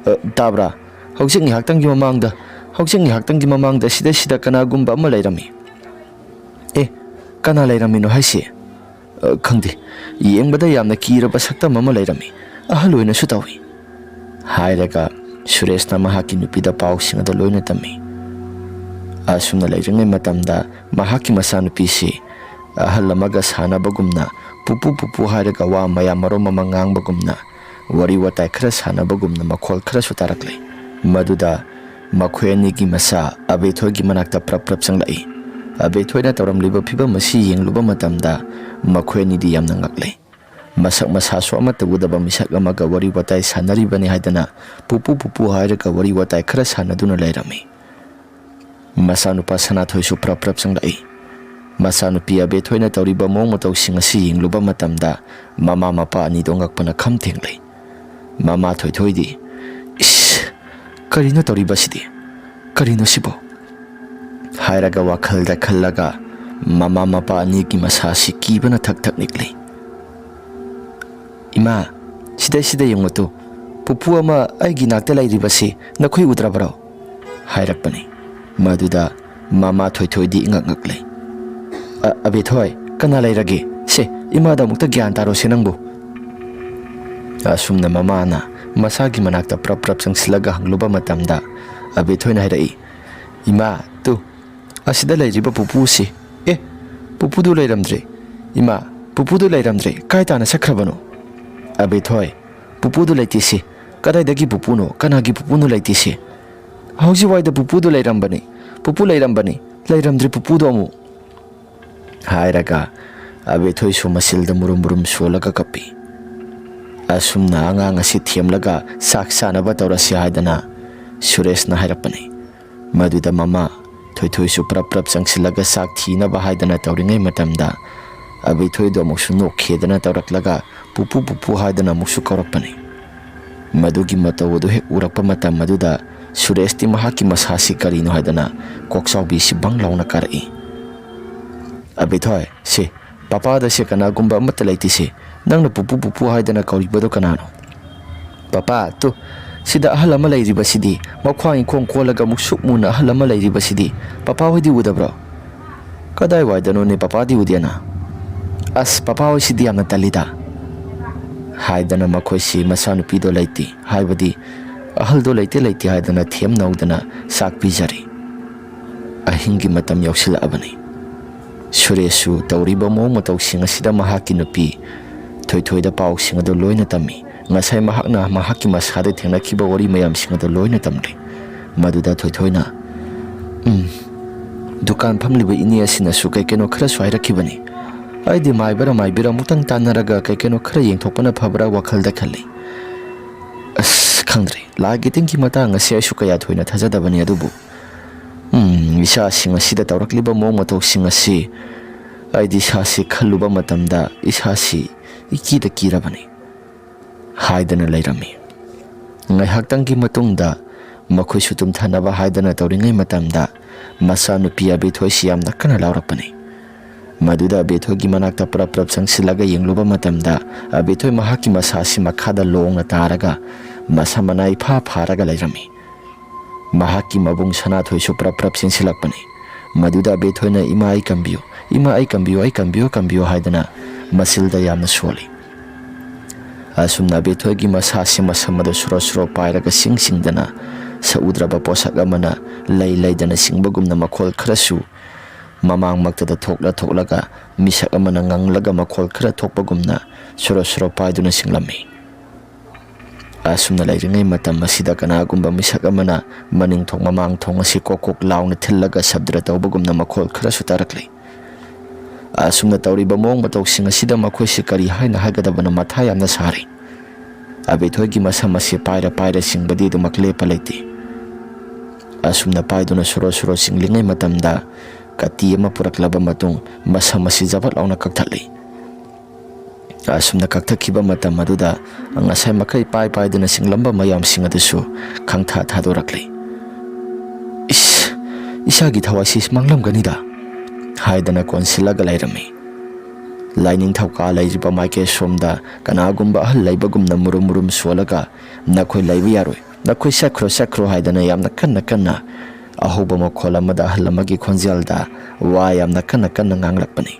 "ꯑ, ꯇꯥꯕ꯭ꯔꯥ? ꯍꯧꯖꯤꯛ ꯉꯥꯏꯍꯥꯛꯇꯪꯒꯤ ꯃꯃꯥꯡꯗ, ꯍꯧꯖꯤꯛ ꯉꯥꯏꯍꯥꯛꯇꯪꯒꯤ ꯃꯃꯥꯡꯗ ꯁꯤꯗꯩꯁꯤꯗ ꯀꯅꯥꯒꯨꯝꯕ ꯑꯃ ꯂꯩꯔꯝꯃꯤ꯫" "ꯑꯦ, ꯀꯅꯥ ꯂꯩꯔꯝꯃꯤꯅꯣ ꯍꯥꯏꯁꯦ?" "ꯑ, ꯈꯪꯗꯦ꯫ ꯌꯦꯡꯕꯗ ꯌꯥꯝꯅ ꯀꯤꯔꯕ ꯁꯛꯇꯝ ꯑꯃ ꯂꯩꯔꯝꯃꯤ꯫ ꯑꯍꯜ ꯑꯣꯏꯅꯁꯨ ꯇꯧꯏ," ꯍꯥꯏꯔꯒ ꯁꯨꯔꯦꯁꯅ ꯃꯍꯥꯛꯀꯤ ꯅꯨꯄꯤꯗ ꯄꯥꯎꯁꯤꯡ ꯑꯗꯨ ꯂꯣꯏꯅ ꯇꯝꯃꯤ꯫ ꯑꯁꯨꯝꯅ ꯂꯩꯔꯤꯉꯩ ꯃꯇꯝꯗ ꯃꯍꯥꯛꯀꯤ ꯃꯆꯥꯅꯨꯄꯤꯁꯤ ꯑꯍꯜ ꯑꯃꯒ ꯁꯥꯟꯅꯕꯒꯨꯝꯅ, "ꯄꯨꯄꯨ, ꯄꯨꯄꯨ" ꯍꯥꯏꯔꯒ ꯋꯥ ꯃꯌꯥꯝ ꯃꯔꯨꯝ ꯑꯃ ꯉꯥꯡꯕꯒꯨꯝꯅ, ꯋꯥꯔꯤ ꯋꯥꯇꯥꯏ ꯈꯔ ꯁꯥꯟꯅꯕꯒꯨꯝꯅ ꯃꯈꯣꯜ ꯈꯔꯁꯨ ꯇꯥꯔꯛꯂꯦ꯫ ꯃꯗꯨꯗ ꯃꯈꯣꯏ ꯑꯅꯤꯒꯤ ꯃꯆꯥ ꯑꯕꯦꯊꯣꯏꯒꯤ ꯃꯅꯥꯛꯇ ꯄ꯭ꯔꯞ ꯄ꯭ꯔꯞ ꯆꯪꯂꯛꯏ꯫ ꯑꯕꯦꯊꯣꯏꯅ ꯇꯧꯔꯝꯂꯤꯕ ꯐꯤꯕꯝ ꯑꯁꯤ ꯌꯦꯡꯂꯨꯕ ꯃꯇꯝꯗ ꯃꯈꯣꯏ ꯑꯅꯤꯗꯤ ꯌꯥꯝꯅ ꯉꯛꯂꯦ꯫ ꯃꯁꯛ ꯃꯁꯥꯁꯨ ꯑꯃꯠꯇ ꯎꯗꯕ ꯃꯤꯁꯛ ꯑꯃꯒ ꯋꯥꯔꯤ ꯋꯥꯇꯥꯏ ꯁꯥꯟꯅꯔꯤꯕꯅꯤ ꯍꯥꯏꯗꯅ ꯄꯨꯄꯨ ꯄꯨꯄꯨ ꯍꯥꯏꯔꯒ ꯋꯥꯔꯤ ꯋꯥꯇꯥꯏ ꯈꯔ ꯁꯥꯟꯅꯗꯨꯅ ꯂꯩꯔꯝꯃꯤ꯫ ꯃꯆꯥꯅꯨꯄꯥ ꯁꯅꯥꯊꯣꯏꯁꯨ ꯄ꯭ꯔꯞ ꯄ꯭ꯔꯞ ꯆꯪꯂꯛꯏ꯫ ꯃꯆꯥꯅꯨꯄꯤ ꯑꯕꯦꯊꯣꯏꯅ ꯇꯧꯔꯤꯕ ꯃꯑꯣꯡ ꯃꯇꯧꯁꯤꯡ ꯑꯁꯤ ꯌꯦꯡꯂꯨꯕ ꯃꯇꯝꯗ ꯃꯃꯥ ꯃꯄꯥ ꯑꯅꯤꯗꯣ ꯉꯛꯄꯅ ꯈꯝ ꯊꯦꯡꯂꯦ꯫ ꯃꯃꯥ ꯊꯣꯏꯊꯣꯏꯗꯤ, "ꯏꯁ, ꯀꯔꯤꯅꯣ ꯇꯧꯔꯤꯕꯁꯤꯗꯤ? ꯀꯔꯤꯅꯣ ꯁꯤꯕꯣ?" ꯍꯥꯏꯔꯒ ꯋꯥꯈꯜꯗ ꯈꯜꯂꯒ ꯃꯃꯥ ꯃꯄꯥ ꯑꯅꯤꯒꯤ ꯃꯁꯥꯁꯤ ꯀꯤꯕꯅ ꯊꯛ ꯊꯛ ꯅꯤꯛꯂꯤ꯫ "ꯏꯃꯥ, ꯁꯤꯗꯩꯁꯤꯗ ꯌꯦꯡꯉꯨ ꯇꯨ, ꯄꯨꯄꯨ ꯑꯃ ꯑꯩꯒꯤ ꯅꯥꯛꯇ ꯂꯩꯔꯤꯕꯁꯤ ꯅꯈꯣꯏ ꯎꯗ꯭ꯔꯕꯔꯣ?" ꯍꯥꯏꯔꯛꯄꯅꯤ꯫ ꯃꯗꯨꯗ ꯃꯃꯥ ꯊꯣꯏꯊꯣꯏꯗꯤ ꯏꯉꯛ ꯉꯛꯂꯦ꯫ "ꯑ, ꯑꯕꯦꯊꯣꯏ, ꯀꯅꯥ ꯂꯩꯔꯒꯦ? ꯁꯦ, ꯏꯃꯥꯗ ꯑꯃꯨꯛꯇ ꯒ꯭ꯌꯥꯟ ꯇꯥꯔꯣꯁꯦ ꯅꯪꯕꯨ꯫" ꯑꯁꯨꯝꯅ ꯃꯃꯥꯅ ꯃꯁꯥꯒꯤ ꯃꯅꯥꯛꯇ ꯄ꯭ꯔꯞ ꯄ꯭ꯔꯞ ꯆꯪꯁꯤꯜꯂꯒ ꯍꯪꯂꯨꯕ ꯃꯇꯝꯗ, ꯑꯕꯦꯊꯣꯏꯅ ꯍꯥꯏꯔꯛꯏ, "ꯏꯃꯥ, ꯇꯨ, ꯑꯁꯤꯗ ꯂꯩꯔꯤꯕ ꯄꯨꯄꯨꯁꯤ꯫ ꯑꯦ, ꯄꯨꯄꯨꯗꯨ ꯂꯩꯔꯝꯗ꯭ꯔꯦ꯫ ꯏꯃꯥ, ꯄꯨꯄꯨꯗꯨ ꯂꯩꯔꯝꯗ꯭ꯔꯦ꯫ ꯀꯥꯏ ꯇꯥꯅ ꯆꯠꯈ꯭ꯔꯕꯅꯣ?" "ꯑꯕꯦꯊꯣꯏ, ꯄꯨꯄꯨꯗꯨ ꯂꯩꯇꯦꯁꯤ꯫ ꯀꯗꯥꯏꯗꯒꯤ ꯄꯨꯄꯨꯅꯣ? ꯀꯅꯥꯒꯤ ꯄꯨꯄꯨꯅꯣ ꯂꯩꯇꯦꯁꯤ? ꯍꯧꯖꯤꯛ ꯋꯥꯏꯗ ꯄꯨꯄꯨꯗꯨ ꯂꯩꯔꯝꯕꯅꯤ꯫ ꯄꯨꯄꯨ ꯂꯩꯔꯝꯕꯅꯤ꯫ ꯂꯩꯔꯝꯗ꯭ꯔꯦ ꯄꯨꯄꯨꯗꯣ ꯑꯃꯨꯛ," ꯍꯥꯏꯔꯒ ꯑꯕꯦꯊꯣꯏꯁꯨ ꯃꯁꯤꯜꯗ ꯃꯨꯔꯨꯝ ꯃꯨꯔꯨꯝ ꯁꯣꯜꯂꯒ ꯀꯞꯄꯤ꯫ ꯑꯁꯨꯝꯅ ꯑꯉꯥꯡ ꯑꯁꯤ ꯊꯦꯝꯂꯒ ꯆꯥꯛ ꯆꯥꯅꯕ ꯇꯧꯔꯁꯤ ꯍꯥꯏꯗꯅ ꯁꯨꯔꯦꯁꯅ ꯍꯥꯏꯔꯛꯄꯅꯤ꯫ ꯃꯗꯨꯗ ꯃꯃꯥ ꯊꯣꯏꯊꯣꯏꯁꯨ ꯄ꯭ꯔꯞ ꯄ꯭ꯔꯞ ꯆꯪꯁꯤꯜꯂꯒ ꯆꯥꯛ ꯊꯤꯅꯕ ꯍꯥꯏꯗꯅ ꯇꯧꯔꯤꯉꯩ ꯃꯇꯝꯗ, ꯑꯕꯦꯊꯣꯏꯗꯣ ꯑꯃꯨꯛꯁꯨ ꯅꯣꯛꯈꯤꯗꯅ ꯇꯧꯔꯛꯂꯒ "ꯄꯨꯄꯨ, ꯄꯨꯄꯨ" ꯍꯥꯏꯗꯅ ꯑꯃꯨꯛꯁꯨ ꯀꯧꯔꯛꯄꯅꯤ꯫ ꯃꯗꯨꯒꯤ ꯃꯇꯧ ꯑꯗꯨ ꯍꯦꯛ ꯎꯔꯛꯄ ꯃꯇꯝ ꯑꯗꯨꯗ ꯁꯨꯔꯦꯁꯇꯤ ꯃꯍꯥꯛꯀꯤ ꯃꯁꯥꯁꯤ ꯀꯔꯤꯅꯣ ꯍꯥꯏꯗꯅ ꯀꯣꯛꯆꯥꯎꯕꯤꯁꯤ ꯕꯪ ꯂꯥꯎꯅ ꯀꯥꯔꯛꯏ꯫ "ꯑꯕꯦꯊꯣꯏ, ꯁꯤ ꯄꯄꯥꯗ ꯁꯦ ꯀꯅꯥꯒꯨꯝꯕ ꯑꯃꯠꯇ ꯂꯩꯇꯦ ꯁꯤ꯫ ꯅꯪꯅ ꯄꯨꯄꯨ ꯄꯨꯄꯨ ꯍꯥꯏꯗꯅ ꯀꯧꯔꯤꯕꯗꯣ ꯀꯅꯥꯅꯣ?" "ꯄꯄꯥ, ꯇꯨ, ꯁꯤꯗ ꯑꯍꯜ ꯑꯃ ꯂꯩꯔꯤꯕꯁꯤꯗꯤ, ꯃꯈ꯭ꯋꯥꯡ ꯏꯈꯣꯡ ꯀꯣꯜꯂꯒ ꯃꯨꯛꯁꯨꯛ ꯃꯨꯅ ꯑꯍꯜ ꯑꯃ ꯂꯩꯔꯤꯕꯁꯤꯗꯤ, ꯄꯄꯥ ꯍꯣꯏꯗꯤ ꯎꯗꯕ꯭ꯔꯣ?" "ꯀꯗꯥꯏꯋꯥꯏꯗꯅꯣꯅꯦ ꯄꯄꯥꯗꯤ ꯎꯗꯦꯅ?" "ꯑꯁ, ꯄꯄꯥ ꯍꯣꯏꯁꯤꯗꯤ ꯌꯥꯝꯅ ꯇꯜꯂꯤꯗ" ꯍꯥꯏꯗꯅ ꯃꯈꯣꯏꯁꯤ ꯃꯆꯥꯅꯨꯄꯤꯗꯣ ꯂꯩꯇꯦ, ꯍꯥꯏꯕꯗꯤ ꯑꯍꯜꯗꯣ ꯂꯩꯇꯦ ꯂꯩꯇꯦ ꯍꯥꯏꯗꯅ ꯊꯦꯝ ꯅꯧꯗꯅ ꯆꯥꯛ ꯄꯤꯖꯔꯤ꯫ ꯑꯍꯤꯡꯒꯤ ꯃꯇꯝ ꯌꯧꯁꯤꯜꯂꯛꯑꯕꯅꯤ꯫ ꯁꯨꯔꯦꯁꯁꯨ ꯇꯧꯔꯤꯕ ꯃꯑꯣꯡ ꯃꯇꯧꯁꯤꯡ ꯑꯁꯤꯗ ꯃꯍꯥꯛꯀꯤ ꯅꯨꯄꯤ ꯊꯣꯏꯊꯣꯏꯗ ꯄꯥꯎꯁꯤꯡ ꯑꯗꯨ ꯂꯣꯏꯅ ꯇꯝꯃꯤ꯫ ꯉꯁꯥꯏ ꯃꯍꯥꯛꯅ ꯃꯍꯥꯛꯀꯤ ꯃꯁꯥꯗ ꯊꯦꯡꯅꯈꯤꯕ ꯋꯥꯔꯤ ꯃꯌꯥꯝꯁꯤꯡ ꯑꯗꯨ ꯂꯣꯏꯅ ꯇꯝꯂꯤ꯫ ꯃꯗꯨꯗ ꯊꯣꯏꯊꯣꯏꯅ, "ꯎꯝ, ꯗꯨꯀꯥꯟ ꯐꯝꯂꯤꯕ ꯏꯅꯦ ꯑꯁꯤꯅꯁꯨ ꯀꯩ ꯀꯩꯅꯣ ꯈꯔꯁꯨ ꯍꯥꯏꯔꯛꯈꯤꯕꯅꯤ꯫ ꯑꯩꯗꯤ ꯃꯥꯏꯕꯔ ꯃꯥꯏꯕꯤꯔ ꯑꯃꯨꯛꯇꯪ ꯇꯥꯟꯅꯔꯒ ꯀꯩ ꯀꯩꯅꯣ ꯈꯔ ꯌꯦꯡꯊꯣꯛꯄꯅ ꯐꯕ꯭ꯔꯥ ꯋꯥꯈꯜꯗ ꯈꯜꯂꯤ꯫ ꯑꯁ, ꯈꯪꯗ꯭ꯔꯦ, ꯂꯥꯏꯒꯤ ꯇꯤꯟꯒꯤ ꯃꯇꯥꯡ ꯑꯁꯤ ꯑꯩꯁꯨ ꯀꯌꯥ ꯊꯣꯏꯅ ꯊꯥꯖꯗꯕꯅꯤ, ꯑꯗꯨꯕꯨ, ꯎꯝ, ꯏꯆꯥꯁꯤꯡ ꯑꯁꯤꯗ ꯇꯧꯔꯛꯂꯤꯕ ꯃꯑꯣꯡ ꯃꯇꯧꯁꯤꯡ ꯑꯁꯤ ꯑꯩꯗꯤ ꯏꯁꯥꯁꯤ ꯈꯜꯂꯨꯕ ꯃꯇꯝꯗ ꯏꯁꯥꯁꯤ ꯏꯀꯤꯗ ꯀꯤꯔꯕꯅꯤ" ꯍꯥꯏꯗꯅ ꯂꯩꯔꯝꯃꯤ꯫ ꯉꯥꯏꯍꯥꯛꯇꯪꯒꯤ ꯃꯇꯨꯡꯗ ꯃꯈꯣꯏꯁꯨ ꯇꯨꯝꯊꯅꯕ ꯍꯥꯏꯗꯅ ꯇꯧꯔꯤꯉꯩ ꯃꯇꯝꯗ ꯃꯆꯥꯅꯨꯄꯤ ꯑꯕꯦꯊꯣꯏꯁꯤ ꯌꯥꯝꯅ ꯀꯟꯅ ꯂꯥꯎꯔꯛꯄꯅꯤ꯫ ꯃꯗꯨꯗ ꯑꯕꯦꯊꯣꯏꯒꯤ ꯃꯅꯥꯛꯇ ꯄ꯭ꯔꯞ ꯄ꯭ꯔꯞ ꯆꯪꯁꯤꯜꯂꯒ ꯌꯦꯡꯂꯨꯕ ꯃꯇꯝꯗ ꯑꯕꯦꯊꯣꯏ ꯃꯍꯥꯛꯀꯤ ꯃꯁꯥꯁꯤ ꯃꯈꯥꯗ ꯂꯣꯡꯅ ꯇꯥꯔꯒ ꯃꯁꯥ ꯃꯅꯥ ꯏꯐꯥ ꯐꯥꯔꯒ ꯂꯩꯔꯝꯃꯤ꯫ ꯃꯍꯥꯛꯀꯤ ꯃꯕꯨꯡ ꯁꯅꯥꯊꯣꯏꯁꯨ ꯄ꯭ꯔꯞ ꯄ꯭ꯔꯞ ꯆꯦꯟꯁꯤꯜꯂꯛꯄꯅꯤ꯫ ꯃꯗꯨꯗ ꯑꯕꯦꯊꯣꯏꯅ, "ꯏꯃꯥ, ꯑꯩ ꯀꯟꯕꯤꯌꯨ, ꯏꯃꯥ, ꯑꯩ ꯀꯟꯕꯤꯌꯨ, ꯑꯩ ꯀꯟꯕꯤꯌꯨ, ꯀꯟꯕꯤꯌꯨ" ꯍꯥꯏꯗꯅ ꯃꯁꯤꯜꯗ ꯌꯥꯝꯅ ꯁꯣꯜꯂꯤ꯫ ꯑꯁꯨꯝꯅ ꯑꯕꯦꯊꯣꯏꯒꯤ ꯃꯁꯥꯁꯤ ꯃꯁꯝ ꯑꯗꯨ ꯁꯣꯔꯣ ꯁꯣꯔꯣ ꯄꯥꯏꯔꯒ ꯁꯤꯡ ꯁꯤꯡꯗꯅ ꯁꯛꯎꯗ꯭ꯔꯕ ꯄꯣꯠꯁꯛ ꯑꯃꯅ ꯂꯩ ꯂꯩꯗꯅ ꯆꯤꯡꯕꯒꯨꯝꯅ ꯃꯈꯣꯜ ꯈꯔꯁꯨ ꯃꯃꯥꯡꯃꯛꯇꯗ ꯊꯣꯛꯂ ꯊꯣꯛꯂꯒ ꯃꯤꯁꯛ ꯑꯃꯅ ꯉꯪꯂꯒ ꯃꯈꯣꯜ ꯈꯔ ꯊꯣꯛꯄꯒꯨꯝꯅ ꯁꯣꯔꯣ ꯁꯣꯔꯣ ꯄꯥꯏꯗꯨꯅ ꯆꯤꯡꯂꯝꯃꯤ꯫ ꯑꯁꯨꯝꯅ ꯂꯩꯔꯤꯉꯩ ꯃꯇꯝ ꯑꯁꯤꯗ ꯀꯅꯥꯒꯨꯝꯕ ꯃꯤꯁꯛ ꯑꯃꯅ ꯃꯅꯤꯡ ꯊꯣꯡ ꯃꯃꯥꯡ ꯊꯣꯡ ꯑꯁꯤ ꯀꯣꯛ ꯀꯣꯛ ꯂꯥꯎꯅ ꯊꯤꯜꯂꯒ ꯁꯕ꯭ꯗ ꯇꯧꯕꯒꯨꯝꯅ ꯃꯈꯣꯜ ꯈꯔꯁꯨ ꯇꯥꯔꯛꯂꯤ꯫ ꯑꯁꯨꯝꯅ ꯇꯧꯔꯤꯕ ꯃꯑꯣꯡ ꯃꯇꯧꯁꯤꯡ ꯑꯁꯤꯗ ꯃꯈꯣꯏꯁꯤ ꯀꯔꯤ ꯍꯥꯏꯅ ꯍꯥꯏꯒꯗꯕꯅꯣ ꯃꯊꯥ ꯌꯥꯝꯅ ꯁꯥꯔꯤ꯫ ꯑꯕꯦꯊꯣꯏꯒꯤ ꯃꯁꯝ ꯑꯁꯤ ꯄꯥꯏꯔ ꯄꯥꯏꯔ ꯆꯤꯡꯕꯗꯤ ꯑꯗꯨꯃꯛ ꯂꯦꯞꯄ ꯂꯩꯇꯦ꯫ ꯑꯁꯨꯝꯅ ꯄꯥꯏꯗꯨꯅ ꯁꯣꯔꯣ ꯁꯣꯔꯣ ꯆꯤꯡꯂꯤꯉꯩ ꯃꯇꯝꯗ ꯀꯇꯤ ꯑꯃ ꯄꯨꯔꯛꯂꯕ ꯃꯇꯨꯡ ꯃꯁꯝ ꯑꯁꯤ ꯖꯕꯠ ꯂꯥꯎꯅ ꯀꯛꯊꯠꯂꯤ꯫ ꯑꯁꯨꯝꯅ ꯀꯛꯊꯠꯈꯤꯕ ꯃꯇꯝ ꯑꯗꯨꯗ ꯉꯁꯥꯏ ꯃꯈꯩ ꯄꯥꯏ ꯄꯥꯏꯗꯨꯅ ꯆꯤꯡꯂꯝꯕ ꯃꯌꯥꯝꯁꯤꯡ ꯑꯗꯨꯁꯨ ꯈꯪꯊꯥ ꯊꯥꯗꯣꯔꯛꯂꯤ꯫ "ꯏꯁ, ꯏꯁꯥꯒꯤ ꯊꯋꯥꯏꯁꯤ ꯃꯥꯡꯂꯝꯒꯅꯤꯗ" ꯍꯥꯏꯗꯅ ꯀꯣꯟꯁꯤꯜꯂꯒ ꯂꯩꯔꯝꯃꯤ꯫ ꯂꯥꯏꯅꯤꯡꯊꯧ ꯀꯥ ꯂꯩꯔꯤꯕ ꯃꯥꯏꯀꯩ ꯁꯣꯝꯗ ꯀꯅꯥꯒꯨꯝꯕ ꯑꯍꯜ ꯂꯩꯕꯒꯨꯝꯅ ꯃꯨꯔꯨꯝ ꯃꯨꯔꯨꯝ ꯁꯣꯜꯂꯒ, "ꯅꯈꯣꯏ ꯂꯩꯕ ꯌꯥꯔꯣꯏ, ꯅꯈꯣꯏ ꯆꯠꯈ꯭ꯔꯣ, ꯆꯠꯈ꯭ꯔꯣ" ꯍꯥꯏꯗꯅ ꯌꯥꯝꯅ ꯀꯟꯅ ꯀꯟꯅ ꯑꯍꯧꯕ ꯃꯈꯣꯜ ꯑꯃꯗ ꯑꯍꯜ ꯑꯃꯒꯤ ꯈꯣꯟꯖꯦꯜꯗ ꯋꯥ ꯌꯥꯝꯅ ꯀꯟꯅ ꯀꯟꯅ ꯉꯥꯡꯂꯛꯄꯅꯤ꯫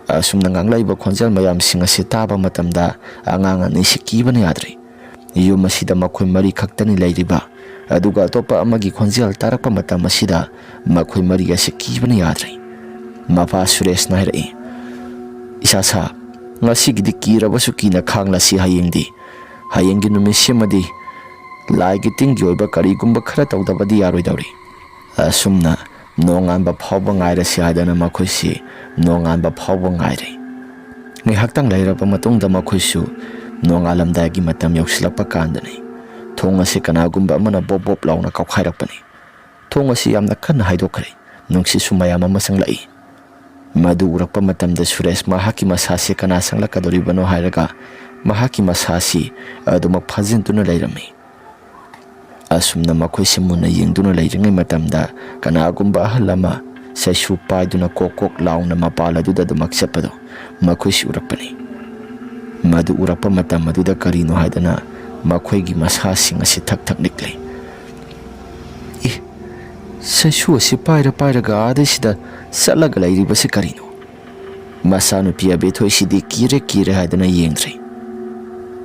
ꯑꯁꯨꯝꯅ ꯉꯥꯡꯂꯛꯏꯕ ꯈꯣꯟꯖꯦꯜ ꯃꯌꯥꯝꯁꯤꯡ ꯑꯁꯤ ꯇꯥꯕ ꯃꯇꯝꯗ ꯑꯉꯥꯡ ꯑꯅꯤꯁꯤ ꯀꯤꯕꯅ ꯌꯥꯗ꯭ꯔꯦ꯫ ꯌꯨꯝ ꯑꯁꯤꯗ ꯃꯈꯣꯏ ꯃꯔꯤ ꯈꯛꯇꯅꯤ ꯂꯩꯔꯤꯕ, ꯑꯗꯨꯒ ꯑꯇꯣꯞꯄ ꯑꯃꯒꯤ ꯈꯣꯟꯖꯦꯜ ꯇꯥꯔꯛꯄ ꯃꯇꯝ ꯑꯁꯤꯗ ꯃꯈꯣꯏ ꯃꯔꯤ ꯑꯁꯤ ꯀꯤꯕꯅ ꯌꯥꯗ꯭ꯔꯦ꯫ ꯃꯄꯥ ꯁꯨꯔꯦꯁꯅ ꯍꯥꯏꯔꯛꯏ, "ꯏꯁꯥ ꯁꯥ, ꯉꯁꯤꯒꯤꯗꯤ ꯀꯤꯔꯕꯁꯨ ꯀꯤꯅ ꯈꯥꯡꯂꯁꯤ ꯍꯌꯦꯡꯗꯤ꯫ ꯍꯌꯦꯡꯒꯤ ꯅꯨꯃꯤꯠꯁꯤꯃꯗꯤ ꯂꯥꯏꯒꯤ ꯇꯤꯟꯒꯤ ꯑꯣꯏꯕ ꯀꯔꯤꯒꯨꯝꯕ ꯈꯔ ꯇꯧꯗꯕꯗꯤ ꯌꯥꯔꯣꯏꯗꯧꯔꯤ"꯫ ꯑꯁꯨꯝꯅ ꯅꯣꯡꯉꯥꯟꯕ ꯐꯥꯎꯕ ꯉꯥꯏꯔꯁꯤ ꯍꯥꯏꯗꯅ ꯃꯈꯣꯏꯁꯤ ꯅꯣꯡꯉꯥꯟꯕ ꯐꯥꯎꯕ ꯉꯥꯏꯔꯦ꯫ ꯉꯥꯏꯍꯥꯛꯇꯪ ꯂꯩꯔꯕ ꯃꯇꯨꯡꯗ ꯃꯈꯣꯏꯁꯨ ꯅꯣꯡꯉꯥꯜꯂꯝꯗꯥꯏꯒꯤ ꯃꯇꯝ ꯌꯧꯁꯤꯜꯂꯛꯄ ꯀꯥꯟꯗꯅꯤ ꯊꯣꯡ ꯑꯁꯤ ꯀꯅꯥꯒꯨꯝꯕ ꯑꯃꯅ ꯕꯣꯞ ꯕꯣꯞ ꯂꯥꯎꯅ ꯀꯥꯎꯈꯥꯏꯔꯛꯄꯅꯤ꯫ ꯊꯣꯡ ꯑꯁꯤ ꯌꯥꯝꯅ ꯀꯟꯅ ꯍꯥꯏꯗꯣꯛꯈ꯭ꯔꯦ꯫ ꯅꯨꯡꯁꯤꯠꯁꯨ ꯃꯌꯥꯝ ꯑꯃ ꯆꯪꯂꯛꯏ꯫ ꯃꯗꯨ ꯎꯔꯛꯄ ꯃꯇꯝꯗ ꯁꯨꯔꯦꯁ ꯃꯍꯥꯛꯀꯤ ꯃꯁꯥꯁꯤ ꯀꯅꯥ ꯆꯪꯂꯛꯀꯗꯧꯔꯤꯕꯅꯣ ꯍꯥꯏꯔꯒ ꯃꯍꯥꯛꯀꯤ ꯃꯁꯥꯁꯤ ꯑꯗꯨꯃꯛ ꯐꯥꯖꯤꯟꯗꯨꯅ ꯂꯩꯔꯝꯃꯤ꯫ ꯑꯁꯨꯝꯅ ꯃꯈꯣꯏꯁꯤ ꯃꯨꯟꯅ ꯌꯦꯡꯗꯨꯅ ꯂꯩꯔꯤꯉꯩ ꯃꯇꯝꯗ ꯀꯅꯥꯒꯨꯝꯕ ꯑꯍꯜ ꯑꯃ ꯆꯩꯁꯨ ꯄꯥꯏꯗꯨꯅ ꯀꯣꯛ ꯀꯣꯛ ꯂꯥꯎꯅ ꯃꯄꯥꯜ ꯑꯗꯨꯗ ꯑꯗꯨꯃꯛ ꯆꯠꯄꯗꯣ ꯃꯈꯣꯏꯁꯤ ꯎꯔꯛꯄꯅꯤ꯫ ꯃꯗꯨ ꯎꯔꯛꯄ ꯃꯇꯝ ꯑꯗꯨꯗ ꯀꯔꯤꯅꯣ ꯍꯥꯏꯗꯅ ꯃꯈꯣꯏꯒꯤ ꯃꯁꯥꯁꯤꯡ ꯑꯁꯤ ꯊꯛ ꯊꯛ ꯅꯤꯛꯂꯤ꯫ "ꯏ, ꯆꯩꯁꯨ ꯑꯁꯤ ꯄꯥꯏꯔ ꯄꯥꯏꯔꯒ ꯑꯥꯗꯩꯁꯤꯗ ꯆꯠꯂꯒ ꯂꯩꯔꯤꯕꯁꯤ ꯀꯔꯤꯅꯣ?" ꯃꯆꯥꯅꯨꯄꯤ ꯑꯕꯦꯊꯣꯏꯁꯤꯗꯤ ꯀꯤꯔꯦ ꯀꯤꯔꯦ ꯍꯥꯏꯗꯅ ꯌꯦꯡꯗ꯭ꯔꯦ꯫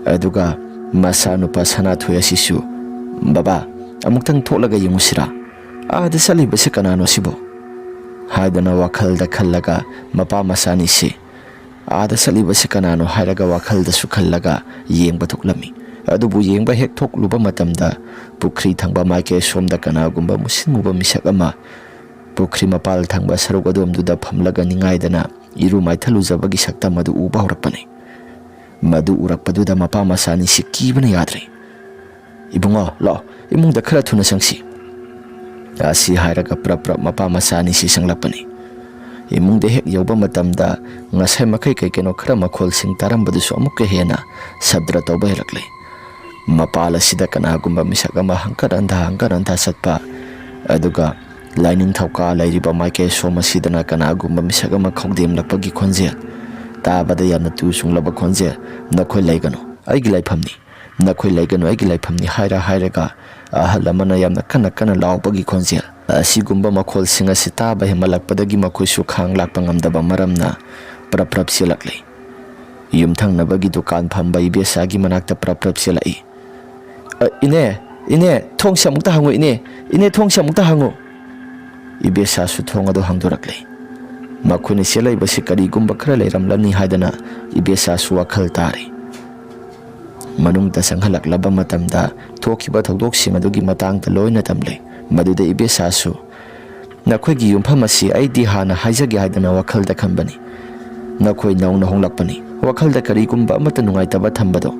ꯑꯗꯨꯒ ꯃꯆꯥꯅꯨꯄꯥ ꯁꯅꯥꯊꯣꯏ ꯑꯁꯤꯁꯨ, "ꯕꯕꯥ, ꯑꯃꯨꯛꯇꯪ ꯊꯣꯛꯂꯒ ꯌꯦꯡꯉꯨꯁꯤꯔꯥ? ꯑꯥꯗ ꯆꯠꯂꯤꯕꯁꯤ ꯀꯅꯥꯅꯣ ꯁꯤꯕꯣ?" ꯍꯥꯏꯗꯅ ꯋꯥꯈꯜꯗ ꯈꯜꯂꯒ ꯃꯄꯥ ꯃꯆꯥꯅꯤꯁꯤ ꯑꯥꯗ ꯆꯠꯂꯤꯕꯁꯤ ꯀꯅꯥꯅꯣ ꯍꯥꯏꯔꯒ ꯋꯥꯈꯜꯗꯁꯨ ꯈꯜꯂꯒ ꯌꯦꯡꯕ ꯊꯣꯛꯂꯝꯃꯤ꯫ ꯑꯗꯨꯕꯨ ꯌꯦꯡꯕ ꯍꯦꯛ ꯊꯣꯛꯂꯨꯕ ꯃꯇꯝꯗ, ꯄꯨꯈ꯭ꯔꯤ ꯊꯪꯕ ꯃꯥꯏꯀꯩ ꯁꯣꯝꯗ ꯀꯅꯥꯒꯨꯝꯕ ꯃꯨꯁꯤꯟ ꯃꯨꯕ ꯃꯤꯁꯛ ꯑꯃ ꯄꯨꯈ꯭ꯔꯤ ꯃꯄꯥꯜ ꯊꯪꯕ ꯁꯔꯨꯛ ꯑꯗꯣꯝꯗꯨꯗ ꯐꯝꯂꯒ ꯅꯤꯡꯉꯥꯏꯗꯅ ꯏꯔꯨ ꯃꯥꯏꯊꯜꯂꯨꯖꯕꯒꯤ ꯁꯛꯇꯝ ꯑꯗꯨ ꯎꯕ ꯍꯧꯔꯛꯄꯅꯤ꯫ ꯃꯗꯨ ꯎꯔꯛꯄꯗꯨꯗ ꯃꯄꯥ ꯃꯆꯥ ꯑꯅꯤꯁꯤ ꯀꯤꯕꯅ ꯌꯥꯗ꯭ꯔꯦ꯫ "ꯏꯕꯨꯡꯉꯣ, ꯂꯥꯛꯑꯣ, ꯏꯃꯨꯡꯗ ꯈꯔ ꯊꯨꯅ ꯆꯪꯁꯤ" ꯑꯁꯤ ꯍꯥꯏꯔꯒ ꯄ꯭ꯔꯞ ꯄ꯭ꯔꯞ ꯃꯄꯥ ꯃꯆꯥ ꯑꯅꯤꯁꯤ ꯆꯪꯂꯛꯄꯅꯤ꯫ ꯏꯃꯨꯡꯗ ꯍꯦꯛ ꯌꯧꯕ ꯃꯇꯝꯗ, ꯉꯁꯥꯏ ꯃꯈꯩ ꯀꯩ ꯀꯩꯅꯣ ꯈꯔ ꯃꯈꯣꯜꯁꯤꯡ ꯇꯥꯔꯝꯕꯗꯨꯁꯨ ꯑꯃꯨꯛꯀ ꯍꯦꯟꯅ ꯁꯕ꯭ꯗ ꯇꯧꯕ ꯍꯦꯜꯂꯛꯂꯦ꯫ ꯃꯄꯥꯜ ꯑꯁꯤꯗ ꯀꯅꯥꯒꯨꯝꯕ ꯃꯤꯁꯛ ꯑꯃ ꯍꯪꯀꯠ ꯍꯟꯊ ꯍꯪꯀꯠ ꯍꯟꯊ ꯆꯠꯄ, ꯑꯗꯨꯒ ꯂꯥꯏꯅꯤꯡꯊꯧ ꯀꯥ ꯂꯩꯔꯤꯕ ꯃꯥꯏꯀꯩ ꯁꯣꯝ ꯑꯁꯤꯗꯅ ꯀꯅꯥꯒꯨꯝꯕ ꯃꯤꯁꯛ ꯑꯃ ꯈꯧꯗꯦꯝꯂꯛꯄꯒꯤ ꯈꯣꯟꯖꯦꯜ, ꯇꯥꯕꯗ ꯌꯥꯝꯅ ꯇꯨ ꯆꯨꯡꯂꯕ ꯈꯣꯟꯖꯦꯜ, "ꯅꯈꯣꯏ ꯂꯩꯒꯅꯨ, ꯑꯩꯒꯤ ꯂꯥꯏꯐꯝꯅꯤ, ꯅꯈꯣꯏ ꯂꯩꯒꯅꯨ, ꯑꯩꯒꯤ ꯂꯥꯏꯐꯝꯅꯤ" ꯍꯥꯏꯔ ꯍꯥꯏꯔꯒ ꯑꯍꯜ ꯑꯃꯅ ꯌꯥꯝꯅ ꯀꯟꯅ ꯀꯟꯅ ꯂꯥꯎꯕꯒꯤ ꯈꯣꯟꯖꯦꯜ꯫ ꯑꯁꯤꯒꯨꯝꯕ ꯃꯈꯣꯜꯁꯤꯡ ꯑꯁꯤ ꯇꯥꯕ ꯍꯦꯟꯃꯜꯂꯛꯄꯗꯒꯤ ꯃꯈꯣꯏꯁꯨ ꯈꯥꯡ ꯂꯥꯛꯄ ꯉꯝꯗꯕ ꯃꯔꯝꯅ ꯄ꯭ꯔꯞ ꯄ꯭ꯔꯞ ꯆꯦꯜꯂꯛꯂꯦ꯫ ꯌꯨꯝꯊꯪꯅꯕꯒꯤ ꯗꯨꯀꯥꯟ ꯐꯝꯕ ꯏꯕꯦꯆꯥꯒꯤ ꯃꯅꯥꯛꯇ ꯄ꯭ꯔꯞ ꯄ꯭ꯔꯞ ꯆꯦꯜꯂꯛꯏ꯫ "ꯑ, ꯏꯅꯦ, ꯏꯅꯦ, ꯊꯣꯡꯁꯦ ꯑꯃꯨꯛꯇ ꯍꯥꯡꯉꯨ, ꯏꯅꯦ, ꯏꯅꯦ, ꯊꯣꯡꯁꯦ ꯑꯃꯨꯛꯇ ꯍꯥꯡꯉꯨ!" ꯏꯕꯦꯆꯥꯁꯨ ꯊꯣꯡ ꯑꯗꯨ ꯍꯥꯡꯗꯣꯔꯛꯂꯦ꯫ ꯃꯈꯣꯏꯅ ꯆꯦꯜꯂꯛꯏꯕꯁꯤ ꯀꯔꯤꯒꯨꯝꯕ ꯈꯔ ꯂꯩꯔꯝꯂꯅꯤ ꯍꯥꯏꯗꯅ ꯏꯕꯦꯆꯥꯁꯨ ꯋꯥꯈꯜ ꯇꯥꯔꯤ꯫ ꯃꯅꯨꯡꯗ ꯆꯪꯍꯜꯂꯛꯂꯕ ꯃꯇꯝꯗ ꯊꯣꯛꯈꯤꯕ ꯊꯧꯗꯣꯛꯁꯤꯡ ꯑꯗꯨꯒꯤ ꯃꯇꯥꯡꯗ ꯂꯣꯏꯅ ꯇꯝꯂꯦ꯫ ꯃꯗꯨꯗ ꯏꯕꯦꯆꯥꯁꯨ, "ꯅꯈꯣꯏꯒꯤ ꯌꯨꯝꯐꯝ ꯑꯁꯤ ꯑꯩꯗꯤ ꯍꯥꯟꯅ ꯍꯥꯏꯖꯒꯦ ꯍꯥꯏꯗꯅ ꯋꯥꯈꯜꯗ ꯈꯟꯕꯅꯤ꯫ ꯅꯈꯣꯏ ꯅꯧꯅ ꯍꯣꯡꯂꯛꯄꯅꯤ꯫ ꯋꯥꯈꯜꯗ ꯀꯔꯤꯒꯨꯝꯕ ꯑꯃꯠꯇ ꯅꯨꯡꯉꯥꯏꯇꯕ ꯊꯝꯕꯗꯣ,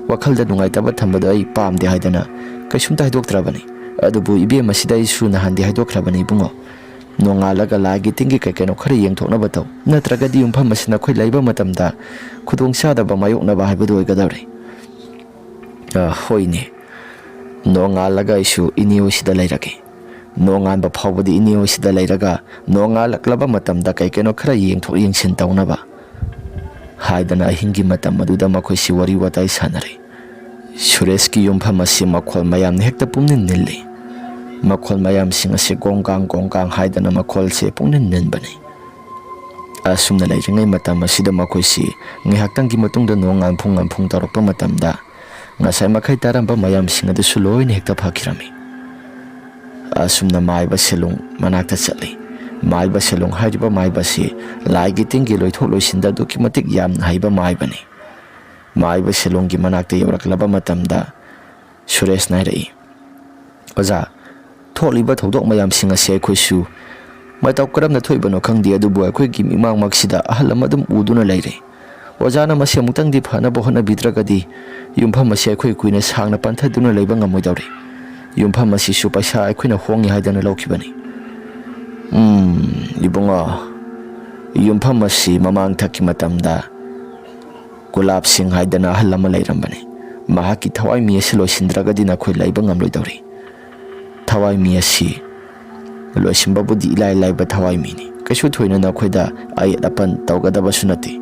ꯋꯥꯈꯜꯗ ꯅꯨꯡꯉꯥꯏꯇꯕ ꯊꯝꯕꯗꯣ ꯑꯩ ꯄꯥꯝꯗꯦ ꯍꯥꯏꯗꯅ ꯀꯩꯁꯨꯝꯇ ꯍꯥꯏꯗꯣꯛꯇ꯭ꯔꯕꯅꯤ꯫ ꯑꯗꯨꯕꯨ ꯏꯕꯦꯝ ꯑꯁꯤꯗ ꯑꯩꯁꯨ ꯅꯍꯥꯟꯗꯤ ꯍꯥꯏꯗꯣꯛꯈ꯭ꯔꯕꯅꯤ, ꯏꯕꯨꯡꯉꯣ꯫ ꯅꯣꯡꯉꯥꯜꯂꯒ ꯂꯥꯏꯒꯤ ꯇꯤꯟꯒꯤ ꯀꯩ ꯀꯩꯅꯣ ꯈꯔ ꯌꯦꯡꯊꯣꯛꯅꯕ ꯇꯧ, ꯅꯠꯇ꯭ꯔꯒꯗꯤ ꯌꯨꯝꯐꯝ ꯑꯁꯤ ꯅꯈꯣꯏ ꯂꯩꯕ ꯃꯇꯝꯗ ꯈꯨꯗꯣꯡꯆꯥꯗꯕ ꯃꯥꯌꯣꯛꯅꯕ ꯍꯥꯏꯕꯗꯨ ꯑꯣꯏꯒꯗꯧꯔꯤ꯫" "ꯑ, ꯍꯣꯏꯅꯦ꯫ ꯅꯣꯡꯉꯥꯜꯂꯒ ꯑꯩꯁꯨ ꯏꯅꯦ ꯍꯣꯏꯁꯤꯗ ꯂꯩꯔꯒꯦ꯫ ꯅꯣꯡꯉꯥꯟꯕ ꯐꯥꯎꯕꯗꯤ ꯏꯅꯦ ꯍꯣꯏꯁꯤꯗ ꯂꯩꯔꯒ ꯅꯣꯡꯉꯥꯜꯂꯛꯂꯕ ꯃꯇꯝꯗ ꯀꯩ ꯀꯩꯅꯣ ꯈꯔ ꯌꯦꯡꯊꯣꯛ ꯌꯦꯡꯁꯤꯟ ꯇꯧꯅꯕ" ꯍꯥꯏꯗꯅ ꯑꯍꯤꯡꯒꯤ ꯃꯇꯝ ꯑꯗꯨꯗ ꯃꯈꯣꯏꯁꯤ ꯋꯥꯔꯤ ꯋꯥꯇꯥꯏ ꯁꯥꯟꯅꯔꯤ꯫ ꯁꯨꯔꯦꯁꯀꯤ ꯌꯨꯝꯐꯝ ꯑꯁꯤ ꯃꯈꯣꯜ ꯃꯌꯥꯝꯅ ꯍꯦꯛꯇ ꯄꯨꯡꯅꯤꯟ ꯅꯤꯜꯂꯤ꯫ ꯃꯈꯣꯜ ꯃꯌꯥꯝꯁꯤꯡ ꯑꯁꯤ ꯒꯣꯡꯒꯥꯡ ꯒꯣꯡꯒꯥꯡ ꯍꯥꯏꯗꯅ ꯃꯈꯣꯜꯁꯦ ꯄꯨꯡꯅꯤꯟ ꯅꯤꯟꯕꯅꯤ꯫ ꯑꯁꯨꯝꯅ ꯂꯩꯔꯤꯉꯩ ꯃꯇꯝ ꯑꯁꯤꯗ ꯃꯈꯣꯏꯁꯤ ꯉꯥꯏꯍꯥꯛꯇꯪꯒꯤ ꯃꯇꯨꯡꯗ ꯅꯣꯡ ꯉꯥꯟꯐꯨꯡ ꯉꯥꯟꯐꯨꯡ ꯇꯧꯔꯛꯄ ꯃꯇꯝꯗ, ꯉꯁꯥꯏ ꯃꯈꯩ ꯇꯥꯔꯝꯕ ꯃꯌꯥꯝꯁꯤꯡ ꯑꯗꯨꯁꯨ ꯂꯣꯏꯅ ꯍꯦꯛꯇ ꯐꯈꯤꯔꯝꯃꯤ꯫ ꯑꯁꯨꯝꯅ ꯃꯥꯏꯕ ꯁꯦꯂꯨꯡ ꯃꯅꯥꯛꯇ ꯆꯠꯂꯤ꯫ ꯃꯥꯏꯕ ꯁꯦꯂꯨꯡ ꯍꯥꯏꯔꯤꯕ ꯃꯥꯏꯕ ꯑꯁꯤ ꯂꯥꯏꯒꯤ ꯇꯤꯟꯒꯤ ꯂꯣꯏꯊꯣꯛ ꯂꯣꯏꯁꯤꯟꯗ ꯑꯗꯨꯛꯀꯤ ꯃꯇꯤꯛ ꯌꯥꯝꯅ ꯍꯩꯕ ꯃꯥꯏꯕꯅꯤ꯫ ꯃꯥꯏꯕ ꯁꯦꯂꯣꯡꯒꯤ ꯃꯅꯥꯛꯇ ꯌꯧꯔꯛꯂꯕ ꯃꯇꯝꯗ ꯁꯨꯔꯦꯁꯅ ꯍꯥꯏꯔꯛꯏ, "ꯑꯣꯖꯥ, ꯊꯣꯛꯂꯤꯕ ꯊꯧꯗꯣꯛ ꯃꯌꯥꯝꯁꯤꯡ ꯑꯁꯤ ꯑꯩꯈꯣꯏꯁꯨ ꯃꯇꯧ ꯀꯔꯝꯅ ꯊꯣꯛꯏꯕꯅꯣ ꯈꯪꯗꯦ, ꯑꯗꯨꯕꯨ ꯑꯩꯈꯣꯏꯒꯤ ꯃꯤꯃꯥꯡꯃꯛꯁꯤꯗ ꯑꯍꯜ ꯑꯃ ꯑꯗꯨꯝ ꯎꯗꯨꯅ ꯂꯩꯔꯦ꯫ ꯑꯣꯖꯥꯅ ꯃꯁꯤ ꯑꯃꯨꯛꯇꯪꯗꯤ ꯐꯅꯕ ꯍꯣꯠꯅꯕꯤꯗ꯭ꯔꯒꯗꯤ ꯌꯨꯝꯐꯝ ꯑꯁꯤ ꯑꯩꯈꯣꯏ ꯀꯨꯏꯅ ꯁꯥꯡꯅ ꯄꯟꯊꯗꯨꯅ ꯂꯩꯕ ꯉꯝꯃꯣꯏꯗꯧꯔꯤ꯫ ꯌꯨꯝꯐꯝ ꯑꯁꯤꯁꯨ ꯄꯩꯁꯥ ꯑꯩꯈꯣꯏꯅ ꯍꯣꯡꯉꯤ ꯍꯥꯏꯗꯅ ꯂꯧꯈꯤꯕꯅꯤ꯫" "ꯎꯝ, ꯏꯕꯨꯡꯉꯣ, ꯌꯨꯝꯐꯝ ꯑꯁꯤ ꯃꯃꯥꯡ ꯊꯛꯀꯤ ꯃꯇꯝꯗ ꯒꯨꯂꯥꯞ ꯁꯤꯡ ꯍꯥꯏꯗꯅ ꯑꯍꯜ ꯑꯃ ꯂꯩꯔꯝꯕꯅꯤ꯫ ꯃꯍꯥꯛꯀꯤ ꯊꯋꯥꯏ ꯃꯤ ꯑꯁꯤ ꯂꯣꯏꯁꯤꯟꯗ꯭ꯔꯒꯗꯤ ꯅꯈꯣꯏ ꯂꯩꯕ ꯉꯝꯂꯣꯏꯗꯧꯔꯤ꯫ ꯊꯋꯥꯏ ꯃꯤ ꯑꯁꯤ ꯂꯣꯏꯁꯤꯟꯕꯕꯨꯗꯤ ꯏꯂꯥꯏ ꯂꯥꯏꯕ ꯊꯋꯥꯏ ꯃꯤꯅꯤ꯫ ꯀꯩꯁꯨ ꯊꯣꯏꯅ ꯅꯈꯣꯏꯗ ꯑꯌꯦꯠ ꯑꯄꯟ ꯇꯧꯒꯗꯕꯁꯨ ꯅꯠꯇꯦ꯫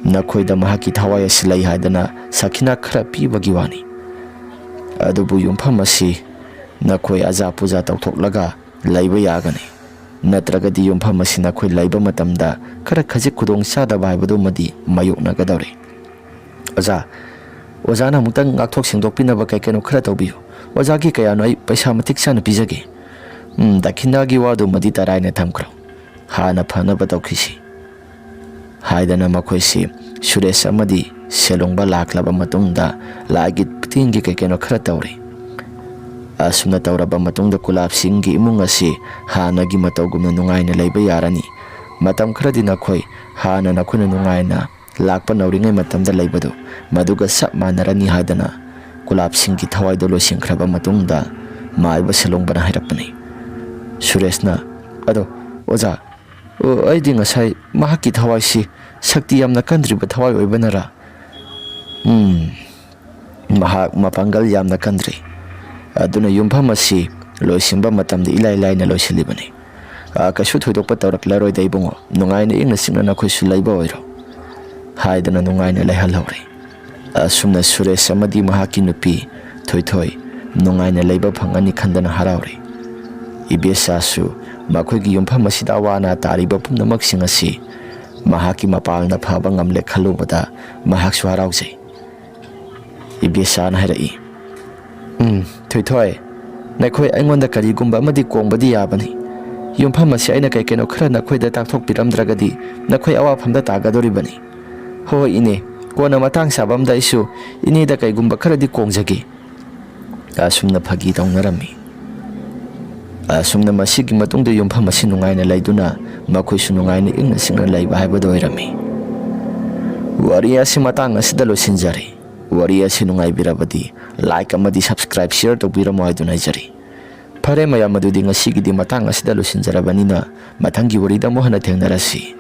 ꯅꯈꯣꯏꯗ ꯃꯍꯥꯛꯀꯤ ꯊꯋꯥꯏ ꯑꯁꯤ ꯂꯩ ꯍꯥꯏꯗꯅ ꯁꯈꯤꯅꯥ ꯈꯔ ꯄꯤꯕꯒꯤ ꯋꯥꯅꯤ꯫ ꯑꯗꯨꯕꯨ ꯌꯨꯝꯐꯝ ꯑꯁꯤ ꯅꯈꯣꯏ ꯑꯖꯥ ꯄꯨꯖꯥ ꯇꯧꯊꯣꯛꯂꯒ ꯂꯩꯕ ꯌꯥꯒꯅꯤ꯫ ꯅꯠꯇ꯭ꯔꯒꯗꯤ ꯌꯨꯝꯐꯝ ꯑꯁꯤ ꯅꯈꯣꯏ ꯂꯩꯕ ꯃꯇꯝꯗ ꯈꯔ ꯈꯖꯤꯛ ꯈꯨꯗꯣꯡ ꯆꯥꯗꯕ ꯍꯥꯏꯕꯗꯨꯃꯗꯤ ꯃꯥꯌꯣꯛꯅꯒꯗꯧꯔꯤ꯫ ꯑꯣꯖꯥ, ꯑꯣꯖꯥꯅ ꯑꯃꯨꯛꯇꯪ ꯉꯥꯛꯊꯣꯛ ꯁꯦꯡꯗꯣꯛꯄꯤꯅꯕ ꯀꯩ ꯀꯩꯅꯣ ꯈꯔ ꯇꯧꯕꯤꯌꯨ꯫ ꯑꯣꯖꯥꯒꯤ ꯀꯌꯥꯅꯣ ꯑꯩ ꯄꯩꯁꯥ ꯃꯇꯤꯛ ꯆꯥꯅ ꯄꯤꯖꯒꯦ꯫ ꯎꯝ, ꯗꯈꯤꯅꯥꯒꯤ ꯋꯥꯗꯨꯃꯗꯤ ꯇꯔꯥꯏꯅ ꯊꯝꯈ꯭ꯔꯣ" ꯍꯥꯟꯅ ꯐꯅꯕ ꯇꯧꯈꯤꯁꯤ ꯍꯥꯏꯗꯅ ꯃꯈꯣꯏꯁꯤ ꯁꯨꯔꯦꯁ ꯑꯃꯗꯤ ꯁꯦꯂꯣꯡꯕ ꯂꯥꯛꯂꯕ ꯃꯇꯨꯡꯗ ꯂꯥꯏꯒꯤ ꯇꯤꯟꯒꯤ ꯀꯩ ꯀꯩꯅꯣ ꯈꯔ ꯇꯧꯔꯤ꯫ ꯑꯁꯨꯝꯅ ꯇꯧꯔꯕ ꯃꯇꯨꯡꯗ ꯒꯨꯂꯥꯞ ꯁꯤꯡꯒꯤ ꯏꯃꯨꯡ ꯑꯁꯤ ꯍꯥꯟꯅꯒꯤ ꯃꯇꯧꯒꯨꯝꯅ ꯅꯨꯡꯉꯥꯏꯅ ꯂꯩꯕ ꯌꯥꯔꯅꯤ꯫ ꯃꯇꯝ ꯈꯔꯗꯤ ꯅꯈꯣꯏ ꯍꯥꯟꯅ ꯅꯈꯣꯏꯅ ꯅꯨꯡꯉꯥꯏꯅ ꯂꯥꯛꯄ ꯅꯧꯔꯤꯉꯩ ꯃꯇꯝꯗ ꯂꯩꯕꯗꯨ, ꯃꯗꯨꯒ ꯆꯞ ꯃꯥꯟꯅꯔꯅꯤ ꯍꯥꯏꯗꯅ ꯒꯨꯂꯥꯞ ꯁꯤꯡꯒꯤ ꯊꯋꯥꯏꯗꯨ ꯂꯣꯏꯁꯤꯟꯈ꯭ꯔꯕ ꯃꯇꯨꯡꯗ ꯃꯥꯏꯕ ꯁꯦꯂꯣꯡꯕꯅ ꯍꯥꯏꯔꯛꯄꯅꯤ꯫ ꯁꯨꯔꯦꯁꯅ, "ꯑꯗꯣ ꯑꯣꯖꯥ, ꯑꯣ, ꯑꯩꯗꯤ ꯉꯁꯥꯏ ꯃꯍꯥꯛꯀꯤ ꯊꯋꯥꯏꯁꯤ ꯁꯛꯇꯤ ꯌꯥꯝꯅ ꯀꯟꯗ꯭ꯔꯤꯕ ꯊꯋꯥꯏ ꯑꯣꯏꯕꯅꯔꯥ?" "ꯎꯝ, ꯃꯍꯥꯛ ꯃꯄꯥꯡꯒꯜ ꯌꯥꯝꯅ ꯀꯟꯗ꯭ꯔꯤ꯫ ꯑꯗꯨꯅ ꯌꯨꯝꯐꯝ ꯑꯁꯤ ꯂꯣꯏꯁꯤꯟꯕ ꯃꯇꯝꯗ ꯏꯂꯥꯏ ꯂꯥꯏꯅ ꯂꯣꯏꯁꯤꯜꯂꯤꯕꯅꯤ꯫ ꯑꯥ, ꯀꯩꯁꯨ ꯊꯣꯏꯗꯣꯛꯄ ꯇꯧꯔꯛꯂꯔꯣꯏꯗ ꯏꯕꯨꯡꯉꯣ, ꯅꯨꯡꯉꯥꯏꯅ ꯏꯪꯅ ꯆꯤꯛꯅ ꯅꯈꯣꯏꯁꯨ ꯂꯩꯕ ꯑꯣꯏꯔꯣ" ꯍꯥꯏꯗꯅ ꯅꯨꯡꯉꯥꯏꯅ ꯂꯩꯍꯜꯍꯧꯔꯦ꯫ ꯑꯁꯨꯝꯅ ꯁꯨꯔꯦꯁ ꯑꯃꯗꯤ ꯃꯍꯥꯛꯀꯤ ꯅꯨꯄꯤ ꯊꯣꯏꯊꯣꯏ ꯅꯨꯡꯉꯥꯏꯅ ꯂꯩꯕ ꯐꯪꯉꯅꯤ ꯈꯟꯗꯅ ꯍꯔꯥꯎꯔꯤ꯫ ꯏꯕꯦꯆꯥꯁꯨ ꯃꯈꯣꯏꯒꯤ ꯌꯨꯝꯐꯝ ꯑꯁꯤꯗ ꯑꯋꯥ ꯑꯅꯥ ꯇꯥꯔꯤꯕ ꯄꯨꯝꯅꯃꯛꯁꯤꯡ ꯑꯁꯤ ꯃꯍꯥꯛꯀꯤ ꯃꯄꯥꯜꯅ ꯐꯕ ꯉꯝꯂꯦ ꯈꯜꯂꯨꯕꯗ ꯃꯍꯥꯛꯁꯨ ꯍꯔꯥꯎꯖꯩ꯫ ꯏꯕꯦꯆꯥꯅ ꯍꯥꯏꯔꯛꯏ, "ꯎꯝ, ꯊꯣꯏꯊꯣꯏ, ꯅꯈꯣꯏ ꯑꯩꯉꯣꯟꯗ ꯀꯔꯤꯒꯨꯝꯕ ꯑꯃꯗꯤ ꯀꯣꯡꯕꯗꯤ ꯌꯥꯕꯅꯤ꯫ ꯌꯨꯝꯐꯝ ꯑꯁꯤ ꯑꯩꯅ ꯀꯩ ꯀꯩꯅꯣ ꯈꯔ ꯅꯈꯣꯏꯗ ꯇꯥꯛꯊꯣꯛꯄꯤꯔꯝꯗ꯭ꯔꯒꯗꯤ ꯅꯈꯣꯏ ꯑꯋꯥꯐꯝꯗ ꯇꯥꯒꯗꯧꯔꯤꯕꯅꯤ꯫" "ꯍꯣꯏ ꯏꯅꯦ, ꯀꯣꯟꯅ ꯃꯇꯥꯡ ꯆꯥꯕ ꯑꯃꯗ ꯑꯩꯁꯨ ꯏꯅꯦꯗ ꯀꯩꯒꯨꯝꯕ ꯈꯔꯗꯤ ꯀꯣꯡꯖꯒꯦ꯫ ꯑꯁꯨꯝꯅ ꯐꯥꯒꯤ ꯇꯧꯅꯔꯝꯃꯤ꯫ ꯑꯁꯨꯝꯅ ꯃꯁꯤꯒꯤ ꯃꯇꯨꯡꯗ ꯌꯨꯝꯐꯝ ꯑꯁꯤ ꯅꯨꯡꯉꯥꯏꯅ ꯂꯩꯗꯨꯅ ꯃꯈꯣꯏꯁꯨ ꯅꯨꯡꯉꯥꯏꯅ ꯏꯪꯅ ꯆꯤꯛꯅ ꯂꯩꯕ ꯍꯥꯏꯕꯗꯨ ꯑꯣꯏꯔꯝꯃꯤ꯫ ꯋꯥꯔꯤ ꯑꯁꯤ ꯃꯇꯥꯡ ꯑꯁꯤꯗ ꯂꯣꯏꯁꯤꯟꯖꯔꯦ꯫ ꯋꯥꯔꯤ ꯑꯁꯤ ꯅꯨꯡꯉꯥꯏꯕꯤꯔꯕꯗꯤ like ꯑꯃꯗꯤ subscribe, share ꯇꯧꯕꯤꯔꯝꯃꯣ ꯍꯥꯏꯗꯨꯅ ꯍꯥꯏꯖꯔꯤ꯫ ꯐꯔꯦ ꯃꯌꯥꯝ, ꯑꯗꯨꯗꯤ ꯉꯁꯤꯒꯤꯗꯤ ꯃꯇꯥꯡ ꯑꯁꯤꯗ ꯂꯣꯏꯁꯤꯟꯖꯔꯕꯅꯤꯅ ꯃꯊꯪꯒꯤ ꯋꯥꯔꯤꯗ ꯑꯃꯨꯛ ꯍꯟꯅ ꯊꯦꯡꯅꯔꯁꯤ꯫